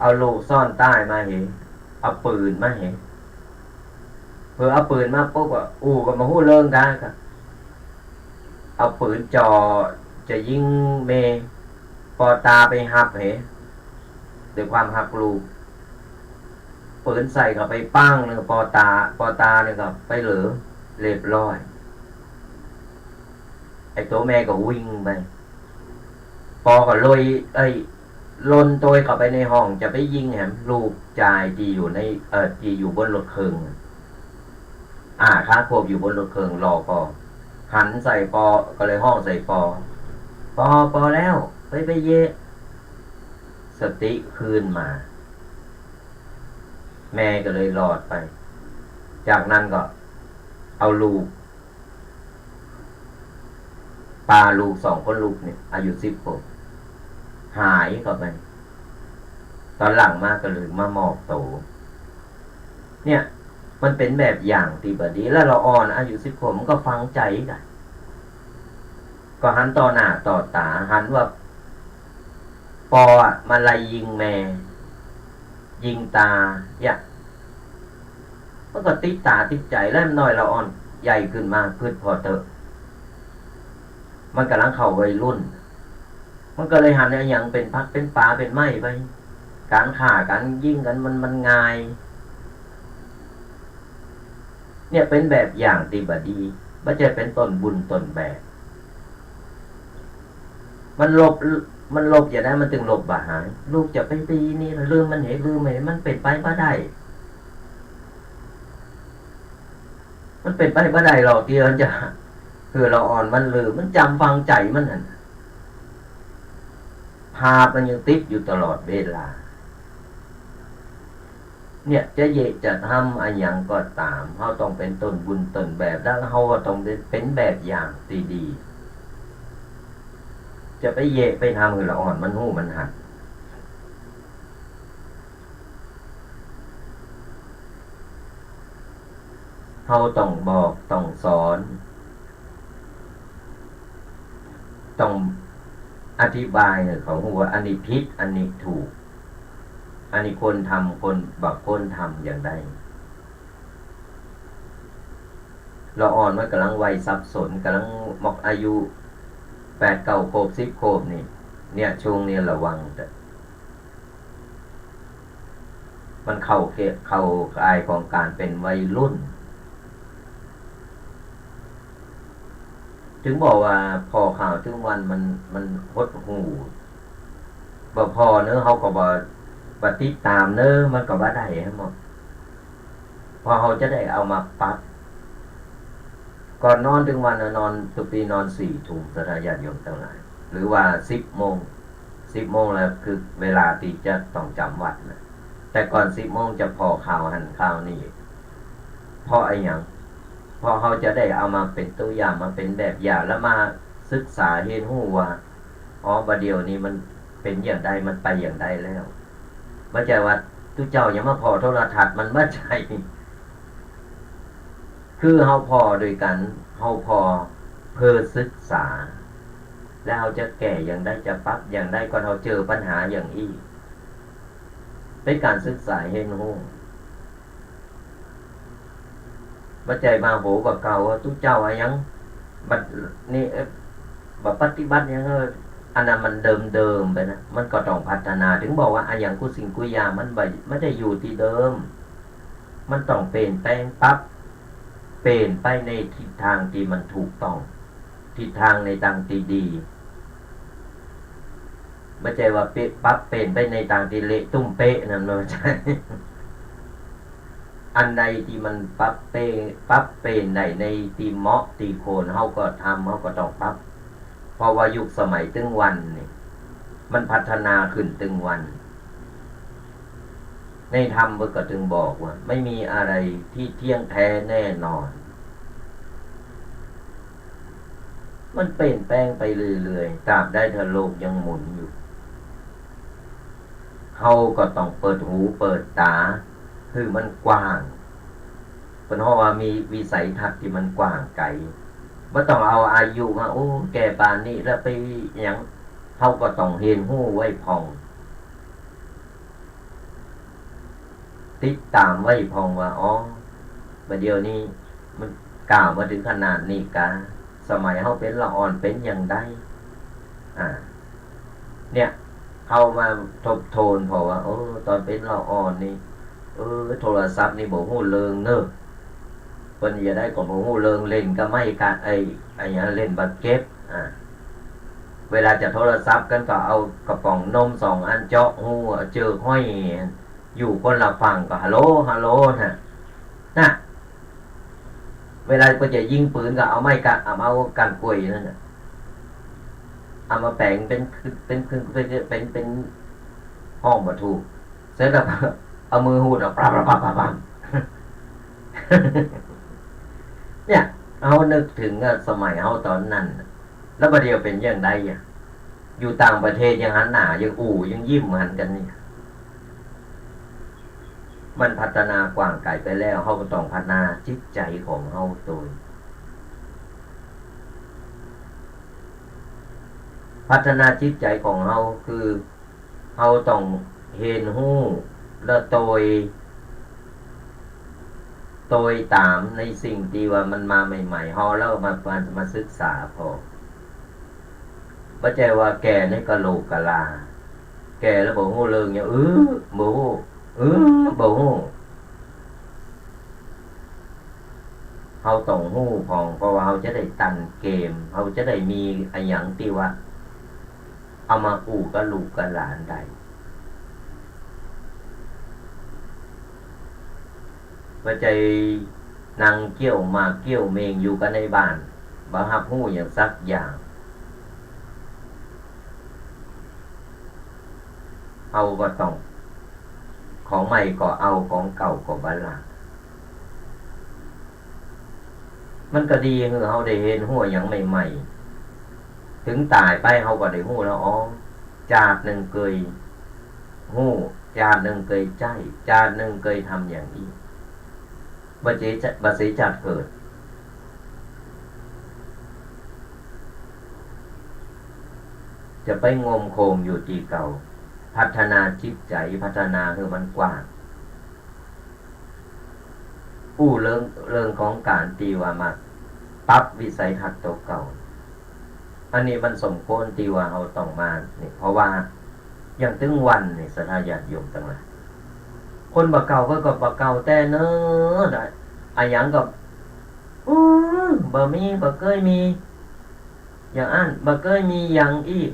เอาลูกซ่อนใต้มาเห เอาปืนมาเห เผลอเอาปืนมาปุ๊บก็ อู้ก็บ่ฮู้เรื่องได้ก็ เอาปืนจ่อจะยิงแม่ ปอต๋าไปฮับเห ด้วยความฮักลูก ปืนใส่เข้าไปปังหนึ่ง ปอต๋า ปอต๋าเนี่ยก็ไปเหลือเรียบร้อย ไอ้ตั๋วแม่ก็วิ่งไป ปอก็เลย เอ้ย ล่นโตยเข้าไปในห้องจะไปยิงแหม ลูกจายตี้อยู่ใน เอ่อ ตี้อยู่บนรถเคิง อ่า ห้าขวบอยู่บนรถเคิงรอปอ หันใส่ปอ ก็เลยฮ้องใส่ปอ ปอ ปอแล้ว ไป ไปเยะ สติคืนมา แม่ก็เลยรอดไป จากนั้นก็เอาลูก ปาลูกสองคนลูกเนี่ย อายุสิบขวบ หายเข้าไป ต๋อนหลังมาก็เลยมามอบตั๋ว เนี่ย มันเป๋นแบบอย่างตี้บ่ดี แล้วละอ่อนอายุสิบขวบมันก็ฟังใจ๋กั๋น ก็หันต่อหน้าต่อต๋า หันว่าปออะมันไล่ยิงแม่ ยิงต๋า เนี่ย มันก็ติดต๋าติดใจ๋ แล้วน้อยละอ่อนใหญ่ขึ้นมา กึ๊ดผ่อเต๊อะ มันก่ำลังเข้าวัยรุ่น มันก็เลยหันอะหยังเป๋นผักเป๋นป๋าเป๋นไม้ไป ก๋านฆ่าก๋านยิงกั๋นมัน มันง่าย เนี่ยเป๋นแบบอย่างตี้บ่ดี บ่ใจ้เป๋นต้นบุญต้นแบบ มันลบ มันลบจะใดมันตึงลบบ่หาย ลูกจะไปปีนี้ลืมมันเห ลืมเห มันเป๋นไปบ่ได้ มันเป๋นไปบ่ได้หรอกตี้มันจะ หื้อละอ่อนมันลืม มันจ๋ำฝังใจ๋มันหั้น ภาพมันยังติดอยู่ตลอดเวลา เนี่ย จะเยียะจะทำอะหยังก็ต๋าม เฮาต้องเป๋นต้นบุญต้นแบบ แล้วเฮาก็ต้องเป๋นแบบอย่างตี้ดี จะไปเยียะไปทำหื้อละอ่อนมันฮู้มันหัน เฮาต้องบอกต้องสอน ต้องอธิบายหื้อเขาฮู้ว่าอันนี้ผิด อันนี้ถูก อันนี้ควรทำ ควร บ่ควรทำอย่างใด ละอ่อนมันก่ำลังวัยสับสน ก่ำลังมอกอายุแปดเก้าขวบ สิบขวบนี่ เนี่ย ช่วงนี้ระวังเต๊อะ มันเข้าเขต เข้าข่ายของก๋านเป๋นวัยรุ่น จึงบอกว่าผ่อข่าวตึงวันมัน มันหดหู่ บ่ผ่อเนาะ เฮาก็บ่ บ่ติดต๋ามเนาะ มันก็บ่ได้หั้นหมด เพราะเฮาจะได้เอามาปรับ ก่อนนอนตึงวันน่ะนอน ตุ๊กตี้นอนสี่ทุ่ม ศรัทธาญาติโยมตังหลาย หรือว่าสิบโมง สิบโมงแล้วคือเวลาตี้จะต้องจ๋ำวัตรนะ แต่ก่อนสิบโมงจะผ่อข่าวหั้นข่าวนี้ เพราะอะหยัง เพราะเฮาจะได้เอามาเป๋นตั๋วอย่าง มาเป๋นแบบอย่าง แล้วมาศึกษาเฮียนฮู้ว่า อ๋อ บ่าเดี่ยวนี้มันเป๋นอย่างใด มันไปอย่างใดแล้ว บ่ใจ้ว่าตุ๊เจ้ายังมาผ่อโทรทัศน์ มันบ่ใจ้ คือเฮาผ่อโดยกั๋น เฮาผ่อเพื่อศึกษา แล้วเฮาจะแก้อย่างใด จะปรับอย่างใด ก่อนเฮาเจอปัญหาอย่างอี้ เป๋นก๋านศึกษาเฮียนฮู้ บ่ใจ้ว่า โห บ่าเก่า ตุ๊เจ้าอะหยัง บัดนี้ เอ๊ะ บ่ปฏิบัติหยัง เออ อันนั้นมันเดิมๆ ไปนะ มันก็ต้องพัฒนา ถึงบอกว่าอะหยังกู้สิ่งกู้อย่างมันบ่ มันจะอยู่ตี้เดิม มันต้องเปลี่ยนแปลง ปรับเปลี่ยนไปในทิศทางตี้มันถูกต้อง ทิศทางในตางตี้ดี บ่ใจ้ว่าเปะ ปรับเปลี่ยนไปในตางตี้เละตุ้มเป๊ะ นั่นบ่ใจ้ อันใดตี้มันปรับเป ปรับเปลี่ยนได้ในตี้เหมาะตี้ควร เฮาก็ทำ เฮาก็ต้องปรับ เพราะว่ายุคสมัยตึงวันนี่ มันพัฒนาขึ้นตึงวัน ในธรรมเปิ้นก็ตึงบอกว่า ไม่มีอะไรที่เที่ยงแท้แน่นอน มันเปลี่ยนแปลงไปเรื่อยๆ ตราบใดถ้าโลกยังหมุนอยู่ เฮาก็ต้องเปิดหูเปิดต๋าหื้อมันกว้าง เปิ้นฮ้องว่ามีวิสัยทัศน์ตี้มันกว้างไก๋ บ่ต้องเอาอายุว่า โอ้ แก่ป่านนี้แล้วไปหยัง เฮาก็ต้องเฮียนฮู้ไว้พ่อง ติดต๋ามไว้พ่องว่า อ๋อ บ่าเดี่ยวนี้มันก้าวมาเถิงขนาดนี้กา สมัยเฮาเป๋นละอ่อนเป๋นหยังใด อ่า เนี่ย เฮามาทบทวนพ่องว่า เออ ต๋อนเป๋นละอ่อนนี่ เออ โทรศัพท์นี่บ่ฮู้เรื่องเนาะ เปิ้นจะได้ก็บ่ฮู้เรื่อง เล่นกะไม้กะ ไอ้ ไอ้หยัง เล่นบาดเก็บ อ่า เวลาจะโทรศัพท์กั๋นก็เอากระป๋องนมสองอันเจาะฮู เอาเจือกห้อย อยู่คนละฝั่งก็ฮัลโหล ฮัลโหล น่ะ น่ะ เวลาเปิ้นจะยิงปืนก็เอาไม้กะ เอา เอาก้านกล้วยนั่นน่ะ เอามาแป๋งเป๋น เป๋น เป๋น เป๋น เป๋นฮ้องบ่ถูก เสร็จแล้วก็เอามือฮูดออก ปั๊บ ปั๊บ ปั๊บ ปั๊บ ปั๊บ เนี่ย เฮานึกเถิงอะ สมัยเฮาต๋อนนั้นน่ะ แล้วบ่าเดี่ยวเป๋นอย่างใดอะ อยู่ต่างประเทศยังหันหน้า ยังอู้ ยังยิ้มหันกั๋นนี่ มันพัฒนากว้างไก๋ไปแล้ว เฮาก็ต้องพัฒนาจิตใจ๋ของเฮาโตย พัฒนาจิตใจ๋ของเฮาคือ เฮาต้องเฮียนฮู้ แล้วโตย โตยต๋ามในสิ่งตี้ว่ามันมาใหม่ๆ เฮาแล้วมา มา มาศึกษาพ่อง บ่ใจ้ว่าแก่นี่กะโหลกกะลา แก่แล้วบ่ฮู้เรื่องหยัง เออ บ่ฮู้ เออ บ่ฮู้ เฮาต้องฮู้พ่อง เพราะว่าเฮาจะได้ตันเกม เฮาจะได้มีอะหยังตี้ว่า เอามาอู้กับลูกกับหลานได้ บ่ใจ้นั่งเกี้ยวหมากเกี้ยวเม็งอยู่กั๋นในบ้าน บ่ฮับฮู้หยังสักอย่าง เฮาก็ต้อง ของใหม่ก็เอา ของเก่าก็บ่ละ มันก็ดีหื้อเฮาได้เฮียนฮู้อะหยังใหม่ๆ เถิงต๋ายไปเฮาก็ได้ฮู้แล้ว อ๋อ จาตินึ่งเกยฮู้ จาตินึ่งเกยใจ๊ จาตินึ่งเกยทำอย่างอี้ บ่เสียจะ บ่เสียจาติเกิด จะไปงมโขมอยู่ตี้เก่า พัฒนาจิตใจ๋ พัฒนาหื้อมันกว้าง อู้เรื่อง เรื่องของก๋านตี้ว่ามาปรับวิสัยทัศน์โตเก่า อันนี้มันสมควรตี้ว่าเฮาต้องมานี่ เพราะว่าอย่างตึงวันนี่ ศรัทธาญาติโยมตังหลาย คนบ่าเก่าก็ ก็บ่าเก่าแต๊เนาะ อะหยังก็ อู้ บ่มี บ่เกยมี อย่างอั้น บ่เกยมีอย่างอี้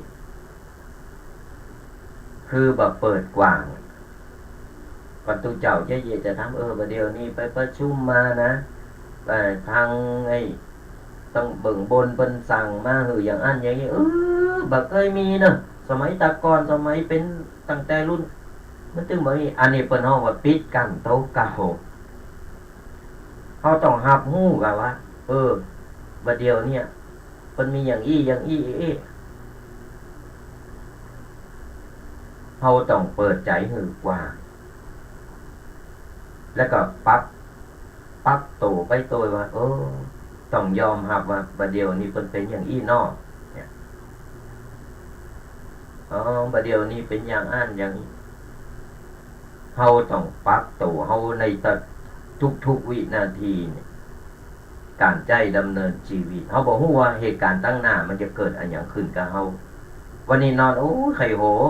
คือบ่เปิดกว้าง ปัตตุเจ้าเจ๊เยะจะถาม เออ บ่าเดี่ยวนี้ไปประชุมมานะ ไปทางไอ้ ตังเบื้องบนเปิ้นสั่งมาหื้ออย่างอั้นอย่างอี้ เออ บ่เกยมีเนาะ สมัยตะก่อน สมัยเป๋นตั้งแต่รุ่น มันตึงบ่มี อันนี้เปิ้นฮ้องว่าปิดกั้นโตเก่า เฮาต้องฮับฮู้กาว่า เออ บ่าเดี่ยวเนี่ย เปิ้นมีอย่างอี้ อย่างอี้ อี้ อี้ เฮาต้องเปิดใจ๋หื้อกว้าง แล้วก็ปรับ ปรับโตไปโตว่า เออ ต้องยอมฮับว่าบ่าเดี่ยวนี้เปิ้นเป๋นอย่างอี้เนาะ เนี่ย อ๋อ บ่าเดี่ยวนี้เป๋นอย่างอั้นอย่างอี้ เฮาต้องปรับโตเฮาในแต่ทุกๆ วินาทีเนี่ย ก๋านใจ๊ดำเนินจีวิต เฮาบ่ฮู้ว่าเหตุก๋ารณ์ตังหน้ามันจะเกิดอะหยังขึ้นกับเฮา วันนี้นอน โอ้ย ใค่หัว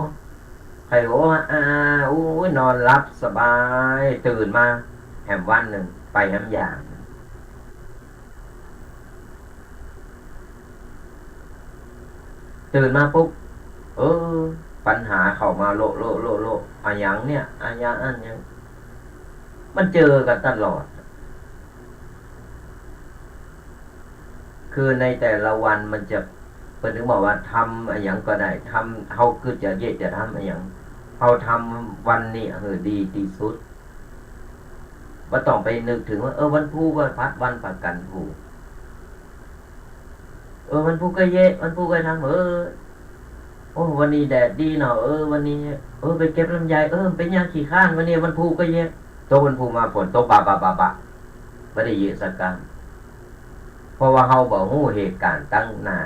ใค่หัว อา โอ้ย นอนหลับสบาย ตื่นมาแหมวันนึ่ง ไปแหมอย่าง ตื่นมาปุ๊บ เออ ปัญหาเข้ามาโละโละโละโละ อะหยังเนี่ย อะหยัง อะหยัง มันเจอกั๋นตลอด คือในแต่ละวันมันจะ เปิ้นถึงบอกว่าทำอะหยังก็ได้ ทำ เฮากึ๊ดจะเยียะจะทำอะหยัง เฮาทำวันนี้หื้อดีตี้สุด บ่ต้องไปนึกเถิงว่า เออ วันพูกก็พัดวันประกั๋นพูก เออ วันพูกก็เยียะ วันพูกก็ทำ เออ โอ้ วันนี้แดดดีเนาะ เออ วันนี้ เออ ไปเก็บลำไย เออ เป๋นหยังขี้คร้าน วันนี้วันพูกก็เยียะ ตกวันพูกมาฝนตกบะบะบะบะ บ่ได้เยียะสักกำ เพราะว่าเฮาบ่ฮู้เหตุก๋ารณ์ตังหน้า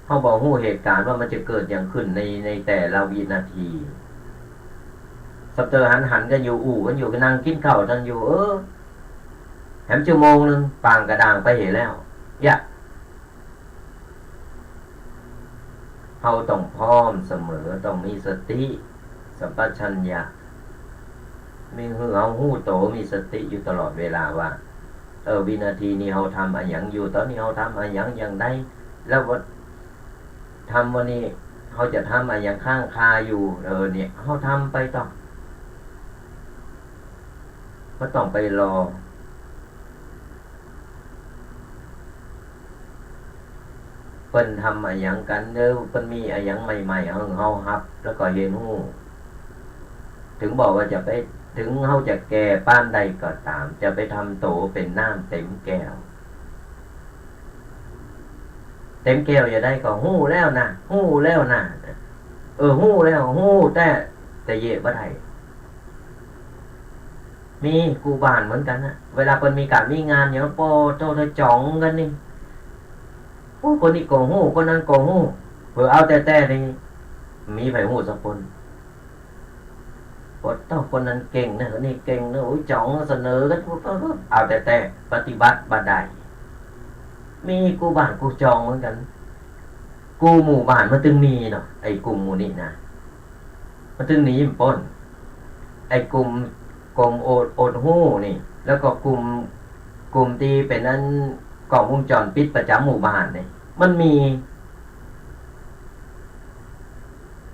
เฮาบ่ฮู้เหตุก๋ารณ์ว่ามันจะเกิดหยังขึ้นใน ในแต่ละวินาที สับเตอหันหันกั๋นอยู่ อู้กั๋นอยู่ ก็นั่งกิ๋นข้าวกั๋นอยู่ เออ แหมชั่วโมงนึ่ง ป่างกระด่างไปเหียแล้ว เยียะ เฮาต้องพร้อมเสมอ ต้องมีสติสัมปชัญญะ มีหื้อเฮาฮู้โต มีสติอยู่ตลอดเวลาว่า เออ วินาทีนี้เฮาทำอะหยังอยู่ ต๋อนนี้เฮาทำอะหยังอย่างใด แล้วว่า ทำวันนี้ เฮาจะทำอะหยังค้างคาอยู่ เออ เนี่ย เฮาทำไปต่อ บ่ต้องไปรอ เปิ้นทำอะหยังกั๋น เออ เปิ้นมีอะหยังใหม่ๆ หื้อเฮาฮับ แล้วก็เฮียนฮู้ ถึงบอกว่าจะไป ถึงเฮาจะแก่ปานใดก็ต๋าม จะไปทำโตเป๋นน้ำเต๋มแก้ว เต๋มแก้วจะได้ก็ฮู้แล้วนะ ฮู้แล้วนะ เออ ฮู้แล้ว ฮู้แต๊ แต่เยียะบ่ได้ มีกู้บ้านเหมือนกั๋นนะ เวลาเปิ้นมีก๋านมีงานอย่าง โป้โธ่ จ๋องกั๋นนี่ โอ้ คนนี้ก็ฮู้ คนนั้นก็ฮู้ เผลอเอาแต๊ๆ นี่ มีใผฮู้สักคน โป้โธ่ คนนั้นเก่งนะ คนนี้เก่งนะ โอ้ย จ๋องเสนอกั๋น เอาแต๊ๆ ปฏิบัติบ่ได้ มีกู้บ้านกู้จองเหมือนกั๋น กู้หมู่บ้านมันตึงมีเนาะ ไอ้กลุ่มหมู่นี้นะ มันตึงหนีบ่ป๊น ไอ้กลุ่ม กลุ่มอด อดฮู้นี่ แล้วก็กลุ่ม กลุ่มตี้เป๋นอันกล้องวงจรปิดประจ๋ำหมู่บ้านนี่ มันมี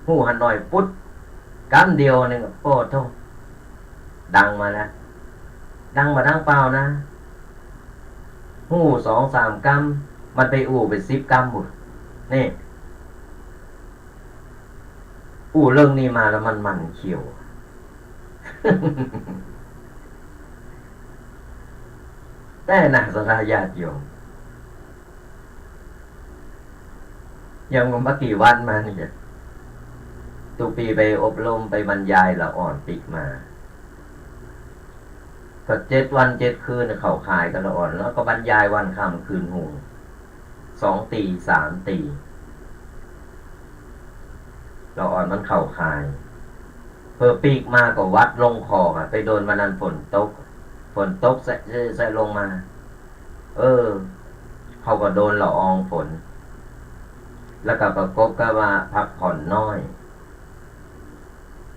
ฮู้หันหน่อยปุ๊ด กำเดียวนึ่ง โอ้โธ่ ดังมาแล้ว ดังบ่าดังเปล่านะ ฮู้สองสามกำ มันไปอู้เป๋นสิบกำปู้น นี่ อู้เรื่องนี้มาแล้วมันหมั่นเขี้ยว แต๊นะ ศรัทธาญาติโยม อย่างบ่ากี่วันมานี่ ตุ๊ปีไปอบรมไปบรรยายละอ่อนปีกมา ก็เจ็ดวันเจ็ดคืนเข้าค่ายกับละอ่อน แล้วก็บรรยายวันค่ำคืนฮุง สองตี๋สามตี๋ ละอ่อนมันเข้าค่าย เผลอปีกมาก็หวัดลงคออะ ไปโดนวันนั้นฝนตก ฝนตกแซะแซะแซะลงมา เออ เขาก็โดนละอองฝน แล้วก็ประกบกับว่าพักผ่อนน้อย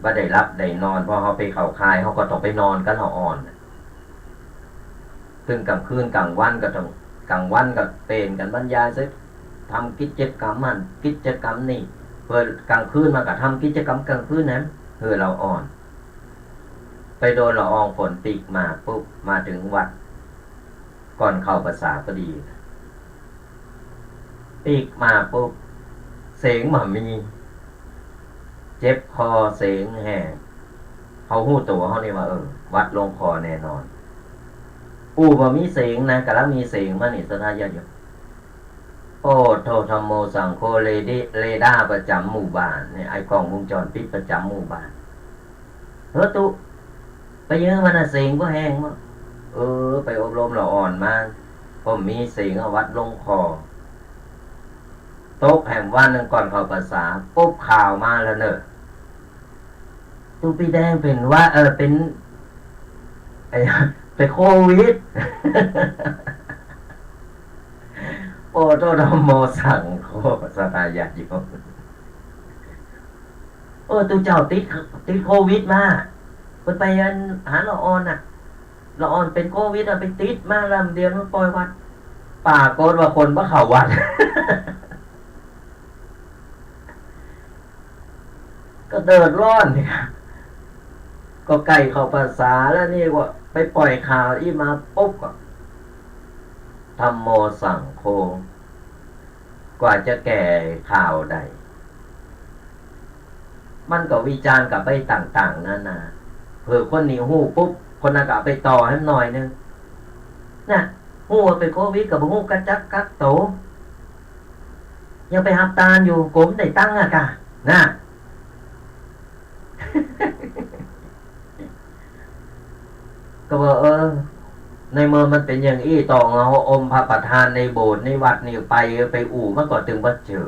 บ่ได้หลับได้นอน เพราะเขาไปเข้าค่าย เขาก็ต้องไปนอนกับละอ่อน ตึงกลางคืนกลางวันก็ต้อง กลางวันก็เป๋นกั๋นบรรยายเสร็จ ทำกิจกรรมหั้นกิจกรรมนี่ เผลอกลางคืนมาก็ทำกิจกรรมกลางคืนนั้น หื้อละอ่อน ไปโดนละอองฝนปีกมาปุ๊บ มาเถิงวัด ก่อนเข้าพรรษาพอดี ปีกมาปุ๊บ เสียงบ่มี เจ็บคอเสียงแหบ เขาฮู้ตั๋วเขานี่ว่า เออ หวัดลงคอแน่นอน อู้บ่มีเสียงนะ กำลังมีเสียงมานี่ ศรัทธาญาติโยม โอ้โธ ธัมโม สังโฆ เรดิ เรดาร์ประจ๋ำหมู่บ้านนี่ ไอ้กล้องวงจรปิดประจ๋ำหมู่บ้าน เฮ้อตุ๊ ไปเยียะมันน่ะ เสียงบ่แห้งบ่ เออ ไปอบรมละอ่อนมา ก็มีเสียงอะ หวัดลงคอ ตกแหมวันนึ่งก่อนเข้าพรรษา ปุ๊บข่าวมาแล้วเน่อ ตุ๊ปีแดงเป๋นหวัด เออ เป๋น ไอ้ เป็นโควิด โอโต ธัมโม สังโฆ ศรัทธาญาติโยม เออ ตุ๊เจ้าติด ติดโควิดมา เปิ้นไปอันหาละอ่อนน่ะ ละอ่อนเป๋นโควิดอะ ไปติดมา แล้วเดี๋ยวมันป่อยวัด ปรากฏว่าคนบ่เข้าวัด ก็เดือดร้อนเนี่ย ก็ใก้เข้าพรรษาแล้วนี่ว่าไปป่อยข่าวอี้มาปุ๊บก็ ธัมโม สังโฆ กว่าจะแก้ข่าวได้ มันก็วิจารณ์กั๋นไปต่างๆ นานา เผื่อคนนี้ฮู้ปุ๊บ คนนั้นก็เอาไปต่อหื้อหน่อยนึ่ง น่ะ ฮู้ว่าเป๋นโควิดก็บ่ฮู้กักจักกักโต ยังไปหับตานอยู่ โกมันได้ตังค์อะกะ น่ะ ก็ว่า เออ ในเมื่อมันเป๋นอย่างอี้ ต้องเอาอมพระประธานในโบสถ์ในวัดนี่ไป ไปอู้มันก็ตึงบ่เจอ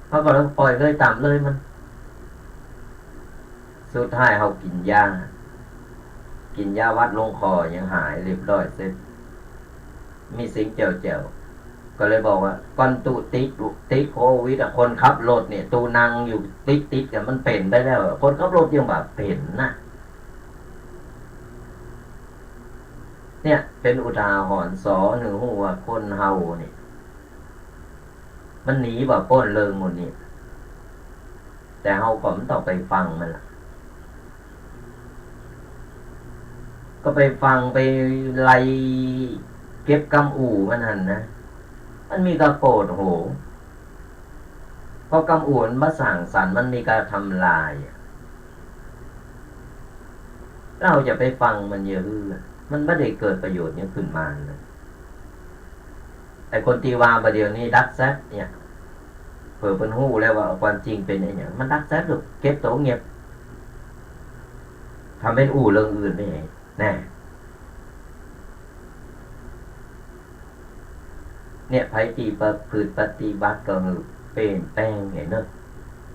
เขาก็เลยป่อยเลย ต๋ามเลยมัน สุดท้ายเฮากิ๋นยา กิ๋นยาหวัดลงคอ ยังหายเรียบร้อยเสร็จ มีเสียงแจ๋วๆ ก็เลยบอกว่า ก่อนตุ๊ติด ติดโควิดอะ คนขับรถเนี่ย ตุ๊นั่งอยู่ติดๆ กั๋น มันเป๋นไปแล้ว คนขับรถยังบ่าเป๋นนะ เนี่ย เป๋นอุทาหรณ์สอนหื้อฮู้ว่าคนเฮาเนี่ย มันหนีบ่าป๊นเรื่องหมู่นี้ แต่เฮาก็บ่ต้องไปฟังมันละ ก็ไปฟังไปไล่เก็บกำอู้มันหั้นนะ มันมีก้าโกรธโห เพราะกำอู้มันบ่สร้างสรรค์ มันมีก้าทำลายอะ เฮาจะไปฟังมันเยียะหื้อ มันบ่ได้เกิดประโยชน์หยังขึ้นมาเลย ไอ้คนตี้ว่าบ่าเดี่ยวนี้ดักแซดเนี่ย เผื่อเปิ้นฮู้แล้วว่าความจริงเป๋นอะหยัง มันดักแซดลูก เก็บโตเงียบ ทำเป๋นอู้เรื่องอื่นไปแหม แน่ เนี่ย ใผตี้ประพฤติปฏิบัติก็หื้อเปลี่ยนแปลงหื้อเนาะ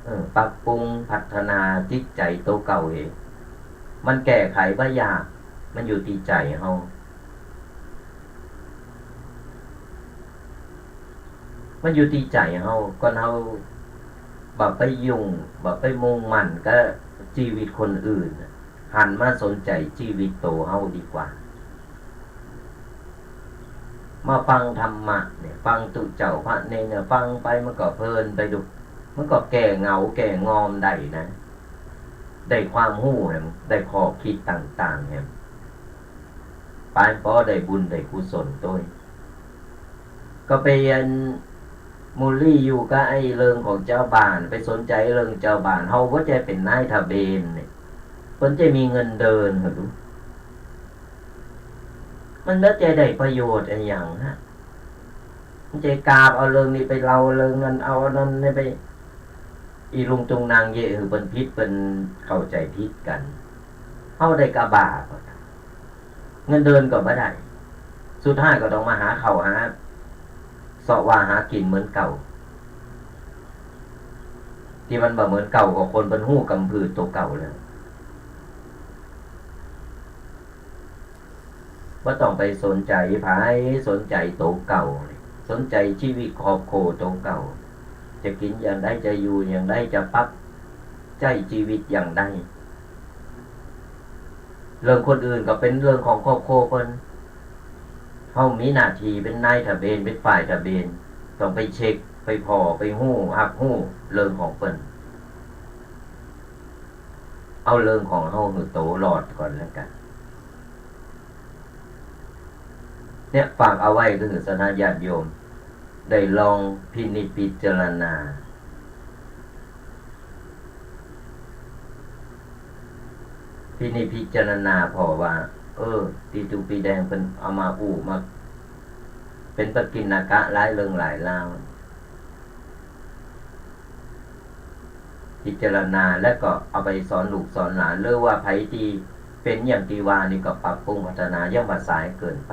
เออ ปรับปรุงพัฒนาจิตใจ๋โตเก่าหื้อ มันแก้ไขบ่ยาก มันอยู่ตี้ใจ๋เฮา มันอยู่ตี้ใจ๋เฮา ก่อนเฮาบ่ไปยุ่ง บ่ไปมุ่งมั่นกับจีวิตคนอื่น หันมาสนใจ๋จีวิตโตเฮาดีกว่า มาฟังธรรมะเนี่ย ฟังตุ๊เจ้าพระเณรเนี่ย ฟังไปมันก็เพลินไปดุ มันก็แก้เหงาแก้งอมได้นะ ได้ความฮู้แหม ได้ข้อคิดต่างๆ แหม ปานปอได้บุญได้กุศลตวย ก็ไปอันมูลลี่อยู่กับไอ้เรื่องของจาวบ้าน ไปสนใจ๋เรื่องจาวบ้าน เฮาบ่ใจ้เป๋นนายทะเบนเนี่ย เปิ้นจะมีเงินเดือนหื้อลูก มันบ่ใจ้ได้ประโยชน์อะหยังฮะ มันใจ้กาบเอาเรื่องนี้ไปเล่าเรื่องนั้น เอาอันนั้นนี่ไป อีลุงตุงนางเยียะหื้อเปิ้นผิด เปิ้นเข้าใจ๋ผิดกั๋น เฮาได้ก้าบาป เงินเดือนก็บ่ได้ สุดท้ายก็ต้องมาหาข้าวหาเซาะว่าหากิ๋นเหมือนเก่า ตี้มันบ่เหมือนเก่าก็คนเปิ้นฮู้กำพืชโตเก่าแล้ว บ่ต้องไปสนใจ๋ใผ สนใจ๋โตเก่า สนใจ๋จีวิตครอบครัวโตเก่า จะกิ๋นอย่างใด จะอยู่อย่างใด จะปรับใจ๊จีวิตอย่างใด เรื่องคนอื่นก็เป๋นเรื่องของครอบครัวเปิ้น เฮามีหน้าตี้เป๋นนายทะเบน เป๋นฝ่ายทะเบน ต้องไปเช็ค ไปผ่อ ไปฮู้ ฮับฮู้เรื่องของเปิ้น เอาเรื่องของเฮาหื้อโตรอดก่อนแล้วกั๋น เนี่ย ฝากเอาไว้หื้อศรัทธาญาติโยม ได้ลองพินิจพิจารณา พินิจพิจารณาผ่อว่า เออ ตี้ตุ๊ปี้แดงเปิ้นเอามาอู้มา เป๋นปกิณณกะหลายเรื่องหลายราว พิจารณาแล้วก็เอาไปสอนลูกสอนหลาน หรือว่าใผตี้เป๋นอย่างตี้ว่านี่ก็ปรับปรุงพัฒนา ยังบ่สายเกินไป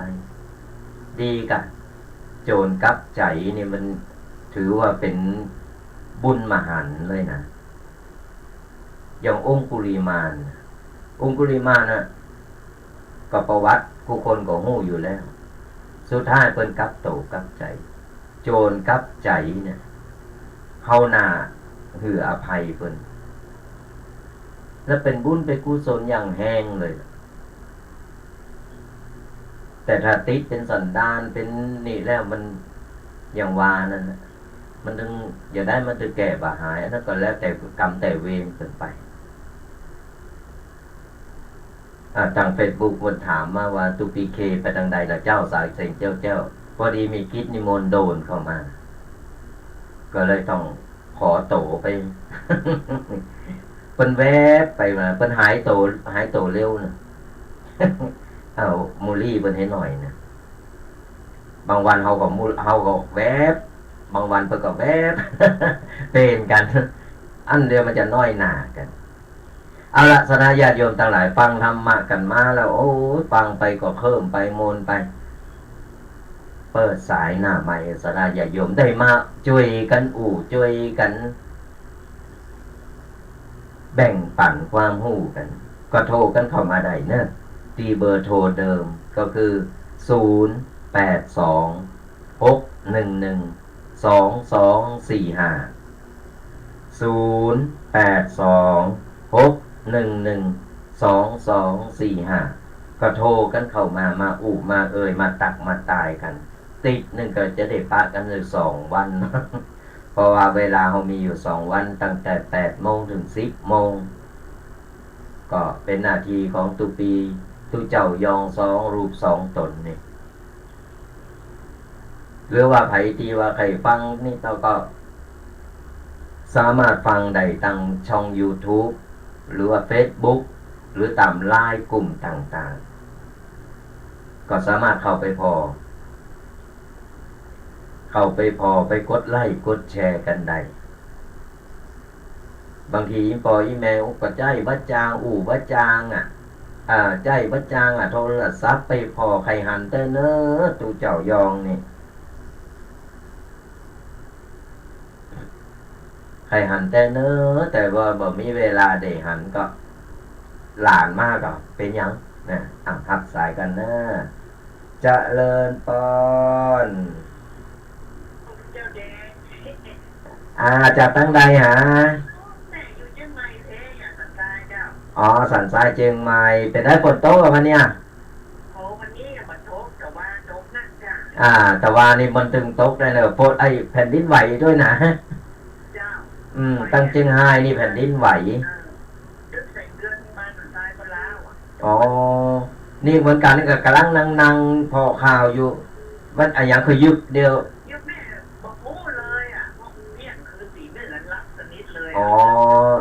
ดีกะ โจรกลับใจ๋นี่มันถือว่าเป๋นบุญมหันต์เลยนะ อย่างองคุลิมาล องคุลิมาลน่ะ ก็ประวัติกู้คนก็ฮู้อยู่แล้ว สุดท้ายเปิ้นกลับโต๋กลับใจ๋ โจรกลับใจ๋เนี่ย เฮาหน้าหื้ออภัยเปิ้น แล้วเป๋นบุญเป๋นกุศลอย่างแฮงเลย แต่ถ้าติดเป๋นสันดานเป๋นนี่แล้วมันอย่างว่านั่นแหละ มันตึง อย่าได้มันตึงแก้บ่หาย อันนั้นก็แล้วแต่กรรมแต่เวรเปิ้นไป อ่า ตางเฟซบุ๊กเปิ้นถามมาว่า "ตุ๊ปีเคไปตางใดล่ะเจ้า สายเสียงแจ้วๆ" พอดีมีกิจนิมนต์โดนเข้ามา ก็เลยต้องขอตั๋วไป เปิ้นแวบไปมา เปิ้นหายตั๋ว หายตั๋วเร็วนะ เอามูลลี่เปิ้นหื้อหน่อยนะ บางวันเฮาก็มูล เฮาก็แวบ บางวันเปิ้นก็แวบ เป๋นกั๋น อันเดียวมันจะน้อยหน้ากั๋น เอาละ ศรัทธาญาติโยมตังหลาย ฟังธรรมะกั๋นมาแล้ว โอ้ย ฟังไปก็เคลิ้มไป มนไป เปิดสายหน้าใหม่ ศรัทธาญาติโยมได้มาจ้วยกั๋นอู้ จ้วยกั๋นแบ่งปั๋นความฮู้กั๋น ก็โทรกั๋นเข้ามาได้เนาะ ตี้เบอร์โทรเดิมก็คือ ศูนย์ แปด สอง หก หนึ่ง หนึ่ง สอง สอง สี่ ห้า ศูนย์ แปด สอง หก หนึ่ง หนึ่ง สอง สอง สี่ ห้า ก็โทรกั๋นเข้ามา มาอู้ มาเอ่ย มาตัก มาตายกั๋น ติ๊กนึ่งก็จะได้ปะกั๋นอยู่สองวัน เพราะว่าเวลาเฮามีอยู่สองวัน ตั้งแต่แปดโมงเถิงสิบโมง ก็เป๋นหน้าตี้ของตุ๊ปี ตุ๊เจ้ายองสองรูปสองต๋นนี่ หรือว่าใผตี้ว่าใค่ฟังนี่เฮาก็สามารถฟังได้ตางช่องยูทูบ หรือว่าเฟซบุ๊ก หรือต๋ามไลน์กลุ่มต่างๆ ก็สามารถเข้าไปผ่อ เข้าไปผ่อ ไปกดไลก์ กดแชร์กั๋นได้ บางทีอี่ป้ออี่แม่ก็ใจ๊บ่จาง อู้บ่จางอะ อ่า ใจ๊บ่จางอะ โทรศัพท์ไปผ่อ ใค่หันแต๊เนาะ ตุ๊เจ้ายองนี่ ใค่หันแต๊เนาะ แต่ว่าบ่มีเวลาได้หันก็ หลานมาก็เป๋นหยังนะ อ่ะ ฮับสายกั๋นเนาะ เจริญปอน เจ้าแดง อ่า จากตางใดหา แม่อยู่เจียงใหม่แท้ อย่างสันทรายเจ้า อ๋อ สันทรายเจียงใหม่ เป๋นได๋ฝนตกบ่าดนี้อะ โอ้ วันนี้ก็บ่ตก แต่ว่าตกหนักจ้ะ อ่า แต่ว่านี่มันตึงตกได้เนาะ ฝน ไอ้แผ่นดินไหวด้วยนะ เจ้า อืม ไหวอะ ตางเจียงฮายนี่แผ่นดินไหว เออ ตึกแสงเดือนมาสันทรายก็ล้าวอะ อ๋อ นี่เหมือนกั๋น นี่ก็ก่ำลังนั่งๆ ผ่อข่าวอยู่ มันอะหยังขยึกเดียว ยึกแม่บ่ฮู้เลยอะ เพราะเที่ยงคืนตีหนึ่งอะหลับสนิทเลยอะ อ๋อ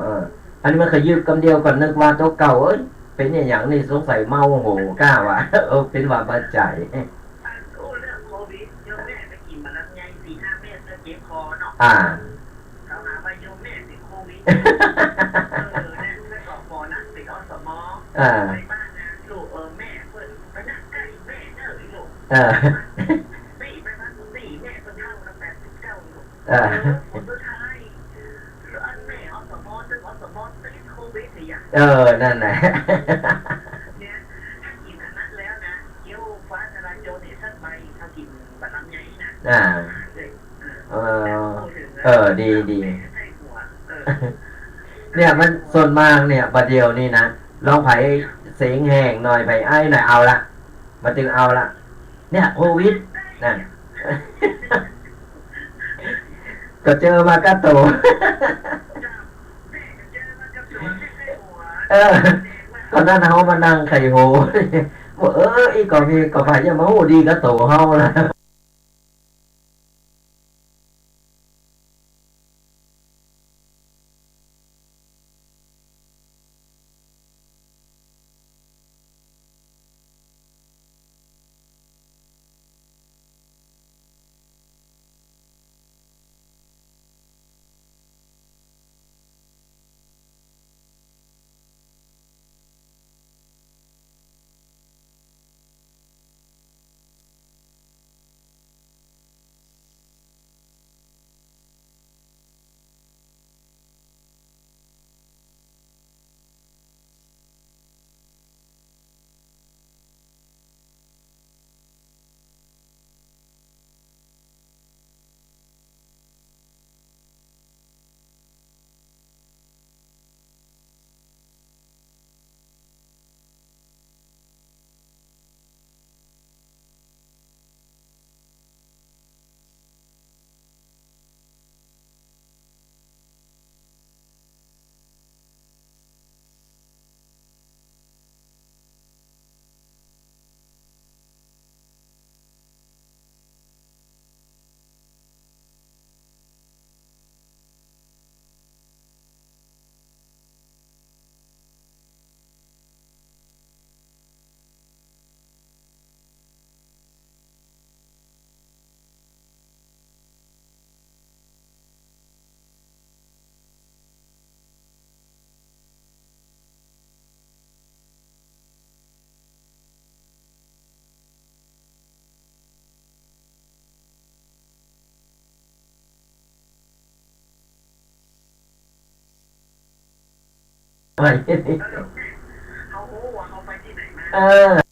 เออ อันนี้มันขยึกกำเดียวก็นึกว่าตั๋วเก่า เอ้ย เป๋นอะหยังนี่ สงสัยเมาโหก้าว่ะ เออ เป๋นว่าบ่ใจ้ อันอู้เรื่องโควิด โยมแม่ไปกิ๋นบ่าลำไยสี่ห้าเม็ดแล้วเจ็บคอเนาะ อ่า เขาหาว่าโยมแม่เป๋นโควิด เออ เนี่ย แล้วก็หมอนัดเป๋น อสม. อ่า ไปบ้านนะลูก เออ แม่เปิ้นไปนั่งใก้แม่เน่อลูก เออ สี่ไปบ้านสี่ แม่เปิ้นเฒ่าแล้ว แปดสิบเก้าลูก เออ เออ ผลสุดท้ายอันแม่ อสม. ตึง อสม. ติดโควิดเนี่ย เออ นั่นแหละ เนี่ย ถ้ากิ๋นอันนั้นแล้วนะ เดี๋ยวฟ้าทลายโจรเนี่ย สักใบ ถ้ากิ๋นบ่าลำไยนะ อ่า เลย เออ เออ ดี ดี เนี่ย มันส่วนมากเนี่ย บ่าเดี่ยวนี้นะ ลองใผเสียงแหงหน่อย ใผไอหน่อย เอาละ บ่าตึงเอาละ เนี่ย โควิด นั่น ก็เจอมาก้าตั๋ว เออ ต๋อนนั้นเฮามานั่งไขโห ว่า เออ อี้ก็มี ก็ใผจะมาฮู้ดีก้าตั๋วเฮานะ ใหม่ เขาฮู้ว่าเขาไปตี้ไหนมา เออ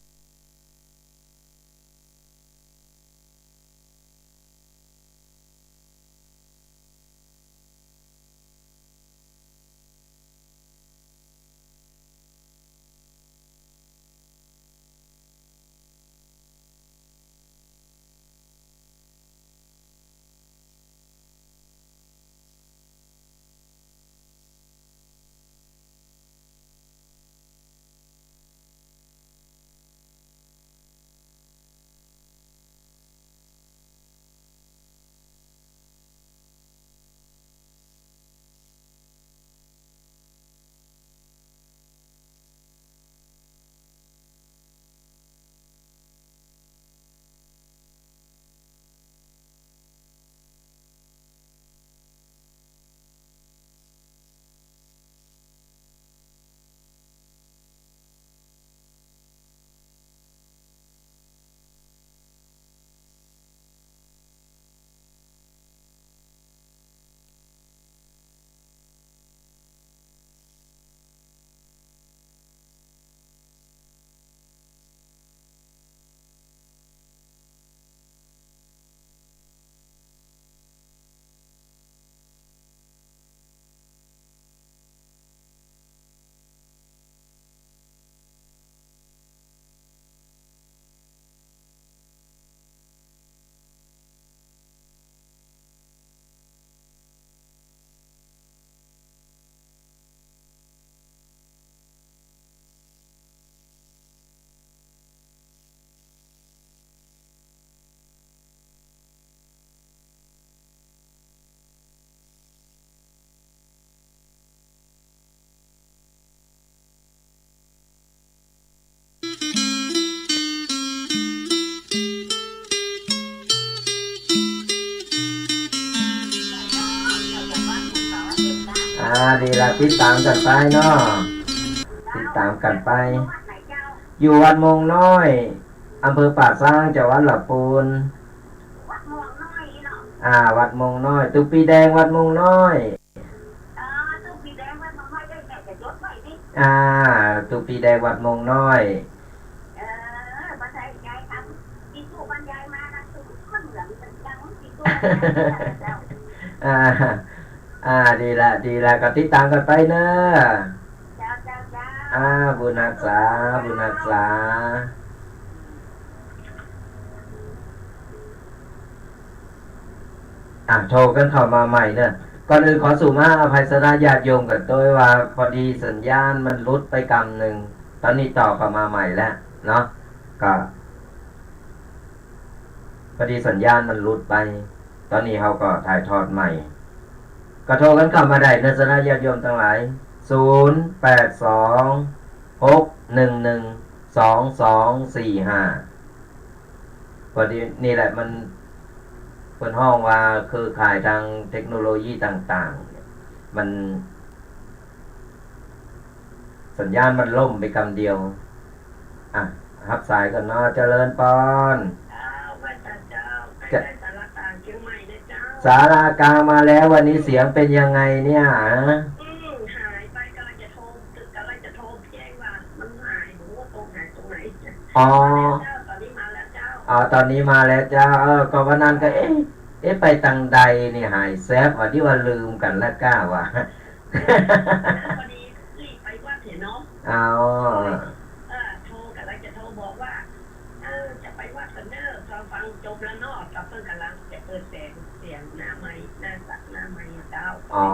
อ่า ดีละ ติดต๋ามกั๋นไปเนาะ ติดต๋ามกั๋นไป อยู่วัดมงน้อย อำเภอป่าซาง จังหวัดลำปูน อ่า วัดมงน้อย ตุ๊ปีแดงวัดมงน้อย อ่า ตุ๊ปีแดงวัดมงน้อย อ่า อ่า ดีละ ดีละ ก็ติดต๋ามกั๋นไปเนาะ อ่า บุญฮักษา บุญฮักษา อ่ะ โทรกั๋นเข้ามาใหม่เนาะ ก่อนอื่นขอสูมาอภัยสนะญาติโยมกั๋นตวยว่า พอดีสัญญาณมันหลุดไปกำนึ่ง ต๋อนนี้ต่อเข้ามาใหม่แล้วเนาะ ก็ พอดีสัญญาณมันหลุดไป ต๋อนนี้เฮาก็ถ่ายทอดใหม่ ก็โทรกั๋นเข้ามาได้เนาะ สนะญาติโยมตังหลาย ศูนย์ แปด สอง หก หนึ่ง หนึ่ง สอง สอง สี่ ห้า พอดีนี่แหละมัน เปิ้นฮ้องว่าเครือข่ายตางเทคโนโลยีต่างๆ มัน สัญญาณมันล่มไปกำเดียว อ่ะ ฮับสายก่อนเนาะ เจริญปอน เจ้า ไหว้พระเจ้า ไป จะ ไหว้สารกลางเจียงใหม่นะเจ้า สารกลางมาแล้ว วันนี้เสียงเป็นยังไงเนี่ย ฮะ อืม หายไป กำลังจะโทร กำลังจะโทรแจ้งว่ามันหาย บ่ฮู้ว่าตรงหายตรงไหน อ๋อ มาแล้วเจ้า ต๋อนนี้มาแล้วเจ้า อ๋อ ต๋อนนี้มาแล้วเจ้า เออ ก็วันนั้นก็ เอ๊ะ เอ๊ะ ไปตางใดนี่ หายแซบว่ะ ตี้ว่าลืมกั๋นแล้วก้าว่ะ พอดีหลีกไปวัดเห็นเนาะ อ๋อ เออ โทร กำลังจะโทรบอกว่า เออ จะไปวัดกั๋นเน่อ พอฟังจบแล้วเนาะ ก็เปิ้นกำลังจะเปิดแสง เสียงหน้าไมค์ หน้าสะ หน้าไมค์อะเจ้า อ๋อ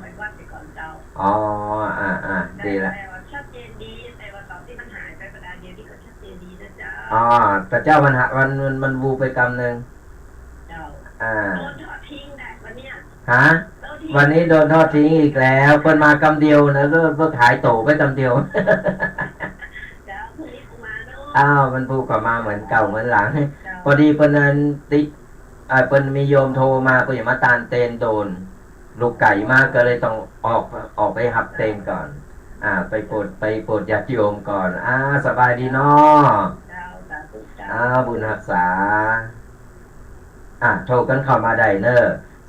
ไปวัดไปก่อนเจ้า อ๋อ อ่า อ่า ดีละ แต่ว่าชัดเจนดี แต่ว่าต๋อนตี้มันหายไปประดาเดียวนี่ก็ชัดเจนดีนะเจ้า อ๋อ แต่เจ้ามันหา มัน มัน มันวูบไปกำนึ่ง เจ้า อ่า โดนทอดทิ้งได้วันเนี้ย ฮะ โดนทิ้ง วันนี้โดนทอดทิ้งอีกแล้ว เปิ้นมากำเดียวนะ เปิ้น เปิ้นหายโต๋ไปกำเดียว เจ้า พรุ่งนี้คงมาเนาะ อ้าว มันพูดก็มาเหมือนเก่าเหมือนหลัง เจ้า พอดีเปิ้นนั้นติด อ่า เปิ้นมีโยมโทรมา เปิ้นจะมาตานเตนโดน ลูกไก่มาก็เลยต้องออก ออกไปฮับเตนก่อน อ่า ไปโปรด ไปโปรดญาติโยมก่อน อ่า สบายดีเนาะ เจ้า สาธุเจ้า อ่า บุญฮักษา อ่ะ โทรกั๋นเข้ามาได้เน่อ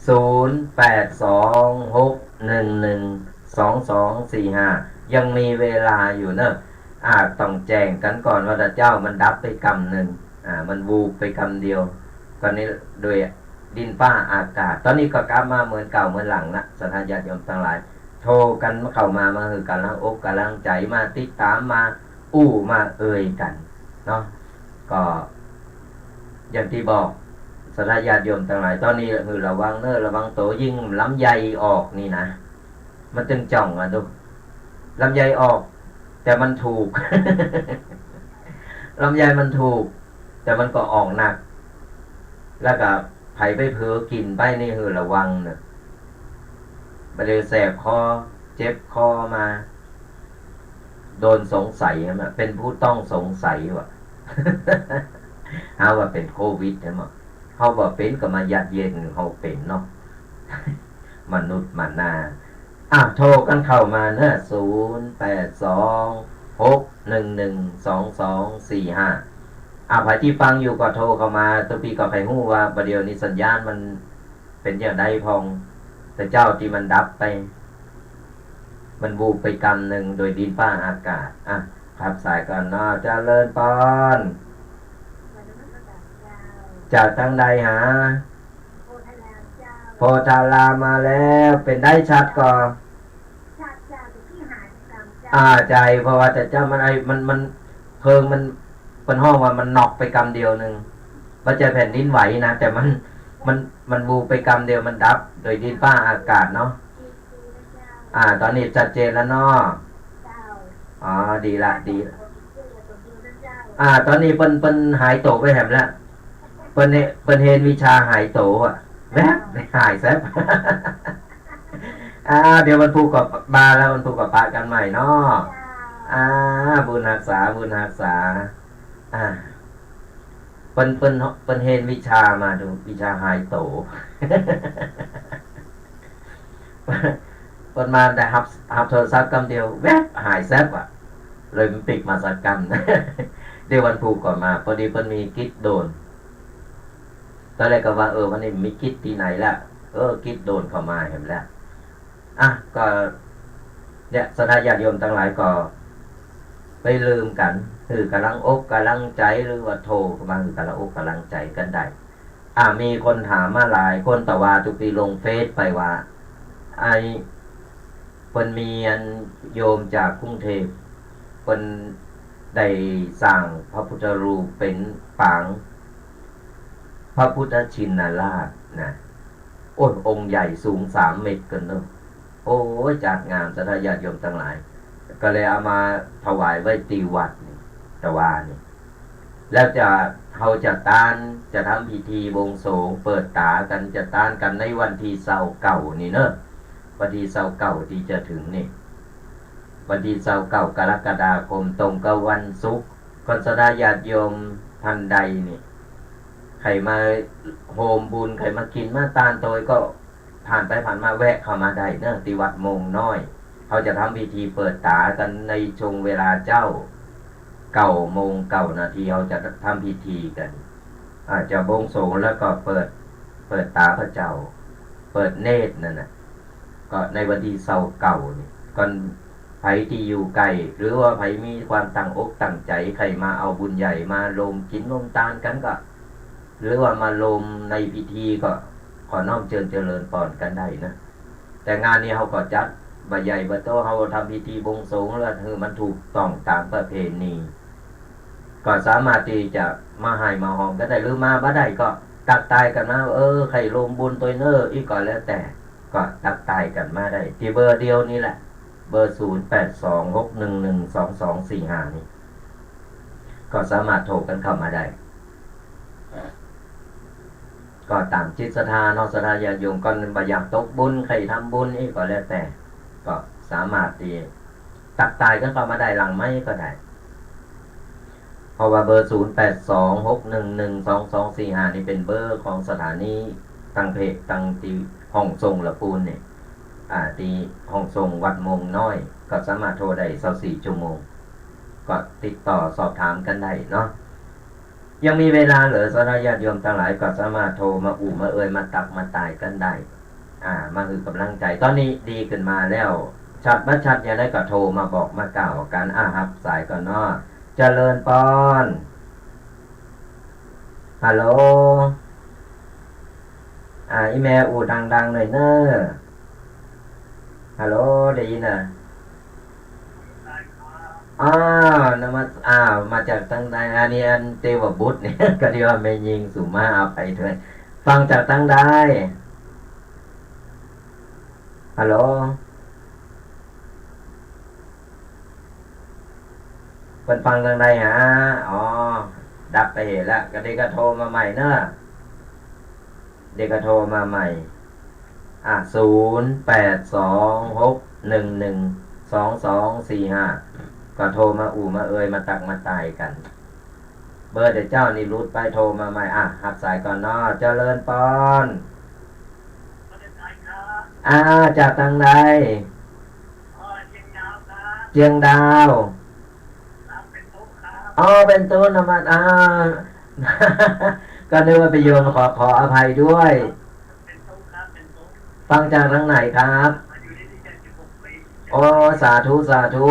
ศูนย์ แปด สอง หก หนึ่ง หนึ่ง สอง สอง สี่ ห้า ยังมีเวลาอยู่เนอะ อ่า ต้องแจ้งกั๋นก่อนว่าถ้าเจ้ามันดับไปกำนึ่ง อ่า มันวูบไปกำเดียว ก็นี่โดยดินฟ้าอากาศ ต๋อนนี้ก็กลับมาเหมือนเก่าเหมือนหลังละ ศรัทธาญาติโยมตังหลาย โทรกั๋นเข้ามา มาหื้อก๋ำลังอกก๋ำลังใจ๋ มาติดต๋าม มาอู้มาเอ่ยกั๋นเนาะ ก็อย่างตี้บอก ศรัทธาญาติโยมตังหลาย ต๋อนนี้หื้อระวังเนอะ ระวังโต ยิ่งลำไยออกนี่นะ มันตึงจ่องอะดู ลำไยออก แต่มันถูก ลำไยมันถูก แต่มันก็ออกหนัก แล้วก็ใผไปเผลอกิ๋นไปนี่หื้อระวังเนอะ บ่าเดี่ยวแสบคอ เจ็บคอมา โดนสงสัยนะ เป๋นผู้ต้องสงสัยว่ะ หาว่าเป๋นโควิดใจ้ไหม เฮาบ่เป๋นก็มายัดเยียดหื้อเฮาเป๋นเนาะ มนุษย์มนา อ่ะ โทรกั๋นเข้ามาเนอะ ศูนย์แปดสอง หกหนึ่งหนึ่ง สองสองสี่ห้า อ่ะ ใผตี้ฟังอยู่ก็โทรเข้ามา ตุ๊ปี้ก็ใค่ฮู้ว่าบ่าเดี่ยวนี้สัญญาณมันเป๋นอย่างใดพ่อง แต่เจ้าตี้มันดับไป มันวูบไปกำนึ่งโดยดินฟ้าอากาศ อ่ะ รับสายก่อนเนาะ เจริญพร จากตางใดหา โพธารามมาแล้ว เป๋นใดชัดก่อ อ่า ใจ้ เพราะว่าแต่เจ้ามันไอ้ มัน มัน เพลิงมัน เปิ้นฮ้องว่ามันน็อกไปกำเดียวนึ่ง บ่ใจ้แผ่นดินไหวนะ แต่มัน มัน มันวูบไปกำเดียว มันดับโดยดินฟ้าอากาศเนาะ อ่า ต๋อนนี้ชัดเจนแล้วเนาะ อ๋อ ดีละ ดีละ อ่า ต๋อนนี้เปิ้น เปิ้นหายโตไปแหมแล้ว เปิ้นเฮ เปิ้นเฮนวิชาหายโตอะ แวบ หายแซบ อ่า เดี๋ยววันพูกก็มาแล้ว วันพูกก็ปะกั๋นใหม่เนาะ อ่า บุญฮักษา บุญฮักษา อ่า เปิ้น เปิ้น เปิ้นเฮนวิชามาดู วิชาหายโต เปิ้นมาได้ฮับ ฮับโทรศัพท์กำเดียว แวบ หายแซบอะ เลยมันปิ๊กมาสักกำ เดี๋ยววันพูกก็มา พอดีเปิ้นมีกิจด่วน ต๋อนแรกก็ว่า เออ วันนี้มีกิจตี้ไหนละ เออ กิจด่วนเข้ามาแหมแล้ว อ่ะ ก็ เนี่ย ศรัทธาญาติโยมตังหลายก็ บ่าลืมกั๋น หื้อก๋ำลังอกก๋ำลังใจ๋ หรือว่าโทรมาหื้อก๋ำลังอกก๋ำลังใจ๋กั๋นได้ อ่ะ มีคนถามมาหลายคน แต่ว่าตุ๊ปี้ลงเฟซไปว่า ไอ้ เปิ้นมีอันโยมจากกรุงเทพฯ เปิ้นได้สร้างพระพุทธรูปเป๋นปางพระพุทธชินราชนะ โอ้ย องค์ใหญ่สูงสามเมตรกั๋นเนาะ โอ้ย จัดงาม ศรัทธาญาติโยมตังหลาย ก็เลยเอามาถวายไว้ตี้วัดนี่ ตะวานี่ แล้วจะ เฮาจะตาน จะทำพิธีบวงสรวง เปิดต๋ากั๋น จะตานกั๋นในวันตี้ซาวเก้านี่เนาะ วันตี้ซาวเก้าตี้จะเถิงนี่ วันตี้ซาวเก้ากรกฎาคม ตรงกับวันศุกร์ ก็ศรัทธาญาติโยมต้านใดนี่ ใผมาโฮมบุญ ใผมากิ๋นมาตานโตยก็ ผ่านไปผ่านมาแวะเข้ามาได้เนาะ ตี้วัดโมงน้อย เฮาจะทำพิธีเปิดต๋ากั๋นในช่วงเวลาเจ๊า เก้าโมงเก้านาที เฮาจะทำพิธีกั๋น อ่า จะบวงสรวงแล้วก็เปิด เปิดต๋าพระเจ้า เปิดเนตรนั่นน่ะ ก็ในวันตี้ซาวเก้านี่ ก็ใผตี้อยู่ใก้ หรือว่าใผมีความตั้งอกตั้งใจ๋ ใค่มาเอาบุญใหญ่ มาโฮมกิ๋นโฮมตานกั๋นก็ หรือว่ามาโฮมในพิธีก็ ขอน้อมเจิญเจริญปอนกั๋นได้นะ แต่งานนี้เฮาก็จัดบ่าใหญ่บ่าโต เฮาทำพิธีบวงสรวงแล้วหื้อมันถูกต้องต๋ามประเพณี ก็สามารถตี้จะมาฮ่ายมาฮอมกั๋นได้ หรือมาบ่ได้ก็ตั๊กตายกั๋นมา เออ ใค่โฮมบุญตวยเน่อ อี้ก็แล้วแต่ ก็ตั๊กตายกั๋นมาได้ ตี้เบอร์เดียวนี่แหละ เบอร์ศูนย์แปดสอง หกหนึ่งหนึ่ง สองสองสี่ห้านี่ ก็สามารถโทรกั๋นเข้ามาได้ ก็ต๋ามจิตศรัทธาเนาะ ศรัทธาญาติโยม ก็บ่าอยากตกบุญ ใค่ทำบุญอี้ก็แล้วแต่ ก็สามารถตี้ตั๊กตายกั๋นเข้ามาได้หลังไมค์ก็ได้ เพราะว่าเบอร์ศูนย์แปดสอง หกหนึ่งหนึ่ง สองสองสี่ห้านี่เป๋นเบอร์ของสถานี ตังเพจ ตังตี้ห้องส่งละปูนนี่ อ่า ตี้ห้องส่งวัดโมงน้อย ก็สามารถโทรได้ซาวสี่ชั่วโมง ก็ติดต่อสอบถามกั๋นได้เนาะ ยังมีเวลาเหลือ ศรัทธาญาติโยมตังหลายก็สามารถโทรมาอู้มาเอ่ย มาตั๊กมาตายกั๋นได้ อ่า มาหื้อก๋ำลังใจ๋ ต๋อนนี้ดีขึ้นมาแล้ว ชัดบ่ชัดอย่างใดก็โทรมาบอกมากล่าวกั๋น อ่ะ ฮับสายก่อนเนาะ เจริญปอน ฮัลโหล อ่า อี่แม่อู้ดังๆ หน่อยเน่อ ฮัลโหล ได้ยินนะ อ้าว นมัส อ้าว มาจากตังใด อันนี้อันเตวบุตรเนี่ย ก็ดีว่าแม่ญิงสุมา เอาไปเถิด ฟังจากตังใด ฮัลโหล เปิ้นฟังตังใดฮะ อ๋อ ดับไปเหละ ก็ดีก็โทรมาใหม่เน่อ เดี๋ยวก็โทรมาใหม่ อ่ะ ศูนย์แปดสองหกหนึ่งหนึ่งสองสองสี่ห้า ก็โทรมาอู้มาเอยมาตักมาตายกั๋น เบอร์เดี๋ยวเจ้านี่หลุดไป โทรมาใหม่ อ่ะ ฮับสายก่อนเนาะ เจริญปอน อ่า จากตังใด เจียงดาว อ๋อ เป๋นตุ๊นำมา อ่า ก็นึกว่าเป๋นโยม ขอ ขออภัยด้วย ฟังจากตังไหนครับ โอ้ สาธุ สาธุ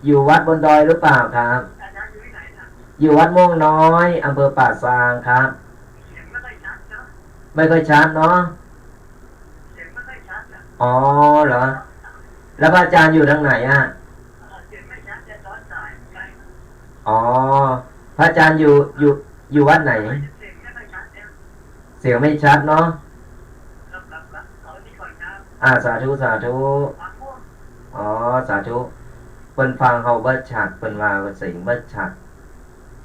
อยู่วัดบนดอยหรือเปล่าครับ อยู่วัดม่วงน้อย อำเภอป่าซางครับ ไม่ค่อยชัดเนาะ อ๋อ เหรอ แล้วพระอาจารย์อยู่ทางไหนอะ อ๋อ พระอาจารย์อยู่ อยู่ อยู่วัดไหน เสียงไม่ชัดเนาะ อ่า สาธุ สาธุ อ๋อ สาธุ เปิ้นฟังเฮาบ่ชัด เปิ้นว่าเสียงบ่ชัด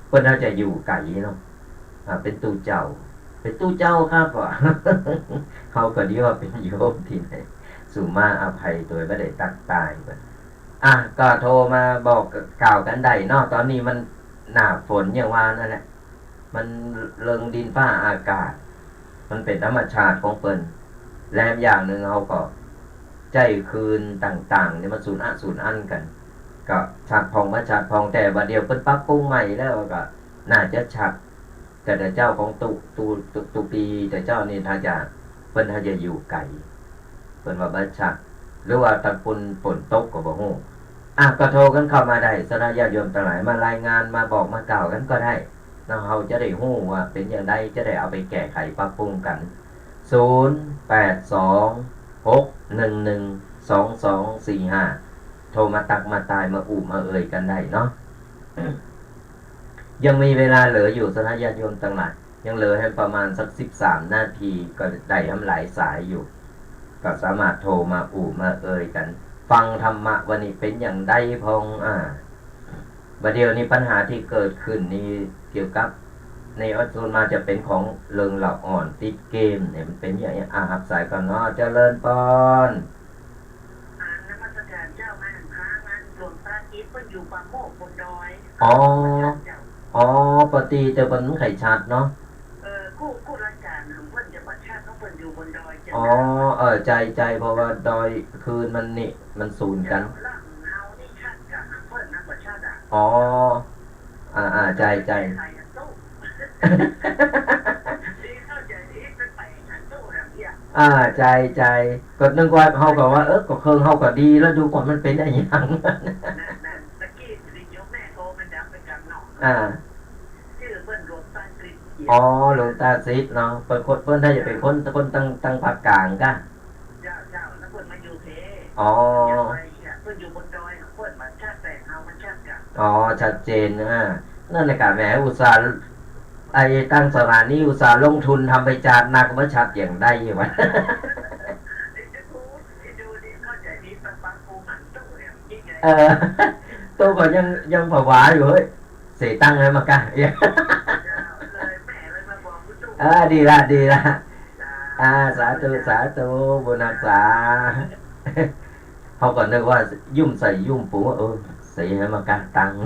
เปิ้นน่าจะอยู่ไก๋เนาะ อ่า เป๋นตุ๊เจ้า เป๋นตุ๊เจ้าครับ ว่า เฮาก็ดีว่าเป๋นโยมตี้ไหน สุมาอภัยโตยบ่ได้ตักตายเปิ้น อ่ะ ก็โทรมาบอกกล่าวกั๋นได้เนาะ ต๋อนนี้มันหน้าฝนอย่างว่านั่นแหละ มันเริงดินฟ้าอากาศ มันเป๋นธรรมชาติของเปิ้น และอย่างนึ่งเฮาก็ใจ๊คลื่นต่างๆ นี่มันสูญอะสูญอั้นกั๋น ก็ชัดผ่องบ่ชัดผ่อง แต่บ่าเดี่ยวเปิ้นปรับปรุงใหม่แล้วก็น่าจะชัด แต่ แต่เจ้าของตุ๊ ตุ๊ ตุ๊ ตุ๊ปี๋ แต่เจ้านี่ถ้าจะ เปิ้นถ้าจะอยู่ไก๋ เปิ้นว่าบ่ชัด หรือว่าตะกุนฝนตกก็บ่ฮู้ อ่ะ ก็โทรกั๋นเข้ามาได้ สำหรับญาติโยมตังหลาย มารายงาน มาบอกมากล่าวกั๋นก็ได้เนาะ เฮาจะได้ฮู้ว่าเป๋นอย่างใด จะได้เอาไปแก้ไขปรับปรุงกั๋น ศูนย์แปดสองหกหนึ่งหนึ่งสองสองสี่ห้า โทรมาตักมาตาย มาอู้มาเอยกั๋นได้เนาะ ยังมีเวลาเหลืออยู่ สำหรับญาติโยมตังหลาย ยังเหลือหื้อประมาณสักสิบสามนาที ก็ได้ทำหลายสายอยู่ ก็สามารถโทรมาอู้มาเอยกั๋น ฟังธรรมะวันนี้เป๋นอย่างใดพ่อง อ่า บ่าเดี่ยวนี้ปัญหาตี้เกิดขึ้นนี่เกี่ยวกับ ในออนส่วนมากจะเป๋นของเริงละอ่อนติดเกมเนี่ย มันเป๋นอย่างนี้ อ่ะ ฮับสายก่อนเนาะ เจริญปอน อ่านมัสการเจ้า มาหันพระ งานหลวงตาติ๊ดเปิ้นอยู่ป่าโมกบนดอย อ๋อ เจ้า อ๋อ ปกติแต่เปิ้นบ่ใค่ชัดเนาะ เออ กู้ กู้รายการของเปิ้นจะบ่ชัด เพราะเปิ้นอยู่บนดอยเจ้า อ๋อ เออ ใจ้ ใจ้ เพราะว่าดอยคลื่นมันนี่ มันสูญกั๋น เจ้า ล่างเฮานี่ชัดกว่าเปิ้นนะ บ่ชัดอ่ะ อ๋อ อ่า อ่า ใจ้ ใจ้ ใครอ่ะ ตู้ ดีเข้าใจ๋ดี ไปไปหันตู้แบบเนี้ย อ่า ใจ้ ใจ้ ก็นึกว่าเฮาก็ว่า เออ ก็เครื่องเฮาก็ดีแล้ว ดูก่อนมันเป๋นอะหยัง นั่น นั่น ตะกี้สิโยมแม่โทรมาจากไปกลางนอก อ่า จื้อเปิ้นหลวงตาติ๊ด อ๋อ หลวงตาติ๊ดเนาะ เปิ้นคน เปิ้นถ้าจะเป๋นคน คนตัง ตังภาคกลางกะ เจ้า เจ้า แล้วเปิ้นมาอยู่เท อ๋อ อย่างไรอ่ะ เปิ้นอยู่บนดอยของเปิ้น มันชัด แต่เฮามันชัดกะ อ๋อ ชัดเจน อ่า นั่นแหละกะ แหม อุตส่าห์ ไอ้ตั้งสถานีอุตส่าห์ลงทุนทำไปจาดนัก บ่ชัดอย่างใดวะ เออ ตู้ก็ยัง ยังผวาอยู่ เฮ้ย เสตังค์หื้อมากะ เออ ดีละ ดีละ อ่า สาธุ สาธุ บุญฮักษา เฮาก็นึกว่ายุ้มใส่ยุ้มปู๋ เออ เสหื้อมากะตังค์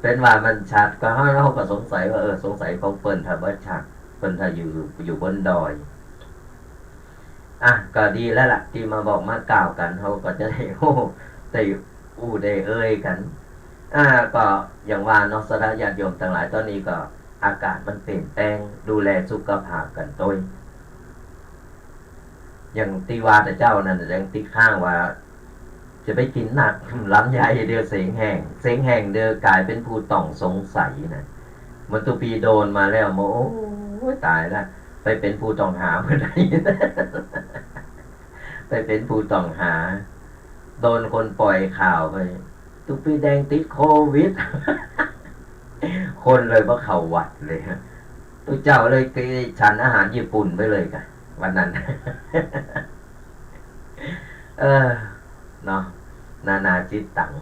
เป๋นว่ามันชัด ก็เฮา เฮาก็สงสัยว่า เออ สงสัยของเปิ้นถ้าบ่ชัด เปิ้นถ้าอยู่ อยู่บนดอย อ่ะ ก็ดีแล้วล่ะ ตี้มาบอกมากล่าวกั๋น เฮาก็จะได้ฮู้ ได้อู้ได้เอยกั๋น อ่า ก็อย่างว่าเนาะ สำหรับญาติโยมตังหลาย ต๋อนนี้ก็อากาศมันเปลี่ยนแปลง ดูแลสุขภาพกั๋นตวย อย่างตี้ว่าแต่เจ้านั้นยังติดค้างว่า จะไปกิ๋นนัก ลำไยเดี๋ยวเสงแห้ง เสงแห้งเดี๋ยวก๋ายเป๋นผู้ต้องสงสัยนะ เหมือนตุ๊ปี้โดนมาแล้ว โอ้ย ต๋ายละ ไปเป๋นผู้ต้องหาเมื่อใด ไปเป๋นผู้ต้องหา โดนคนปล่อยข่าวไป ตุ๊ปี้แดงติดโควิด คนเลยบ่เข้าวัดเลย ตุ๊เจ้าเลยไปฉันอาหารญี่ปุ่นไปเลยก่ะ วันนั้น เออ เนาะ นานาจิตตัง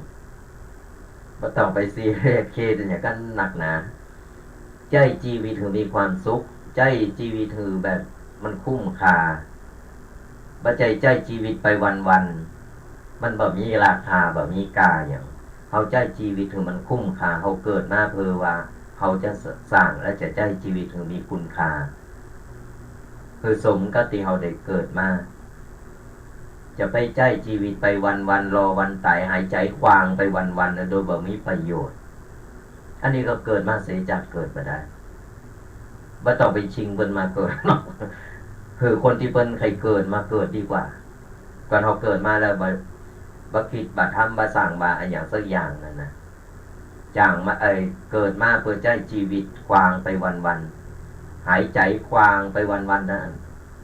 บ่ต้องไปซีเรียสเครียดอะหยังกั๋นนักหนา ใจ๊จีวิตหื้อมีความสุข ใจ๊จีวิตหื้อแบบมันคุ้มค่า บ่ใจ้ใจ๊จีวิตไปวันๆ มันบ่มีราคา บ่มีก้าหยัง เฮาใจ๊จีวิตหื้อมันคุ้มค่า เฮาเกิดมาเพื่อว่าเฮาจะสร้างและจะใจ๊จีวิตหื้อมีคุณค่า หื้อสมกับตี้เฮาได้เกิดมา จะไปใจ๊จีวิตไปวันๆ รอวันต๋าย หายใจ๋ควางไปวันๆ นะ โดยบ่มีประโยชน์ อันนี้ก็เกิดมาเสียจากเกิดบ่ได้ บ่ต้องไปชิงเปิ้นมาเกิด หื้อคนตี้เปิ้นใค่เกิดมาเกิดดีกว่า ก่อนเฮาเกิดมาแล้วบ่ บ่กึ๊ดบ่ทำบ่สร้างบ่อะหยังสักอย่างนั้นนะ จ้างมา เอ่ย เกิดมาเพื่อใจ๊จีวิตควางไปวันๆ หายใจ๋ควางไปวันๆ นั้น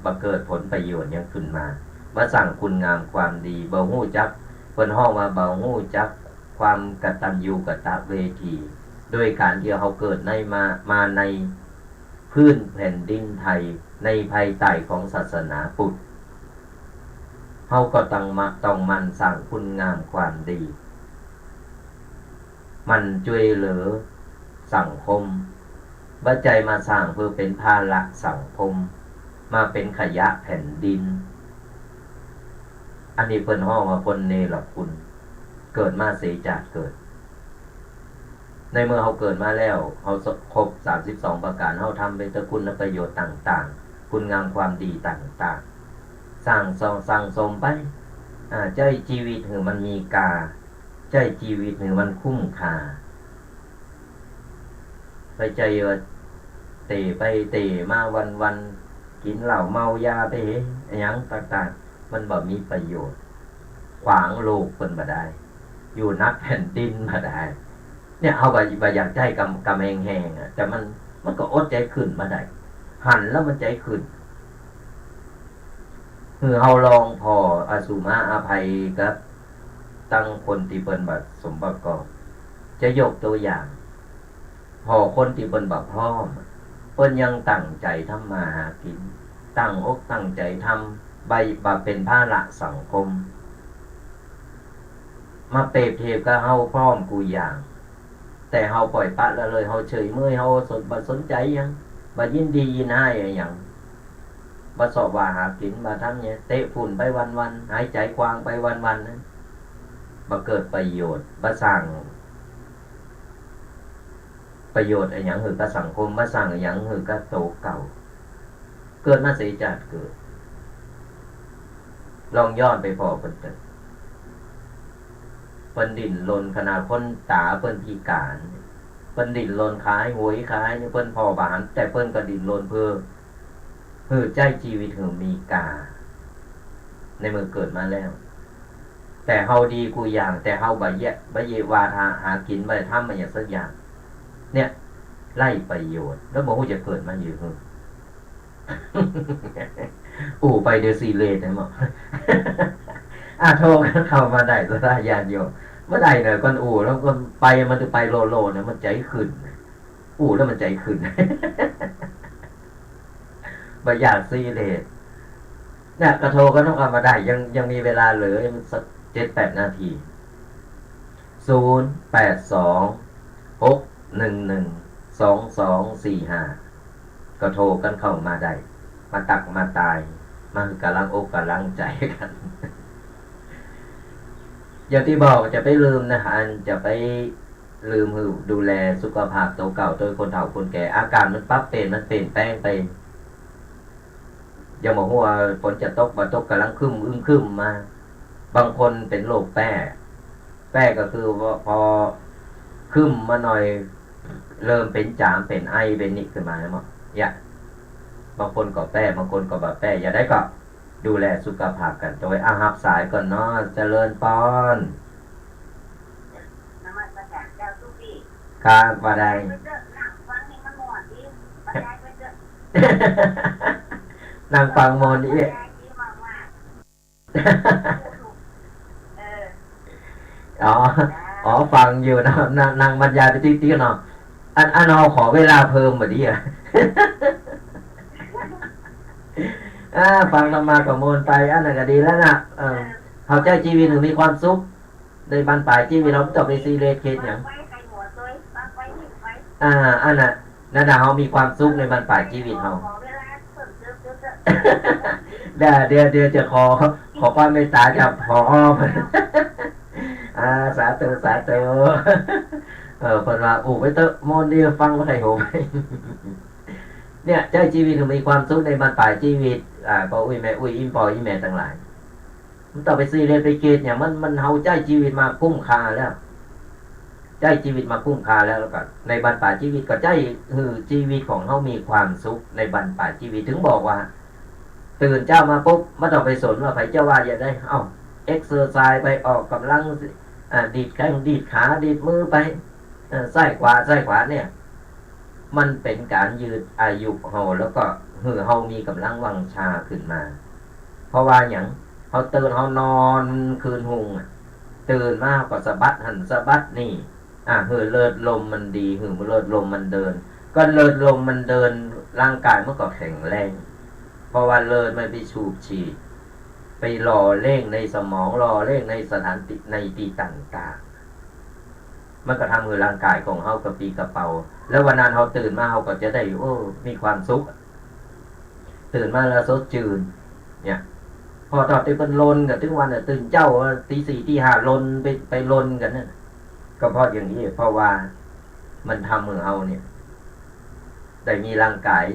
บ่เกิดผลประโยชน์หยังขึ้นมา บ่สร้างคุณงามความดี บ่ฮู้จัก เปิ้นฮ้องว่าบ่ฮู้จักความกตัญญูกตเวที โดยก๋านตี้เฮาเกิดในมา มาในพื้นแผ่นดินไทย ในภายใต้ของศาสนาพุทธ เฮาก็ต้องมา ต้องหมั่นสร้างคุณงามความดี หมั่นจ้วยเหลือสังคม บ่ใจ้มาสร้างเพื่อเป๋นภาระสังคม มาเป๋นขยะแผ่นดิน อันนี้เปิ้นฮ้องว่าคนเนรคุณ เกิดมาเสียจากเกิด ในเมื่อเฮาเกิดมาแล้ว เฮาครบสามสิบสองประก๋าน เฮาทำไปเต๊อะคุณประโยชน์ต่างๆ คุณงามความดีต่างๆ สร้างสม สั่งสมไป อ่า ใจ๊จีวิตหื้อมันมีก้า ใจ๊จีวิตหื้อมันคุ้มค่า บ่ใจ้ว่าเตะไปเตะมาวันๆ กิ๋นเหล้าเมายาไปเหยอะหยังต่างๆ มันบ่มีประโยชน์ ขวางโลกเปิ้นบ่ได้ อยู่นักแผ่นดินบ่ได้ เนี่ย เฮาบ่ บ่อยากใจ๊กำ กำแหงๆ อะ แต่มัน มันก็อดใจ๋ขึ้นบ่ได้ หันแล้วมันใจ๋ขึ้น หื้อเฮาลองผ่ออสุมาอภัยกับตังคนตี้เปิ้นบ่สมประกอบ จะยกตั๋วอย่าง ผ่อคนตี้เปิ้นบ่พร้อม เปิ้นยังตั้งใจ๋ทำมาหากิ๋น ตั้งอกตั้งใจ๋ทำ บ่ บ่เป๋นภาระสังคม มาเปรียบเทียบกับเฮาพร้อมกู้อย่าง แต่เฮาปล่อยปละละเลย เฮาเฉยเมย เฮาสน บ่สนใจ๋หยัง บ่ยินดียินฮ้ายอะหยัง บ่เซาะว่าหากิ๋น บ่ทำหยัง เตะฝุ่นไปวันๆ หายใจ๋ควางไปวันๆ นะ บ่เกิดประโยชน์ บ่สร้างประโยชน์อะหยังหื้อกับสังคม บ่สร้างอะหยังหื้อกับตั๋วเก่า เกิดมาเสียจากเกิด ลองย้อนไปผ่อเปิ้นเต๊อะ เปิ้นดิ้นรน ขนาดคนต๋าเปิ้นพิก๋าน เปิ้นดิ้นรนขายหวยขายนี่ เปิ้นผ่อบ่หัน แต่เปิ้นก็ดิ้นรนเพื่อ หื้อใจ๊จีวิตหื้อมีก้า ในเมื่อเกิดมาแล้ว แต่เฮาดีกู้อย่าง แต่เฮาบ่เยียะ บ่เยียะว่าหา หากิ๋น บ่ได้ทำอะหยังสักอย่าง เนี่ย ไร้ประโยชน์ แล้วบ่ฮู้จะเกิดมาอยู่หื้อ อู้ไปเดี๋ยวซีเรียสนะหมอ อ่ะ โทรกันเข้ามาได้ ศรัทธาญาติโยม บ่ได้เนาะ ก่อนอู้ แล้วก็ไป มันจะไปโลโลเนี่ย มันใจ๋ขึ้น อู้แล้วมันใจ๋ขึ้น บ่อยากซีเรียส เนี่ย ก็โทรกันเข้ามาได้ ยัง ยังมีเวลาเหลือมันสักเจ็ดแปดนาที ศูนย์แปดสอง หกหนึ่งหนึ่ง สองสองสี่ห้า ก็โทรกันเข้ามาได้ มาตักมาตาย มาหื้อกำลังอกกำลังใจ๋กั๋น อย่างตี้บอก จะไปลืมนะ อันจะไปลืมหื้อดูแลสุขภาพตั๋วเก่า ตั๋วคนเฒ่าคนแก่ อากาศมันปรับเปลี่ยน มันเปลี่ยนแปลงไป ยังบ่ฮู้ว่าฝนจะตกบ่ตก กำลังครึ้มอึมครึ้มมา บางคนเป๋นโรคแป้ แป้ก็คือว่าพอครึ้มมาหน่อย เริ่มเป๋นจ๋าม เป๋นไอ เป๋นนี่ขึ้นมาแล้วหมอ เนี่ย บางคนก็แป้ บางคนก็บ่แป้ อย่างใดก็ ดูแลสุขภาพกั๋นตวย อ่ะ ฮับสายก่อนเนาะ เจริญปอน นมัสก๋ารเจ้าตุ๊ปี้ ครับ ว่าได้ ไปเต๊อะ นั่งฟังนี่มันม่วนดี บรรยายไปเต๊อะ นั่งฟังมนต์อีก บรรยายดีมากๆ เออ อ๋อ อ๋อ ฟังอยู่นะ นั่ง นั่งบรรยายไปติ๊กๆ เนาะ อัน อันเฮาขอเวลาเพิ่มบ่ดีอะ อ่า ฟังธรรมะก็ม่วนไป อันนั้นก็ดีแล้วนะ เออ เฮาใจ๊จีวิตหื้อมีความสุข ในบั้นป๋ายจีวิตเฮาบ่ต้องไปซีเรียสเขตหยัง อ่า อันน่ะ นั่นน่ะ เฮามีความสุขในบั้นป๋ายจีวิตเฮา เดี๋ยว เดี๋ยว เดี๋ยวจะขอ ขอความเมตต๋าจาก ผอ อ่า สาธุ สาธุ เออ เปิ้นว่า อู้ ไปเต๊อะ ม่วนดี ฟังบ่ใค่หูไป เนี่ย ใจ๊จีวิตหื้อมีความสุขในบั้นป๋ายจีวิต อ่า ป้ออุ๊ยแม่อุ๊ย อี่ป้ออี่แม่ตังหลาย บ่ต้องไปซีเรียสไปเกลียดหยัง มัน มัน เฮาใจ๊จีวิตมาคุ้มค่าแล้ว ใจ๊จีวิตมาคุ้มค่าแล้ว แล้วก็ในบั้นป๋ายจีวิตก็ใจ๊หื้อจีวิตของเฮามีความสุขในบั้นป๋ายจีวิต ถึงบอกว่า ตื่นเจ๊ามาปุ๊บ บ่ต้องไปสนว่าใผจะว่าจะใด เอ้า เอ็กเซอร์ไซส์ไป ออกก๋ำลัง อ่า ดีดแข้ง ดีดขา ดีดมือไป เออ ซ้ายขวา ซ้ายขวาเนี่ย มันเป๋นก๋านยืดอายุเฮา แล้วก็หื้อเฮามีก๋ำลังวังชาขึ้นมา เพราะว่าหยัง เฮาตื่น เฮานอนคืนฮุงอะ ตื่นมาก็สะบัดหั้นสะบัดนี่ อ่ะ หื้อเลือดลมมันดี หื้อเลือดลมมันเดิน ก็เลือดลมมันเดิน ร่างก๋ายมันก็แข็งแรง เพราะว่าเลือดมันไปสูบฉีด ไปหล่อเลี้ยงในสมอง หล่อเลี้ยงในสถานตี้ ในตี้ต่างๆ มันก็ทำหื้อร่างก๋ายของเฮากระปรี้กระเป๋า แล้ววันนั้นเฮาตื่นมา เฮาก็จะได้ โอ้ มีความสุข ตื่นมาแล้วสดจืน เนี่ย พอต๋อนตี้เปิ้นลนกั๋นตึงวันน่ะ ตื่นเจ๊าตีสี่ตีห้าลนไป ไปลนกั๋นนั่นน่ะ ก็เพราะอย่างนี้ เพราะว่ามันทำหื้อเฮาเนี่ย ได้มีร่างก๋าย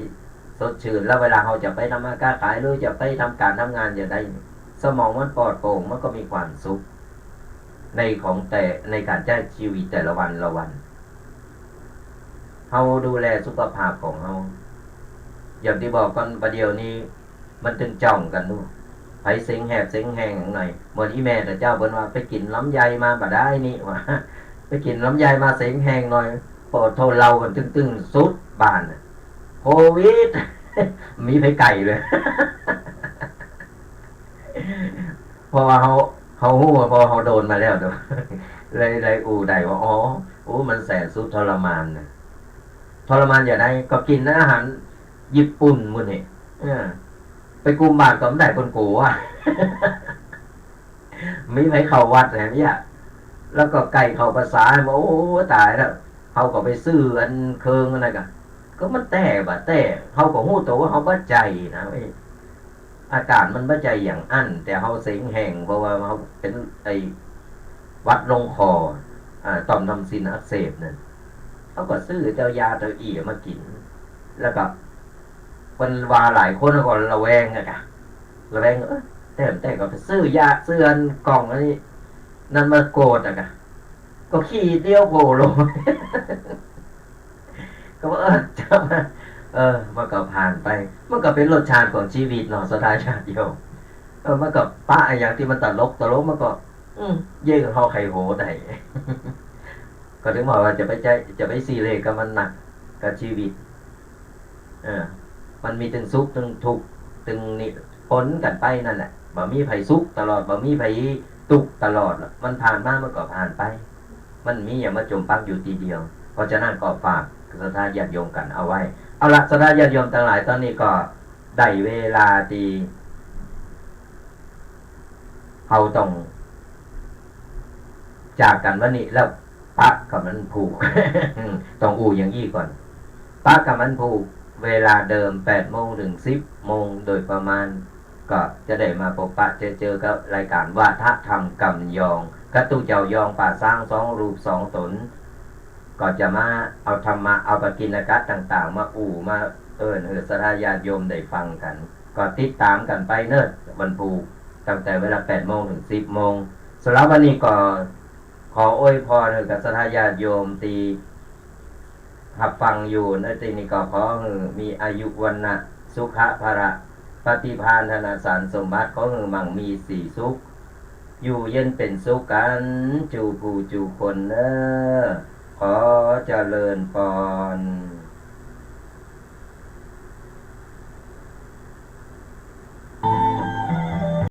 สดจืน แล้วเวลาเฮาจะไปทำมาค้าขาย หรือจะไปทำก๋านทำงานจะใด สมองมันปลอดโปร่ง มันก็มีความสุข ในของแต่ ในก๋านใจ๊จีวิตแต่ละวันละวัน เฮาดูแลสุขภาพของเฮา อย่างตี้บอกก่อน บ่าเดี่ยวนี้ มันตึงจ้องกั๋นดู ใผเสงแหบเสงแห้งหน่อย เหมือนอี่แม่ตะเจ๊าเปิ้นว่า ไปกิ๋นลำไยมาบ่าดายนี่ ว่า ไปกิ๋นลำไยมาเสงแห้งหน่อย ปอโธ่ เล่ากั๋นตึงๆ สุดบ้านน่ะ โควิด มีใผไก่เลย เพราะว่าเฮา เฮาฮู้ เพราะว่าเฮาโดนมาแล้วเนาะ เลย เลยอู้ได้ว่า อ๋อ โอ้ มันแสนสุดทรมานน่ะ ทรมานอย่างใด ก็กิ๋นอาหารญี่ปุ่นหมดนี่ เออ ไปกุมบาตรก็บ่ได้ เปิ้นกั๋ว มีใผเข้าวัดแหมเนี่ย แล้วก็ใก้เข้าพรรษา โอ้ ต๋ายแล้ว เฮาก็ไปซื้ออันเคิงอันนั้นกะ ก็มันแต๊บ่าแต๊ เฮาก็ฮู้ตั๋วว่าเฮาบ่ใจ้นะ เอ้ย อาก๋ารมันบ่ใจ้อย่างอั้น แต่เฮาเสงแห้ง เพราะว่าเฮาเป๋นไอ้หวัดลงคอ อ่า ต่อมทอนซิลอักเสบนั่น เฮาก็ซื้อเต้ายาเต้าอี้มากิ๋น แล้วก็เปิ้นว่าหลายคนก็ระแวงอะกะ ระแวง เออ แต๊บ่แต๊ก็ไปซื้อยา ซื้ออันกล่องอันนี้ นั่นมาโกดอะกะ ก็ขี้เดียวโผล่ลง ก็ว่า เออ เออ มันก็ผ่านไป มันก็เป๋นรสชาติของจีวิตเนาะ ศรัทธาญาติโยม เออ มันก็ปะอย่างตี้มันตลก ตลก มันก็ อืม เย้ยกับเฮาใค่โหได้ ก็ถึงบอกว่าจะไปใจ้ จะไปซีเรียสกับมันนัก กับจีวิต เออ มันมีตึงสุข ตึงทุกข์ ตึงนี่ ปนกั๋นไปนั่นแหละ บ่มีใผสุขตลอด บ่มีใผตุ๊กข์ตลอดหรอก มันผ่านมา มันก็ผ่านไป มันมีอย่างมาจ๋มปักอยู่ตี้เดียว เพราะฉะนั้นก็ฝากศรัทธาญาติโยมกั๋นเอาไว้ เอาละ ศรัทธาญาติโยมตังหลาย ต๋อนนี้ก็ได้เวลาตี้เฮาต้องจากกั๋นวันนี้แล้ว ปะกับวันพูก ต้องอู้อย่างอี้ก่อน ปะกับวันพูก เวลาเดิม แปดโมงเถิงสิบโมงโดยประมาณ ก็จะได้มาปบปะเจอเจอกับรายก๋านวาทะธรรมกำยอง กับตุ๊เจ้ายองป่าซางสองรูปสองต๋น ก็จะมาเอาธรรมะ เอาปกิณกะต่างๆ มาอู้ มาเอิ้นหื้อศรัทธาญาติโยมได้ฟังกั๋น ก็ติดต๋ามกั๋นไปเนาะ วันพูก ตั้งแต่เวลาแปดโมงเถิงสิบโมง สำหรับวันนี้ก็ขออวยพรหื้อกับศรัทธาญาติโยมตี้ ฮับฟังอยู่ในตี้นี้ก็ขอหื้อมีอายุวรรณะสุขะพละ ปฏิภาณธนสารสมบัติ ขอหื้อมั่งมีสีสุข อยู่เย็นเป๋นสุขกั๋น จู๋ผู้จู๋คนเน่อ ขอเจริญปอน